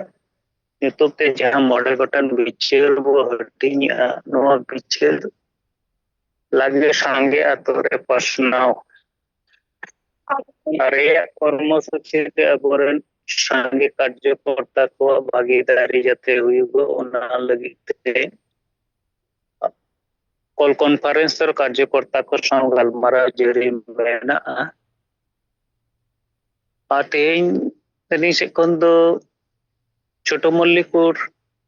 ᱧᱩᱛᱩᱢ ᱛᱮ ᱡᱟᱦᱟᱸ ᱢᱚᱬᱮ ᱜᱚᱴᱟᱝ ᱵᱤᱪᱟᱹᱨ ᱵᱚ ᱦᱟᱹᱴᱤᱧᱮᱜᱼᱟ, ᱱᱚᱣᱟ ᱵᱤᱪᱟᱹᱨ ᱞᱟᱜᱮ ᱥᱟᱸᱜᱮ ᱟᱛᱳ ᱨᱮ ᱯᱟᱥᱱᱟᱣ ᱟᱨᱮᱭᱟᱜ ᱠᱚᱨᱢᱚ ᱥᱩᱪᱤ ᱨᱮ ᱟᱵᱚᱨᱮᱱ ᱥᱟᱸᱜᱮ ᱠᱟᱨᱡᱚᱠᱚᱨᱛᱟ ᱠᱚᱣᱟᱜ ᱵᱷᱟᱹᱜᱤᱫᱟᱨᱤ ᱡᱟᱛᱮ ᱦᱩᱭᱩᱜᱚᱜ, ᱚᱱᱟ ᱞᱟᱹᱜᱤᱫ ᱛᱮ ᱠᱚᱞ ᱠᱚᱱᱯᱷᱟᱨᱮᱱᱥ ᱨᱮ ᱠᱟᱨᱡᱚᱠᱚᱨᱛᱟ ᱠᱚ ᱥᱟᱶ ᱜᱟᱞᱢᱟᱨᱟᱣ ᱡᱟᱹᱨᱤ ᱢᱮᱱᱟᱜᱼᱟ᱾ ᱟᱨ ᱛᱮᱦᱮᱧ ᱟᱹᱞᱤᱧ ᱥᱮᱫ ᱠᱷᱚᱱ ᱫᱚ ᱪᱷᱳᱴᱳ ᱢᱚᱞᱞᱤᱯᱩᱨ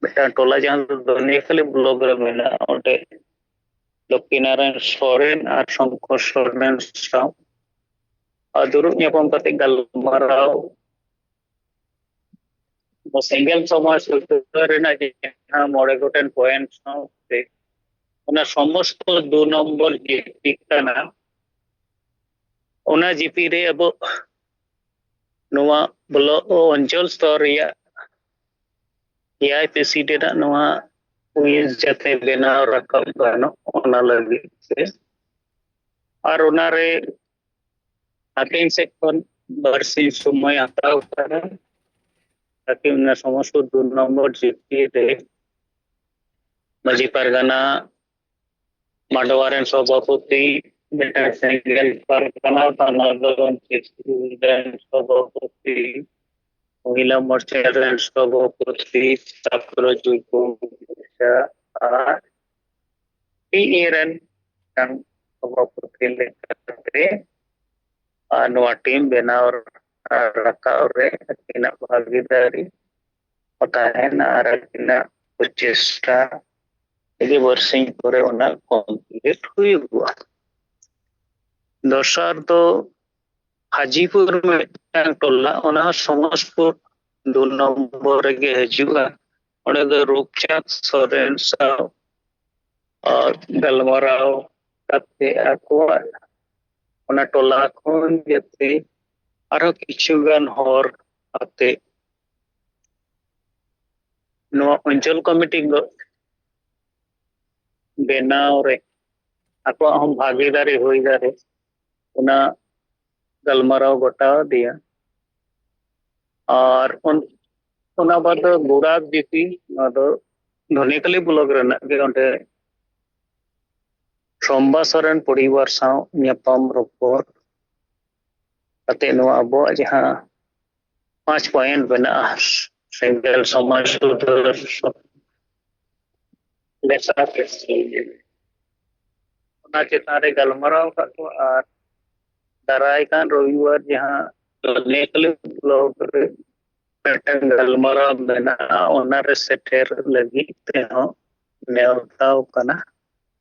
ᱢᱤᱫᱴᱟᱝ ᱴᱚᱞᱟ, ᱡᱟᱦᱟᱸ ᱫᱚ ᱫᱷᱚᱱᱤᱭᱟᱹᱠᱷᱟᱹᱞᱤ ᱵᱞᱚᱠ ᱨᱮ ᱢᱮᱱᱟᱜᱼᱟ, ᱚᱸᱰᱮ ᱞᱚᱠᱠᱷᱤᱱᱟᱨᱟᱭᱚᱬ ᱥᱚᱨᱮᱱ ᱟᱨ ᱥᱚᱝᱠᱚᱨ ᱥᱚᱨᱮᱱ ᱥᱟᱶ ᱟᱨ ᱫᱩᱲᱩᱵ ᱧᱟᱯᱟᱢ ᱠᱟᱛᱮ ᱜᱟᱞᱢᱟᱨᱟᱣ ᱥᱮᱸᱜᱮᱞ ᱥᱚᱢᱟᱡᱽ ᱥᱩᱫᱷᱟᱹᱨ ᱨᱮᱱᱟᱜ ᱡᱟᱦᱟᱸ ᱢᱚᱬᱮ ᱜᱚᱴᱮᱱ ᱯᱚᱭᱮᱱᱴ ᱥᱟᱶᱛᱮ ᱚᱱᱟ ᱥᱚᱢᱚᱥᱛᱚ ᱫᱩ ᱱᱚᱢᱵᱚᱨ ᱡᱤᱯᱤ ᱠᱟᱱᱟ, ᱚᱱᱟ ᱡᱤᱯᱤ ᱨᱮ ᱟᱵᱚ ᱱᱚᱣᱟ ᱵᱞᱚᱠ ᱚᱧᱪᱚᱞ ᱥᱛᱚᱨ ᱨᱮᱭᱟᱜ ᱮ ᱟᱭ ᱯᱨᱮᱥᱤᱰᱮᱱᱴ ᱟᱜ ᱱᱚᱣᱟ ᱠᱩᱭᱤᱡᱽ ᱡᱟᱛᱮ ᱵᱮᱱᱟᱣ ᱨᱟᱠᱟᱵ ᱜᱟᱱᱚᱜ, ᱚᱱᱟ ᱞᱟᱹᱜᱤᱫ ᱛᱮ᱾ ᱟᱨ ᱚᱱᱟᱨᱮ ᱦᱟᱹᱠᱤᱢ ᱥᱮᱫ ᱠᱷᱚᱱ ᱵᱟᱨᱥᱤᱧ ᱥᱚᱢᱚᱭ ᱦᱟᱛᱟᱣ ᱠᱟᱱᱟ, ᱛᱟᱠᱤ ᱚᱱᱟ ᱥᱚᱢᱚᱥᱛᱚ ᱫᱩ ᱱᱚᱢᱵᱚᱨ ᱡᱤᱯᱤ ᱨᱮ ᱢᱟᱹᱡᱷᱤ ᱯᱟᱨᱜᱟᱱᱟ, ᱢᱟᱰᱣᱟ ᱨᱮᱱ ᱥᱚᱵᱷᱟᱯᱚᱛᱤ, ᱢᱤᱫᱴᱟᱝ ᱥᱮᱸᱜᱮᱞ ᱯᱟᱨᱜᱟᱱᱟ ᱛᱷᱟᱱᱟ ᱫᱚ ᱨᱮᱱ ᱥᱚᱵᱷᱟᱯᱚᱛᱤ, ᱢᱚᱦᱤᱞᱟ ᱢᱳᱨᱪᱟ ᱨᱮᱱ ᱥᱚᱵᱷᱟᱯᱚᱛᱤ, ᱛᱟᱨᱯᱚᱨᱮ ᱡᱩᱵᱚ ᱢᱳᱨᱪᱟ ᱟᱨ ᱯᱤ ᱮ ᱨᱮᱱ ᱢᱤᱫᱴᱟᱝ ᱥᱚᱵᱷᱟᱯᱚᱛᱤ ᱞᱮᱠᱟᱛᱮ ᱟᱨ ᱱᱚᱣᱟ ᱴᱤᱢ ᱵᱮᱱᱟᱣ ᱨᱟᱠᱟᱵ ᱨᱮ ᱟᱹᱠᱤᱱᱟᱜ ᱵᱷᱟᱹᱜᱤᱫᱟᱨᱤ ᱛᱟᱦᱮᱱᱟ ᱟᱨ ᱟᱹᱠᱤᱱᱟᱜ ᱯᱨᱚᱪᱮᱥᱴᱟ ᱛᱮᱜᱮ ᱵᱟᱨᱥᱤᱧ ᱯᱚᱨᱮ ᱚᱱᱟ ᱠᱚᱢᱯᱞᱤᱴ ᱦᱩᱭᱩᱜᱼᱟ᱾ ᱫᱚᱥᱟᱨ ᱫᱚ ᱦᱟᱡᱤᱯᱩᱨ ᱢᱤᱫᱴᱟᱝ ᱴᱚᱞᱟ, ᱚᱱᱟ ᱦᱚᱸ ᱥᱚᱢᱟᱡᱽᱯᱩᱨ ᱫᱩ ᱱᱚᱢᱵᱚᱨ ᱨᱮᱜᱮ ᱦᱤᱡᱩᱜᱼᱟ᱾ ᱚᱸᱰᱮ ᱫᱚ ᱨᱩᱯᱪᱟᱸᱫᱽ ᱥᱚᱨᱮᱱ ᱥᱟᱶ ᱟᱨ ᱜᱟᱞᱢᱟᱨᱟᱣ ᱠᱟᱛᱮ ᱟᱠᱚᱣᱟᱜ ᱚᱱᱟ ᱴᱚᱞᱟ ᱠᱷᱚᱱ ᱡᱟᱛᱮ ᱟᱨᱦᱚᱸ ᱠᱤᱪᱷᱩ ᱜᱟᱱ ᱦᱚᱲ ᱟᱛᱮ ᱱᱚᱣᱟ ᱚᱧᱪᱚᱞ ᱠᱚᱢᱤᱴᱤ ᱵᱮᱱᱟᱣ ᱨᱮ ᱟᱠᱚᱣᱟᱜ ᱦᱚᱸ ᱵᱷᱟᱜᱤᱫᱟᱨᱤ ᱦᱩᱭ ᱫᱟᱲᱮ, ᱚᱱᱟ ᱜᱟᱞᱢᱟᱨᱟᱣ ᱜᱚᱴᱟᱣ ᱟᱫᱮᱭᱟ᱾ ᱟᱨ ᱚᱱ-, ᱚᱱᱟ ᱵᱟᱫ ᱫᱚ ᱜᱳᱲᱟᱵ ᱡᱤᱯᱤ, ᱱᱚᱣᱟ ᱫᱚ ᱫᱷᱚᱱᱤᱠᱟᱞᱤ ᱵᱞᱚᱠ ᱨᱮᱱᱟᱜ ᱜᱮ, ᱚᱸᱰᱮ ᱥᱚᱢᱵᱟ ᱥᱚᱨᱮᱱ ᱯᱚᱨᱤᱵᱟᱨ ᱥᱟᱶ ᱧᱟᱯᱟᱢ ᱨᱚᱯᱚᱲ ᱠᱟᱛᱮ ᱱᱚᱣᱟ ᱟᱵᱚᱣᱟᱜ ᱡᱟᱦᱟᱸ ᱯᱟᱸᱪ ᱯᱚᱭᱮᱱᱴ ᱢᱮᱱᱟᱜᱼᱟ, ᱥᱮᱸᱜᱮᱞ ᱥᱚᱢᱟᱡᱽ ᱥᱩᱫᱷᱟᱹᱨ, ᱞᱮᱠᱟᱛᱮ ᱚᱱᱟ ᱪᱮᱛᱟᱱ ᱨᱮ ᱜᱟᱞᱢᱟᱨᱟᱣ ᱟᱠᱟᱫ ᱠᱚ᱾ ᱟᱨ ᱫᱟᱨᱟᱭ ᱠᱟᱱ ᱨᱚᱵᱤᱵᱟᱨ ᱡᱟᱦᱟᱸ ᱱᱮᱠᱞᱤ ᱵᱞᱚᱠ ᱨᱮ ᱢᱤᱫᱴᱟᱝ ᱜᱟᱞᱢᱟᱨᱟᱣ ᱢᱮᱱᱟᱜᱼᱟ, ᱚᱱᱟᱨᱮ ᱥᱮᱴᱮᱨ ᱞᱟᱹᱜᱤᱫ ᱛᱮᱦᱚᱸ ᱱᱮᱣᱛᱟᱣ ᱠᱟᱱᱟ᱾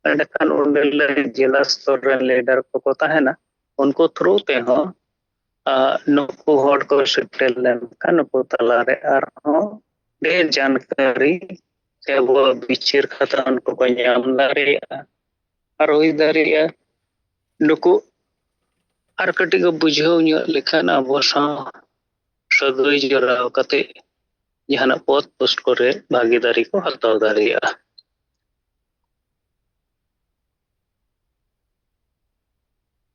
ᱮᱸᱰᱮᱠᱷᱟᱱ ᱚᱸᱰᱮ ᱞᱟᱹᱜᱤᱫ ᱡᱮᱞᱟ ᱥᱛᱚᱨ ᱨᱮᱱ ᱞᱤᱰᱟᱨ ᱠᱚᱠᱚ ᱛᱟᱦᱮᱱᱟ, ᱩᱱᱠᱩ ᱛᱷᱨᱩ ᱛᱮᱦᱚᱸ ᱟᱨ ᱱᱩᱠᱩ ᱦᱚᱲ ᱠᱚ ᱥᱮᱴᱮᱨ ᱞᱮᱱᱠᱷᱟᱱ ᱱᱩᱠᱩ ᱛᱟᱞᱟᱨᱮ ᱟᱨᱦᱚᱸ ᱰᱷᱮᱨ ᱡᱟᱱᱠᱟᱨᱤ ᱥᱮ ᱟᱵᱚᱣᱟᱜ ᱵᱤᱪᱟᱹᱨ ᱠᱷᱟᱛᱟ ᱩᱱᱠᱩ ᱠᱚ ᱧᱟᱢ ᱫᱟᱲᱮᱭᱟᱜᱼᱟ᱾ ᱟᱨ ᱦᱩᱭ ᱫᱟᱲᱮᱭᱟᱜᱼᱟ ᱱᱩᱠᱩ ᱟᱨ ᱠᱟᱹᱴᱤᱡ ᱠᱚ ᱵᱩᱡᱷᱟᱹᱣ ᱧᱚᱜ ᱞᱮᱠᱷᱟᱱ ᱟᱵᱚ ᱥᱟᱶ ᱥᱟᱹᱜᱟᱹᱭ ᱡᱚᱲᱟᱣ ᱠᱟᱛᱮ ᱡᱟᱦᱟᱱᱟᱜ ᱯᱚᱫ ᱯᱳᱥᱴ ᱠᱚᱨᱮ ᱵᱷᱟᱹᱜᱤᱫᱟᱨᱤ ᱠᱚ ᱦᱟᱛᱟᱣ ᱫᱟᱲᱮᱭᱟᱜᱼᱟ᱾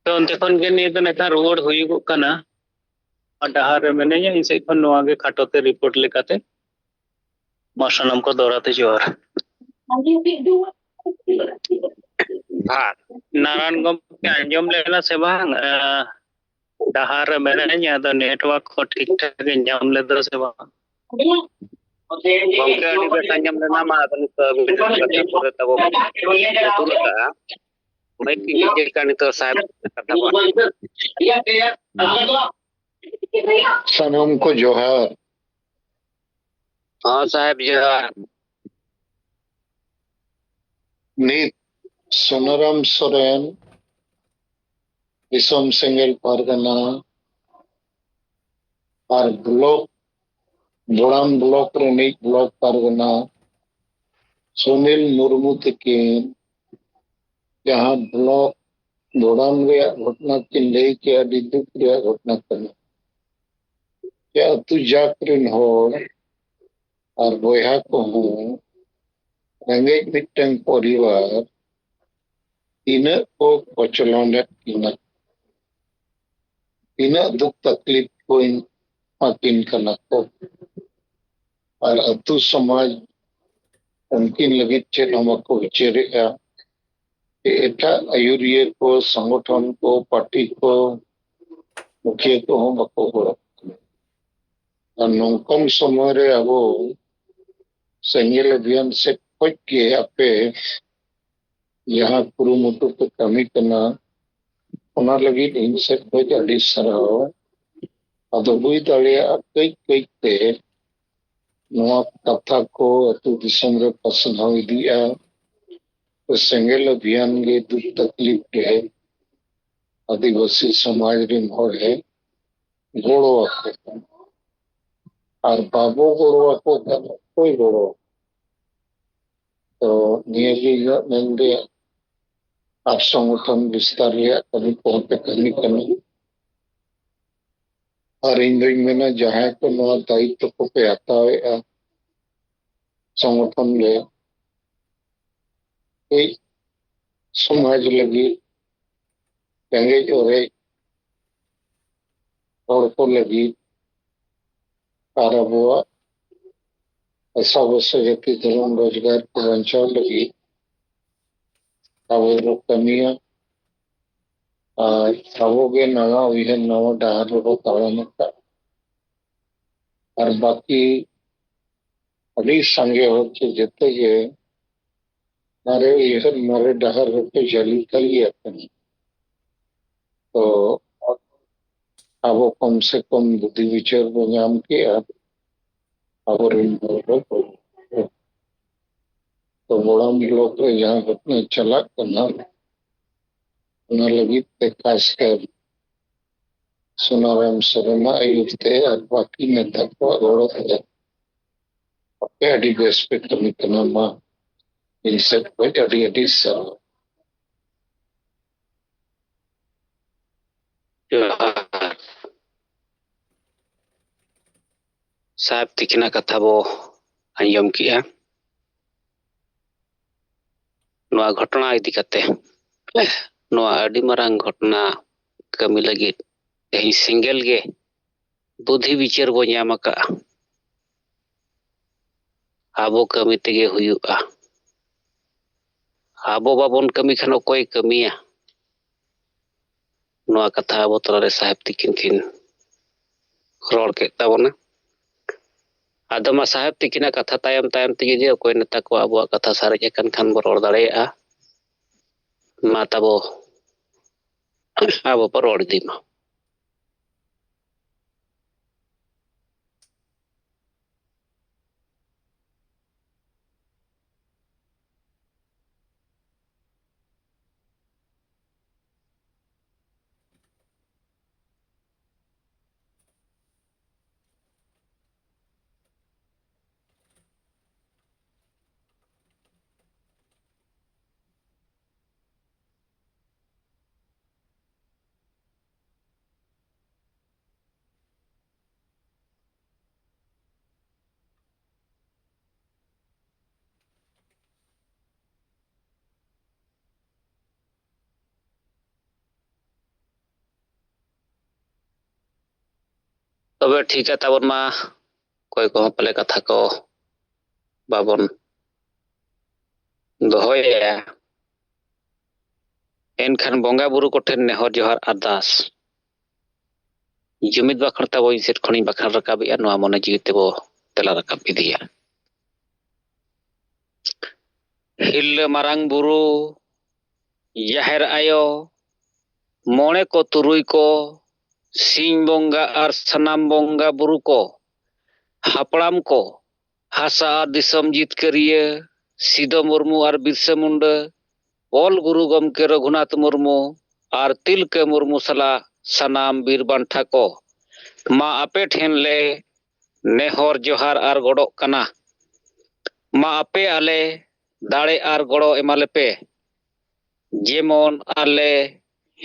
ᱛᱚ ᱚᱱᱛᱮ ᱠᱷᱚᱱ ᱜᱮ ᱱᱤᱭᱟᱹ ᱫᱚ ᱱᱮᱛᱟᱨ ᱨᱩᱣᱟᱹᱲ ᱦᱩᱭᱩᱜᱚᱜ ᱠᱟᱱᱟ᱾ ᱟᱨ ᱰᱟᱦᱟᱨ ᱨᱮ ᱢᱮᱱᱟᱹᱧᱟ, ᱤᱧ ᱥᱮᱫ ᱠᱷᱚᱱ ᱱᱚᱣᱟ ᱜᱮ ᱠᱷᱟᱴᱚ ᱛᱮ ᱨᱤᱯᱳᱨᱴ ᱞᱮᱠᱟᱛᱮ᱾ ᱢᱟ ᱥᱟᱱᱟᱢ ᱠᱚ ᱫᱚᱦᱲᱟ ᱛᱮ ᱡᱚᱦᱟᱨ᱾ ᱵᱷᱟᱜᱽ᱾ ᱱᱟᱨᱟᱭᱚᱱ ᱜᱚᱢᱠᱮ ᱟᱸᱡᱚᱢ ᱞᱮᱱᱟ ᱥᱮ ᱵᱟᱝ? ᱟᱸ, ᱰᱟᱦᱟᱨ ᱨᱮ ᱢᱮᱱᱟᱹᱧᱟ, ᱟᱫᱚ ᱱᱮᱴᱣᱟᱨᱠ ᱠᱚ ᱴᱷᱤᱠ ᱴᱷᱟᱠ ᱮ ᱧᱟᱢ ᱞᱮᱫᱟ ᱥᱮ ᱵᱟᱝ? ᱜᱚᱢᱠᱮ ᱟᱹᱰᱤ ᱵᱮᱥ ᱟᱸᱡᱚᱢ ᱞᱮᱱᱟ᱾ ᱢᱟ ᱟᱫᱚ ᱱᱤᱛᱚᱜ ᱟᱹᱵᱤᱱ ᱠᱟᱛᱷᱟ ᱯᱚᱨᱮ ᱛᱟᱵᱚ ᱢᱩᱪᱟᱹᱫ ᱟᱠᱟᱜᱼᱟ᱾ ᱢᱟᱹᱭᱤᱠ ᱤᱧ ᱪᱮᱫ ᱞᱮᱠᱟ ᱱᱤᱛᱚᱜ ᱥᱟᱦᱮᱵ ᱠᱟᱛᱷᱟ ᱵᱚᱱ ᱥᱟᱱᱟᱢ ᱠᱚ ᱡᱚᱦᱟᱨ᱾ ᱦᱚᱸ ᱥᱟᱦᱮᱵ ᱡᱚᱦᱟᱨ᱾ ᱱᱤᱛ ᱥᱩᱱᱟᱨᱟᱢ ᱥᱚᱨᱮᱱ ᱫᱤᱥᱚᱢ ᱥᱮᱸᱜᱮᱞ ᱯᱟᱨᱜᱟᱱᱟ ᱟᱨ ᱵᱞᱚᱠ, ᱵᱚᱲᱟᱢ ᱵᱞᱚᱠ ᱨᱤᱱᱤᱡ ᱵᱞᱚᱠ ᱯᱟᱨᱜᱟᱱᱟ ᱥᱩᱱᱤᱞ ᱢᱩᱨᱢᱩ ᱛᱟᱹᱠᱤᱱ ᱡᱟᱦᱟᱸ ᱵᱞᱚᱠ ᱵᱚᱲᱟᱢ ᱨᱮᱭᱟᱜ ᱜᱷᱚᱴᱚᱱᱟ ᱠᱤᱱ ᱞᱟᱹᱭ ᱠᱮᱜᱼᱟ, ᱟᱹᱰᱤ ᱫᱩᱠ ᱨᱮᱭᱟᱜ ᱜᱷᱚᱴᱚᱱᱟ ᱠᱟᱱᱟ᱾ ᱡᱮ ᱟᱹᱛᱩ ᱡᱟᱠ ᱨᱤᱱ ᱦᱚᱲ ᱟᱨ ᱵᱚᱭᱦᱟ ᱠᱚᱦᱚᱸ ᱨᱮᱸᱜᱮᱡ ᱢᱤᱫᱴᱟᱝ ᱯᱚᱨᱤᱵᱟᱨ ᱛᱤᱱᱟᱹᱜ ᱠᱚ ᱠᱚᱪᱞᱚᱱᱮᱫ ᱠᱤᱱᱟ, ᱛᱤᱱᱟᱹᱜ ᱫᱩᱠ ᱛᱟᱠᱞᱤᱯ ᱠᱚ ᱮᱢᱟᱠᱤᱱ ᱠᱟᱱᱟ ᱠᱚ, ᱟᱨ ᱟᱹᱛᱩ ᱥᱚᱢᱟᱡᱽ ᱩᱱᱠᱤᱱ ᱞᱟᱹᱜᱤᱫ ᱪᱮᱫ ᱦᱚᱸ ᱵᱟᱠᱚ ᱵᱤᱪᱟᱹᱨᱮᱜᱼᱟ᱾ ᱮᱴᱟᱜ ᱟᱹᱭᱩᱨᱤᱭᱟᱹ ᱠᱚ, ᱥᱚᱝᱜᱚᱴᱷᱚᱱ ᱠᱚ, ᱯᱟᱨᱴᱤ ᱠᱚ, ᱢᱩᱠᱷᱤᱭᱟᱹ ᱠᱚᱦᱚᱸ ᱵᱟᱠᱚ ᱜᱚᱲᱚ ᱠᱟᱱᱟ᱾ ᱟᱨ ᱱᱚᱝᱠᱟᱱ ᱥᱚᱢᱚᱭ ᱨᱮ ᱟᱵᱚ ᱥᱮᱸᱜᱮᱞ ᱚᱵᱷᱤᱭᱟᱱ ᱥᱮᱫ ᱠᱷᱚᱡ ᱜᱮ ᱟᱯᱮ ᱡᱟᱦᱟᱸ ᱠᱩᱨᱩᱢᱩᱴᱩ ᱯᱮ ᱠᱟᱹᱢᱤ ᱠᱟᱱᱟ, ᱚᱱᱟ ᱞᱟᱹᱜᱤᱫ ᱤᱧ ᱥᱮᱫ ᱠᱷᱚᱡ ᱟᱹᱰᱤ ᱥᱟᱨᱦᱟᱣ᱾ ᱟᱫᱚ ᱦᱩᱭ ᱫᱟᱲᱮᱭᱟᱜᱼᱟ ᱠᱟᱹᱡ ᱠᱟᱹᱡ ᱛᱮ ᱱᱚᱣᱟ ᱠᱟᱛᱷᱟ ᱠᱚ ᱟᱹᱛᱩ ᱫᱤᱥᱚᱢ ᱨᱮ ᱯᱟᱥᱱᱟᱣ ᱤᱫᱤᱜᱼᱟ᱾ ᱥᱮᱸᱜᱮᱞ ᱚᱵᱷᱤᱭᱟᱱ ᱜᱮ ᱫᱩᱠ ᱛᱟᱠᱞᱤᱯ ᱨᱮ ᱟᱹᱫᱤᱵᱟᱹᱥᱤ ᱥᱚᱢᱟᱡᱽ ᱨᱤᱱ ᱦᱚᱲ ᱮ ᱜᱚᱲᱚ ᱟᱠᱚ ᱠᱟᱱᱟ᱾ ᱟᱨ ᱵᱟᱵᱚ ᱜᱚᱲᱚ ᱟᱠᱚ ᱠᱷᱟᱱ ᱚᱠᱚᱭ ᱜᱚᱲᱚ? ᱛᱚ ᱱᱤᱭᱟᱹ ᱜᱮ ᱤᱧᱟᱹᱜ ᱢᱮᱱ ᱨᱮᱭᱟᱜ, ᱟᱨ ᱥᱚᱝᱜᱚᱴᱷᱚᱱ ᱵᱤᱥᱛᱟᱨ ᱨᱮᱭᱟᱜ ᱠᱟᱹᱢᱤ ᱠᱚᱦᱚᱸ ᱯᱮ ᱠᱟᱹᱢᱤ ᱠᱟᱱᱟ᱾ ᱟᱨ ᱤᱧ ᱫᱩᱧ ᱢᱮᱱᱟ, ᱡᱟᱦᱟᱸᱭ ᱠᱚ ᱱᱚᱣᱟ ᱫᱟᱭᱤᱛᱛᱚ ᱠᱚᱯᱮ ᱦᱟᱛᱟᱣᱮᱫᱼᱟ ᱥᱚᱝᱜᱚᱴᱷᱚᱱ ᱨᱮ, ᱠᱟᱹᱡ ᱥᱚᱢᱟᱡᱽ ᱞᱟᱹᱜᱤᱫ, ᱨᱮᱸᱜᱮᱡ ᱚᱨᱮᱡ ᱦᱚᱲ ᱠᱚ ᱞᱟᱹᱜᱤᱫ ᱟᱨ ᱟᱵᱚᱣᱟᱜ ᱦᱟᱥᱟ ᱵᱷᱟᱥᱟ ᱡᱟᱹᱛᱤ ᱫᱷᱚᱨᱚᱢ ᱨᱳᱡᱽᱜᱟᱨ ᱠᱚ ᱵᱟᱧᱪᱟᱣ ᱞᱟᱹᱜᱤᱫ ᱟᱵᱚ ᱵᱚ ᱠᱟᱹᱢᱤᱭᱟ᱾ ᱟᱨ ᱟᱵᱚ ᱜᱮ ᱱᱟᱣᱟ ᱩᱭᱦᱟᱹᱨ, ᱱᱟᱣᱟ ᱰᱟᱦᱟᱨ ᱨᱮᱵᱚ ᱛᱟᱲᱟᱢ ᱟᱠᱟᱫ᱾ ᱟᱨ ᱵᱟᱹᱠᱤ ᱟᱹᱰᱤ ᱥᱟᱸᱜᱮ ᱦᱚᱲ ᱪᱮ ᱡᱚᱛᱚ ᱜᱮ ᱢᱟᱨᱮ ᱩᱭᱦᱟᱹᱨ, ᱢᱟᱨᱮ ᱰᱟᱦᱟᱨ ᱨᱮᱠᱚ ᱡᱟᱹᱞᱤ ᱛᱟᱹᱜᱤ ᱟᱠᱟᱱᱟ᱾ ᱛᱚ ᱟᱵᱚ ᱠᱚᱢ ᱥᱮ ᱠᱚᱢ ᱵᱩᱫᱷᱤ ᱵᱤᱪᱟᱹᱨ ᱵᱚ ᱧᱟᱢ ᱠᱮᱜᱼᱟ, ᱟᱵᱚᱨᱮᱱ ᱦᱚᱲ ᱠᱚ᱾ ᱛᱚ ᱵᱚᱲᱟᱢ ᱵᱞᱚᱠ ᱨᱮ ᱡᱟᱦᱟᱸ ᱜᱷᱚᱴᱚᱱᱟ ᱪᱟᱞᱟᱜ ᱠᱟᱱᱟ, ᱚᱱᱟ ᱞᱟᱹᱜᱤᱫ ᱛᱮ ᱠᱷᱟᱥ ᱠᱟᱨ ᱥᱩᱱᱟᱨᱟᱢ ᱥᱚᱨᱮᱱᱟᱜ ᱟᱹᱭᱩᱨ ᱛᱮ ᱟᱨ ᱵᱟᱹᱠᱤ ᱱᱮᱛᱟ ᱠᱚᱣᱟᱜ ᱜᱚᱲᱚ ᱛᱮ ᱟᱯᱮ ᱟᱹᱰᱤ ᱵᱮᱥ ᱯᱮ ᱠᱟᱹᱢᱤ ᱠᱟᱱᱟ᱾ ᱢᱟ ᱤᱧ ᱥᱮᱫ ᱠᱷᱚᱱ ᱟᱹᱰᱤ ᱟᱹᱰᱤ ᱥᱟᱨᱦᱟᱣ᱾ ᱡᱚᱦᱟᱨ᱾ ᱥᱟᱦᱮᱵᱽ ᱛᱤᱠᱤᱱᱟᱜ ᱠᱟᱛᱷᱟ ᱵᱚ ᱟᱸᱡᱚᱢ ᱠᱮᱜᱼᱟ᱾ ᱱᱚᱣᱟ ᱜᱷᱚᱴᱚᱱᱟ ᱤᱫᱤ ᱠᱟᱛᱮ, ᱱᱚᱣᱟ ᱟᱹᱰᱤ ᱢᱟᱨᱟᱝ ᱜᱷᱚᱴᱚᱱᱟ ᱠᱟᱹᱢᱤ ᱞᱟᱹᱜᱤᱫ ᱛᱮᱦᱮᱧ ᱥᱮᱸᱜᱮᱞ ᱜᱮ ᱵᱩᱫᱷᱤ ᱵᱤᱪᱟᱹᱨ ᱵᱚ ᱧᱟᱢ ᱟᱠᱟᱫᱼᱟ᱾ ᱟᱵᱚ ᱠᱟᱹᱢᱤ ᱛᱮᱜᱮ ᱦᱩᱭᱩᱜᱼᱟ᱾ ᱟᱵᱚ ᱵᱟᱵᱚᱱ ᱠᱟᱹᱢᱤ ᱠᱷᱟᱱ ᱚᱠᱚᱭᱮ ᱠᱟᱹᱢᱤᱭᱟ? ᱱᱚᱣᱟ ᱠᱟᱛᱷᱟ ᱟᱵᱚ ᱛᱟᱞᱟᱨᱮ ᱥᱟᱦᱮᱵᱽ ᱛᱤᱠᱤᱱ ᱠᱤᱱ ᱨᱚᱲ ᱠᱮᱫ ᱛᱟᱵᱚᱱᱟ᱾ ᱟᱫᱚ ᱢᱟ ᱥᱟᱦᱮᱵᱽ ᱛᱤᱠᱤᱱᱟᱜ ᱠᱟᱛᱷᱟ ᱛᱟᱭᱚᱢ ᱛᱟᱭᱚᱢ ᱛᱮᱜᱮ ᱡᱮ ᱚᱠᱚᱭ ᱱᱮᱛᱟ ᱠᱚ ᱟᱵᱚᱣᱟᱜ ᱠᱟᱛᱷᱟ ᱥᱟᱨᱮᱡ ᱟᱠᱟᱱ ᱠᱷᱟᱱ ᱵᱚ ᱨᱚᱲ ᱫᱟᱲᱮᱭᱟᱜᱼᱟ᱾ ᱢᱟ ᱛᱟᱵᱚ ᱟᱵᱚ ᱵᱚ ᱨᱚᱲ ᱤᱫᱤ ᱢᱟ᱾ ᱛᱚᱵᱮ ᱴᱷᱤᱠᱟ ᱛᱟᱵᱚᱱ ᱢᱟ, ᱚᱠᱚᱭ ᱠᱚᱦᱚᱸ ᱯᱟᱞᱮ ᱠᱟᱛᱷᱟ ᱠᱚ ᱵᱟᱵᱚᱱ ᱫᱚᱦᱚᱭᱟ᱾ ᱮᱱᱠᱷᱟᱱ ᱵᱚᱸᱜᱟ ᱵᱩᱨᱩ ᱠᱚᱴᱷᱮᱱ ᱱᱮᱦᱚᱨ ᱡᱚᱦᱟᱨ ᱟᱨᱫᱟᱥ ᱡᱩᱢᱤᱫ ᱵᱟᱠᱷᱟᱱ ᱛᱟᱵᱚ ᱤᱧ ᱥᱮᱫ ᱠᱷᱚᱱᱤᱧ ᱵᱟᱠᱷᱟᱱ ᱨᱟᱠᱟᱵᱮᱜᱼᱟ, ᱱᱚᱣᱟ ᱢᱚᱱᱮ ᱡᱤᱣᱤ ᱛᱮᱵᱚ ᱛᱮᱞᱟ ᱨᱟᱠᱟᱵ ᱤᱫᱤᱭᱟ᱾ ᱦᱤᱨᱞᱟᱹ ᱢᱟᱨᱟᱝ ᱵᱩᱨᱩ, ᱡᱟᱦᱮᱨ ᱟᱭᱳ, ᱢᱚᱬᱮ ᱠᱚ ᱛᱩᱨᱩᱭ ᱠᱚ, ᱥᱤᱧ ᱵᱚᱸᱜᱟ ᱟᱨ ᱥᱟᱱᱟᱢ ᱵᱚᱸᱜᱟ ᱵᱩᱨᱩ ᱠᱚ, ᱦᱟᱯᱲᱟᱢ ᱠᱚ, ᱦᱟᱥᱟ ᱟᱨ ᱫᱤᱥᱚᱢ ᱡᱤᱛᱠᱟᱹᱨᱤᱭᱟᱹ ᱥᱤᱫᱚ ᱢᱩᱨᱢᱩ ᱟᱨ ᱵᱤᱨᱥᱟᱹ ᱢᱩᱱᱰᱟᱹ, ᱚᱞ ᱜᱩᱨᱩ ᱜᱚᱢᱠᱮ ᱨᱚᱜᱷᱩᱱᱟᱛᱷ ᱢᱩᱨᱢᱩ ᱟᱨ ᱛᱤᱞᱠᱟᱹ ᱢᱩᱨᱢᱩ ᱥᱟᱞᱟᱜ ᱥᱟᱱᱟᱢ ᱵᱤᱨ ᱵᱟᱱᱴᱷᱟ ᱠᱚ, ᱢᱟ ᱟᱯᱮ ᱴᱷᱮᱱ ᱞᱮ ᱱᱮᱦᱚᱨ ᱡᱚᱦᱟᱨ ᱟᱨ ᱜᱚᱰᱚᱜ ᱠᱟᱱᱟ᱾ ᱢᱟ ᱟᱯᱮ ᱟᱞᱮ ᱫᱟᱲᱮ ᱟᱨ ᱜᱚᱲᱚ ᱮᱢᱟ ᱞᱮᱯᱮ, ᱡᱮᱢᱚᱱ ᱟᱞᱮ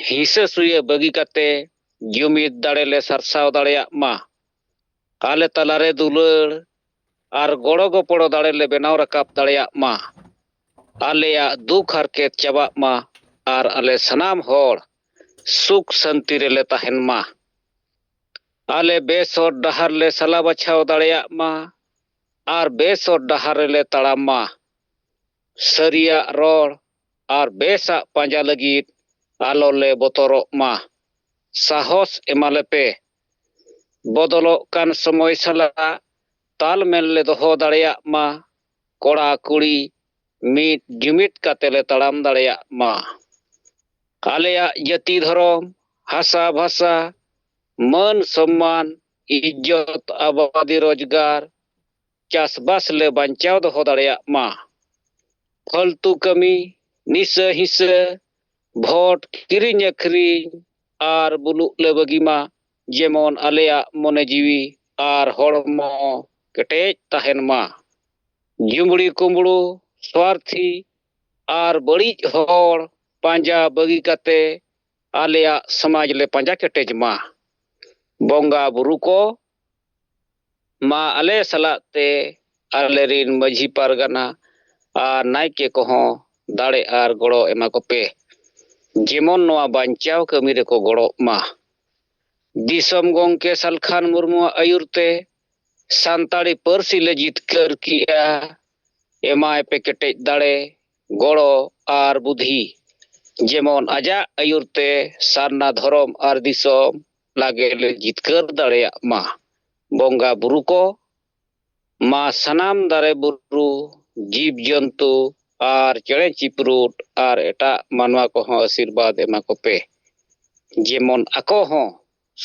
ᱦᱤᱸᱥᱟᱹ ᱥᱩᱭᱟᱹ ᱵᱟᱹᱜᱤ ᱠᱟᱛᱮ ᱡᱩᱢᱤᱫ ᱫᱟᱲᱮ ᱞᱮ ᱥᱟᱨᱥᱟᱣ ᱫᱟᱲᱮᱭᱟᱜ ᱢᱟ᱾ ᱟᱞᱮ ᱛᱟᱞᱟᱨᱮ ᱫᱩᱞᱟᱹᱲ ᱟᱨ ᱜᱚᱲᱚ ᱜᱚᱯᱚᱲᱚ ᱫᱟᱲᱮ ᱞᱮ ᱵᱮᱱᱟᱣ ᱨᱟᱠᱟᱵ ᱫᱟᱲᱮᱭᱟᱜ ᱢᱟ᱾ ᱟᱞᱮᱭᱟᱜ ᱫᱩᱠ ᱦᱟᱨᱠᱮᱛ ᱪᱟᱵᱟᱜ ᱢᱟ ᱟᱨ ᱟᱞᱮ ᱥᱟᱱᱟᱢ ᱦᱚᱲ ᱥᱩᱠ ᱥᱟᱹᱱᱛᱤ ᱨᱮᱞᱮ ᱛᱟᱦᱮᱱ ᱢᱟ᱾ ᱟᱞᱮ ᱵᱮᱥ ᱦᱚᱨ ᱰᱟᱦᱟᱨ ᱞᱮ ᱥᱟᱞᱟ ᱵᱟᱪᱷᱟᱣ ᱫᱟᱲᱮᱭᱟᱜ ᱢᱟ ᱟᱨ ᱵᱮᱥ ᱦᱚᱨ ᱰᱟᱦᱟᱨ ᱨᱮᱞᱮ ᱛᱟᱲᱟᱢ ᱢᱟ᱾ ᱥᱟᱹᱨᱤᱭᱟᱜ ᱨᱚᱲ ᱟᱨ ᱵᱮᱥᱟᱜ ᱯᱟᱸᱡᱟ ᱞᱟᱹᱜᱤᱫ ᱟᱞᱚ ᱞᱮ ᱵᱚᱛᱚᱨᱚᱜ ᱢᱟ᱾ ᱥᱟᱦᱚᱥ ᱮᱢᱟ ᱞᱮᱯᱮ᱾ ᱵᱚᱫᱚᱞᱚᱜ ᱠᱟᱱ ᱥᱚᱢᱚᱭ ᱥᱟᱞᱟᱜ ᱛᱟᱞᱢᱮᱞ ᱞᱮ ᱫᱚᱦᱚ ᱫᱟᱲᱮᱭᱟᱜ ᱢᱟ᱾ ᱠᱚᱲᱟ ᱠᱩᱲᱤ ᱢᱤᱫ ᱡᱩᱢᱤᱫ ᱠᱟᱛᱮ ᱞᱮ ᱛᱟᱲᱟᱢ ᱫᱟᱲᱮᱭᱟᱜ ᱢᱟ᱾ ᱟᱞᱮᱭᱟᱜ ᱡᱟᱹᱛᱤ ᱫᱷᱚᱨᱚᱢ, ᱦᱟᱥᱟ ᱵᱷᱟᱥᱟ, ᱢᱟᱹᱱ ᱥᱚᱢᱢᱟᱱ, ᱤᱡᱽᱡᱚᱛ, ᱟᱵᱟᱫᱤ, ᱨᱳᱡᱽᱜᱟᱨ, ᱪᱟᱥᱵᱟᱥ ᱞᱮ ᱵᱟᱧᱪᱟᱣ ᱫᱚᱦᱚ ᱫᱟᱲᱮᱭᱟᱜ ᱢᱟ᱾ ᱯᱷᱟᱹᱞᱛᱩ ᱠᱟᱹᱢᱤ, ᱱᱤᱥᱟᱹ ᱦᱤᱸᱥᱟᱹ, ᱵᱷᱳᱴ, ᱠᱤᱨᱤᱧ ᱟᱹᱠᱷᱨᱤᱧ ᱟᱨ ᱵᱩᱞᱩᱜ ᱞᱮ ᱵᱟᱹᱜᱤ ᱢᱟ᱾ ᱡᱮᱢᱚᱱ ᱟᱞᱮᱭᱟᱜ ᱢᱚᱱᱮ ᱡᱤᱣᱤ ᱟᱨ ᱦᱚᱲᱢᱚ ᱠᱮᱴᱮᱡ ᱛᱟᱦᱮᱱ ᱢᱟ᱾ ᱡᱩᱢᱲᱤ ᱠᱩᱢᱵᱲᱩ, ᱥᱣᱟᱨᱛᱷᱤ ᱟᱨ ᱵᱟᱹᱲᱤᱡ ᱦᱚᱲ ᱯᱟᱸᱡᱟ ᱵᱟᱹᱜᱤ ᱠᱟᱛᱮ ᱟᱞᱮᱭᱟᱜ ᱥᱚᱢᱟᱡᱽ ᱞᱮ ᱯᱟᱸᱡᱟ ᱠᱮᱴᱮᱡ ᱢᱟ᱾ ᱵᱚᱸᱜᱟ ᱵᱩᱨᱩ ᱠᱚ, ᱢᱟ ᱟᱞᱮ ᱥᱟᱞᱟᱜ ᱛᱮ ᱟᱞᱮ ᱨᱤᱱ ᱢᱟᱹᱡᱷᱤ ᱯᱟᱨᱜᱟᱱᱟ ᱟᱨ ᱱᱟᱭᱠᱮ ᱠᱚᱦᱚᱸ ᱫᱟᱲᱮ ᱟᱨ ᱜᱚᱲᱚ ᱮᱢᱟ ᱠᱚᱯᱮ, ᱡᱮᱢᱚᱱ ᱱᱚᱣᱟ ᱵᱟᱧᱪᱟᱣ ᱠᱟᱹᱢᱤ ᱨᱮᱠᱚ ᱜᱚᱲᱚᱜ ᱢᱟ᱾ ᱫᱤᱥᱚᱢ ᱜᱚᱢᱠᱮ ᱥᱟᱞᱠᱷᱟᱱ ᱢᱩᱨᱢᱩᱣᱟᱜ ᱟᱹᱭᱩᱨ ᱛᱮ ᱥᱟᱱᱛᱟᱲᱤ ᱯᱟᱹᱨᱥᱤ ᱞᱮ ᱡᱤᱛᱠᱟᱹᱨ ᱠᱮᱜᱼᱟ᱾ ᱮᱢᱟᱭ ᱯᱮ ᱠᱮᱴᱮᱡ ᱫᱟᱲᱮ, ᱜᱚᱲᱚ ᱟᱨ ᱵᱩᱫᱷᱤ, ᱡᱮᱢᱚᱱ ᱟᱡᱟᱜ ᱟᱹᱭᱩᱨ ᱛᱮ ᱥᱟᱨᱱᱟ ᱫᱷᱚᱨᱚᱢ ᱟᱨ ᱫᱤᱥᱚᱢ ᱞᱟᱜᱮ ᱞᱮ ᱡᱤᱛᱠᱟᱹᱨ ᱫᱟᱲᱮᱭᱟᱜ ᱢᱟ᱾ ᱵᱚᱸᱜᱟ ᱵᱩᱨᱩ ᱠᱚ, ᱢᱟ ᱥᱟᱱᱟᱢ ᱫᱟᱨᱮ ᱵᱩᱨᱩ, ᱡᱤᱵᱽ ᱡᱚᱱᱛᱩ ᱟᱨ ᱪᱮᱬᱮ ᱪᱤᱯᱨᱩᱫ ᱟᱨ ᱮᱴᱟᱜ ᱢᱟᱱᱣᱟ ᱠᱚᱦᱚᱸ ᱟᱥᱤᱨᱵᱟᱫᱽ ᱮᱢᱟ ᱠᱚᱯᱮ, ᱡᱮᱢᱚᱱ ᱟᱠᱚ ᱦᱚᱸ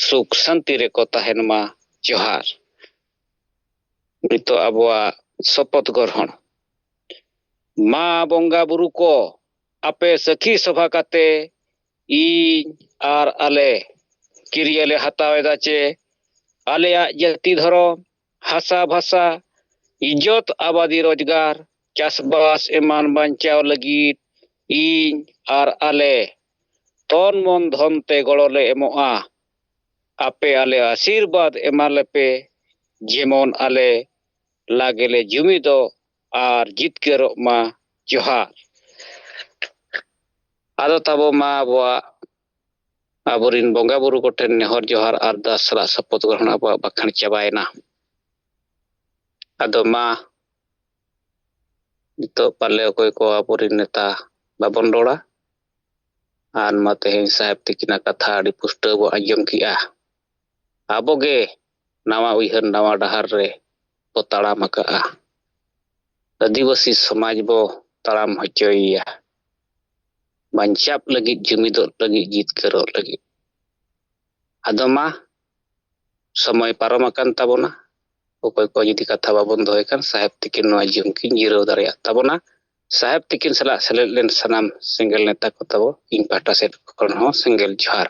ᱥᱩᱠ ᱥᱟᱱᱛᱤ ᱨᱮᱠᱚ ᱛᱟᱦᱮᱱ ᱢᱟ᱾ ᱡᱚᱦᱟᱨ᱾ ᱱᱤᱛᱚᱜ ᱟᱵᱚᱣᱟᱜ ᱥᱚᱯᱚᱛ ᱜᱨᱚᱦᱚᱬ᱾ ᱢᱟ ᱵᱚᱸᱜᱟ ᱵᱩᱨᱩ ᱠᱚ, ᱟᱯᱮ ᱥᱟᱹᱠᱷᱤ ᱥᱚᱵᱷᱟ ᱠᱟᱛᱮ ᱤᱧ ᱟᱨ ᱟᱞᱮ ᱠᱤᱨᱭᱟᱹ ᱞᱮ ᱦᱟᱛᱟᱣ ᱮᱫᱟ ᱪᱮ ᱟᱞᱮᱭᱟᱜ ᱡᱟᱹᱛᱤ ᱫᱷᱚᱨᱚᱢ, ᱦᱟᱥᱟ ᱵᱷᱟᱥᱟ, ᱤᱡᱽᱡᱚᱛ ᱟᱵᱟᱫᱤ ᱨᱳᱡᱽᱜᱟᱨ, ᱪᱟᱥᱵᱟᱥ ᱮᱢᱟᱱ ᱵᱟᱧᱪᱟᱣ ᱞᱟᱹᱜᱤᱫ ᱤᱧ ᱟᱨ ᱟᱞᱮ ᱛᱚᱱ ᱢᱚᱱ ᱫᱷᱚᱱ ᱛᱮ ᱜᱚᱲᱚ ᱞᱮ ᱮᱢᱚᱜᱼᱟ᱾ ᱟᱯᱮ ᱟᱞᱮ ᱟᱥᱤᱨᱵᱟᱫᱽ ᱮᱢᱟ ᱞᱮᱯᱮ, ᱡᱮᱢᱚᱱ ᱟᱞᱮ ᱞᱟᱜᱮ ᱞᱮ ᱡᱩᱢᱤᱫᱚᱜ ᱟᱨ ᱡᱤᱛᱠᱟᱹᱨᱚᱜ ᱢᱟ᱾ ᱡᱚᱦᱟᱨ᱾ ᱟᱫᱚ ᱛᱟᱵᱚ ᱢᱟ ᱟᱵᱚᱣᱟᱜ, ᱟᱵᱚᱨᱤᱱ ᱵᱚᱸᱜᱟ ᱵᱩᱨᱩ ᱠᱚᱴᱷᱮᱱ ᱱᱮᱦᱚᱨ ᱡᱚᱦᱟᱨ ᱟᱨᱫᱟᱥ ᱥᱟᱞᱟᱜ ᱥᱚᱯᱚᱛ ᱜᱨᱚᱦᱚᱬ ᱟᱵᱚᱣᱟᱜ ᱵᱟᱠᱷᱮᱬ ᱪᱟᱵᱟᱭᱮᱱᱟ᱾ ᱟᱫᱚ ᱢᱟ ᱱᱤᱛᱚᱜ ᱯᱟᱞᱮ ᱚᱠᱚᱭ ᱠᱚ ᱟᱵᱚᱨᱤᱱ ᱱᱮᱛᱟ ᱵᱟᱵᱚᱱ ᱨᱚᱲᱟ᱾ ᱟᱨ ᱢᱟ ᱛᱮᱦᱮᱧ ᱥᱟᱦᱮᱵᱽ ᱛᱤᱠᱤᱱᱟᱜ ᱠᱟᱛᱷᱟ ᱟᱹᱰᱤ ᱯᱩᱥᱴᱟᱹᱣ ᱵᱚ ᱟᱸᱡᱚᱢ ᱠᱮᱜᱼᱟ᱾ ᱟᱵᱚᱜᱮ ᱱᱟᱣᱟ ᱩᱭᱦᱟᱹᱨ, ᱱᱟᱣᱟ ᱰᱟᱦᱟᱨ ᱨᱮ ᱵᱚ ᱛᱟᱲᱟᱢ ᱟᱠᱟᱜᱼᱟ᱾ ᱟᱹᱫᱤᱵᱟᱹᱥᱤ ᱥᱚᱢᱟᱡᱽ ᱵᱚ ᱛᱟᱲᱟᱢ ᱦᱚᱪᱚᱭᱮᱭᱟ᱾ ᱵᱟᱧᱪᱟᱣ ᱞᱟᱹᱜᱤᱫ, ᱡᱩᱢᱤᱫᱚᱜ ᱞᱟᱹᱜᱤᱫ, ᱡᱤᱛᱠᱟᱹᱨᱚᱜ ᱞᱟᱹᱜᱤᱫ᱾ ᱟᱫᱚ ᱢᱟ, ᱥᱚᱢᱚᱭ ᱯᱟᱨᱚᱢ ᱟᱠᱟᱱ ᱛᱟᱵᱚᱱᱟ᱾ ᱚᱠᱚᱭ ᱠᱚ ᱡᱩᱫᱤ ᱠᱟᱛᱷᱟ ᱵᱟᱵᱚᱱ ᱫᱚᱦᱚᱭ ᱠᱷᱟᱱ, ᱥᱟᱦᱮᱵᱽ ᱛᱤᱠᱤᱱ ᱱᱚᱣᱟ ᱡᱤᱭᱚᱱ ᱠᱤᱱ ᱡᱤᱨᱟᱹᱣ ᱫᱟᱲᱮᱭᱟᱜ ᱛᱟᱵᱚᱱᱟ᱾ ᱥᱟᱦᱮᱵᱽ ᱛᱤᱠᱤᱱ ᱥᱟᱞᱟᱜ ᱥᱮᱞᱮᱫ ᱞᱮᱱ ᱥᱟᱱᱟᱢ ᱥᱮᱸᱜᱮᱞ ᱱᱮᱛᱟ ᱠᱚ ᱛᱟᱵᱚ, ᱤᱧ ᱯᱟᱦᱴᱟ ᱥᱮᱫ ᱠᱷᱚᱱ ᱦᱚᱸ ᱥᱮᱸᱜᱮᱞ ᱡᱚᱦᱟᱨ᱾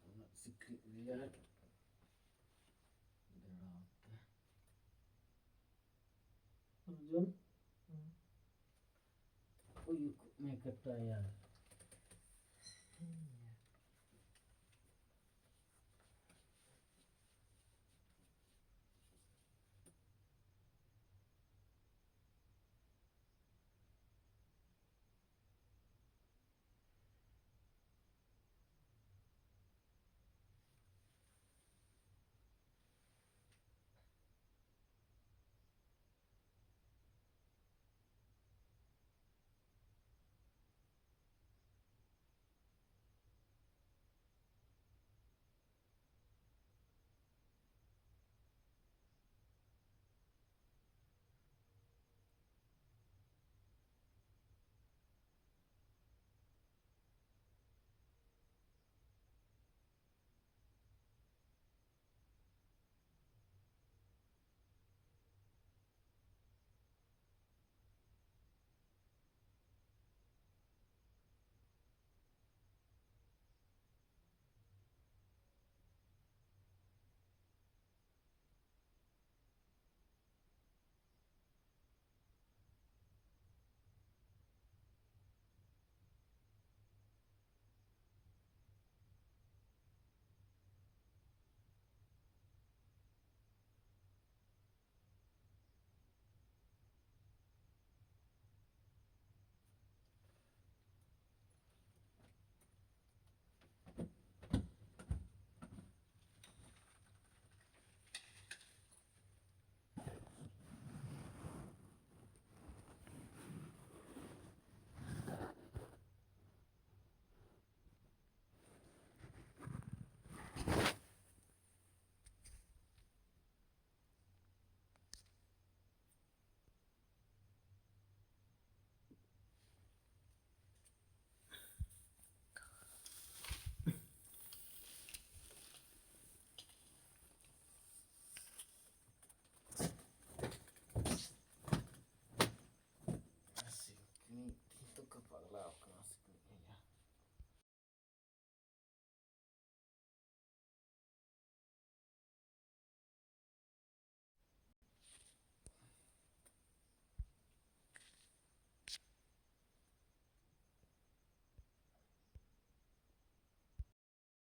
ᱩᱱᱟᱹᱜ ᱥᱤᱠᱲᱤᱡ ᱨᱮᱭᱟᱲ ᱡᱟᱲᱟᱣ ᱛᱮ᱾ ᱚᱨᱡᱩᱱ, ᱩᱭᱩ ᱠᱚᱜ ᱢᱮ ᱠᱟᱴᱟ ᱭᱟᱨ᱾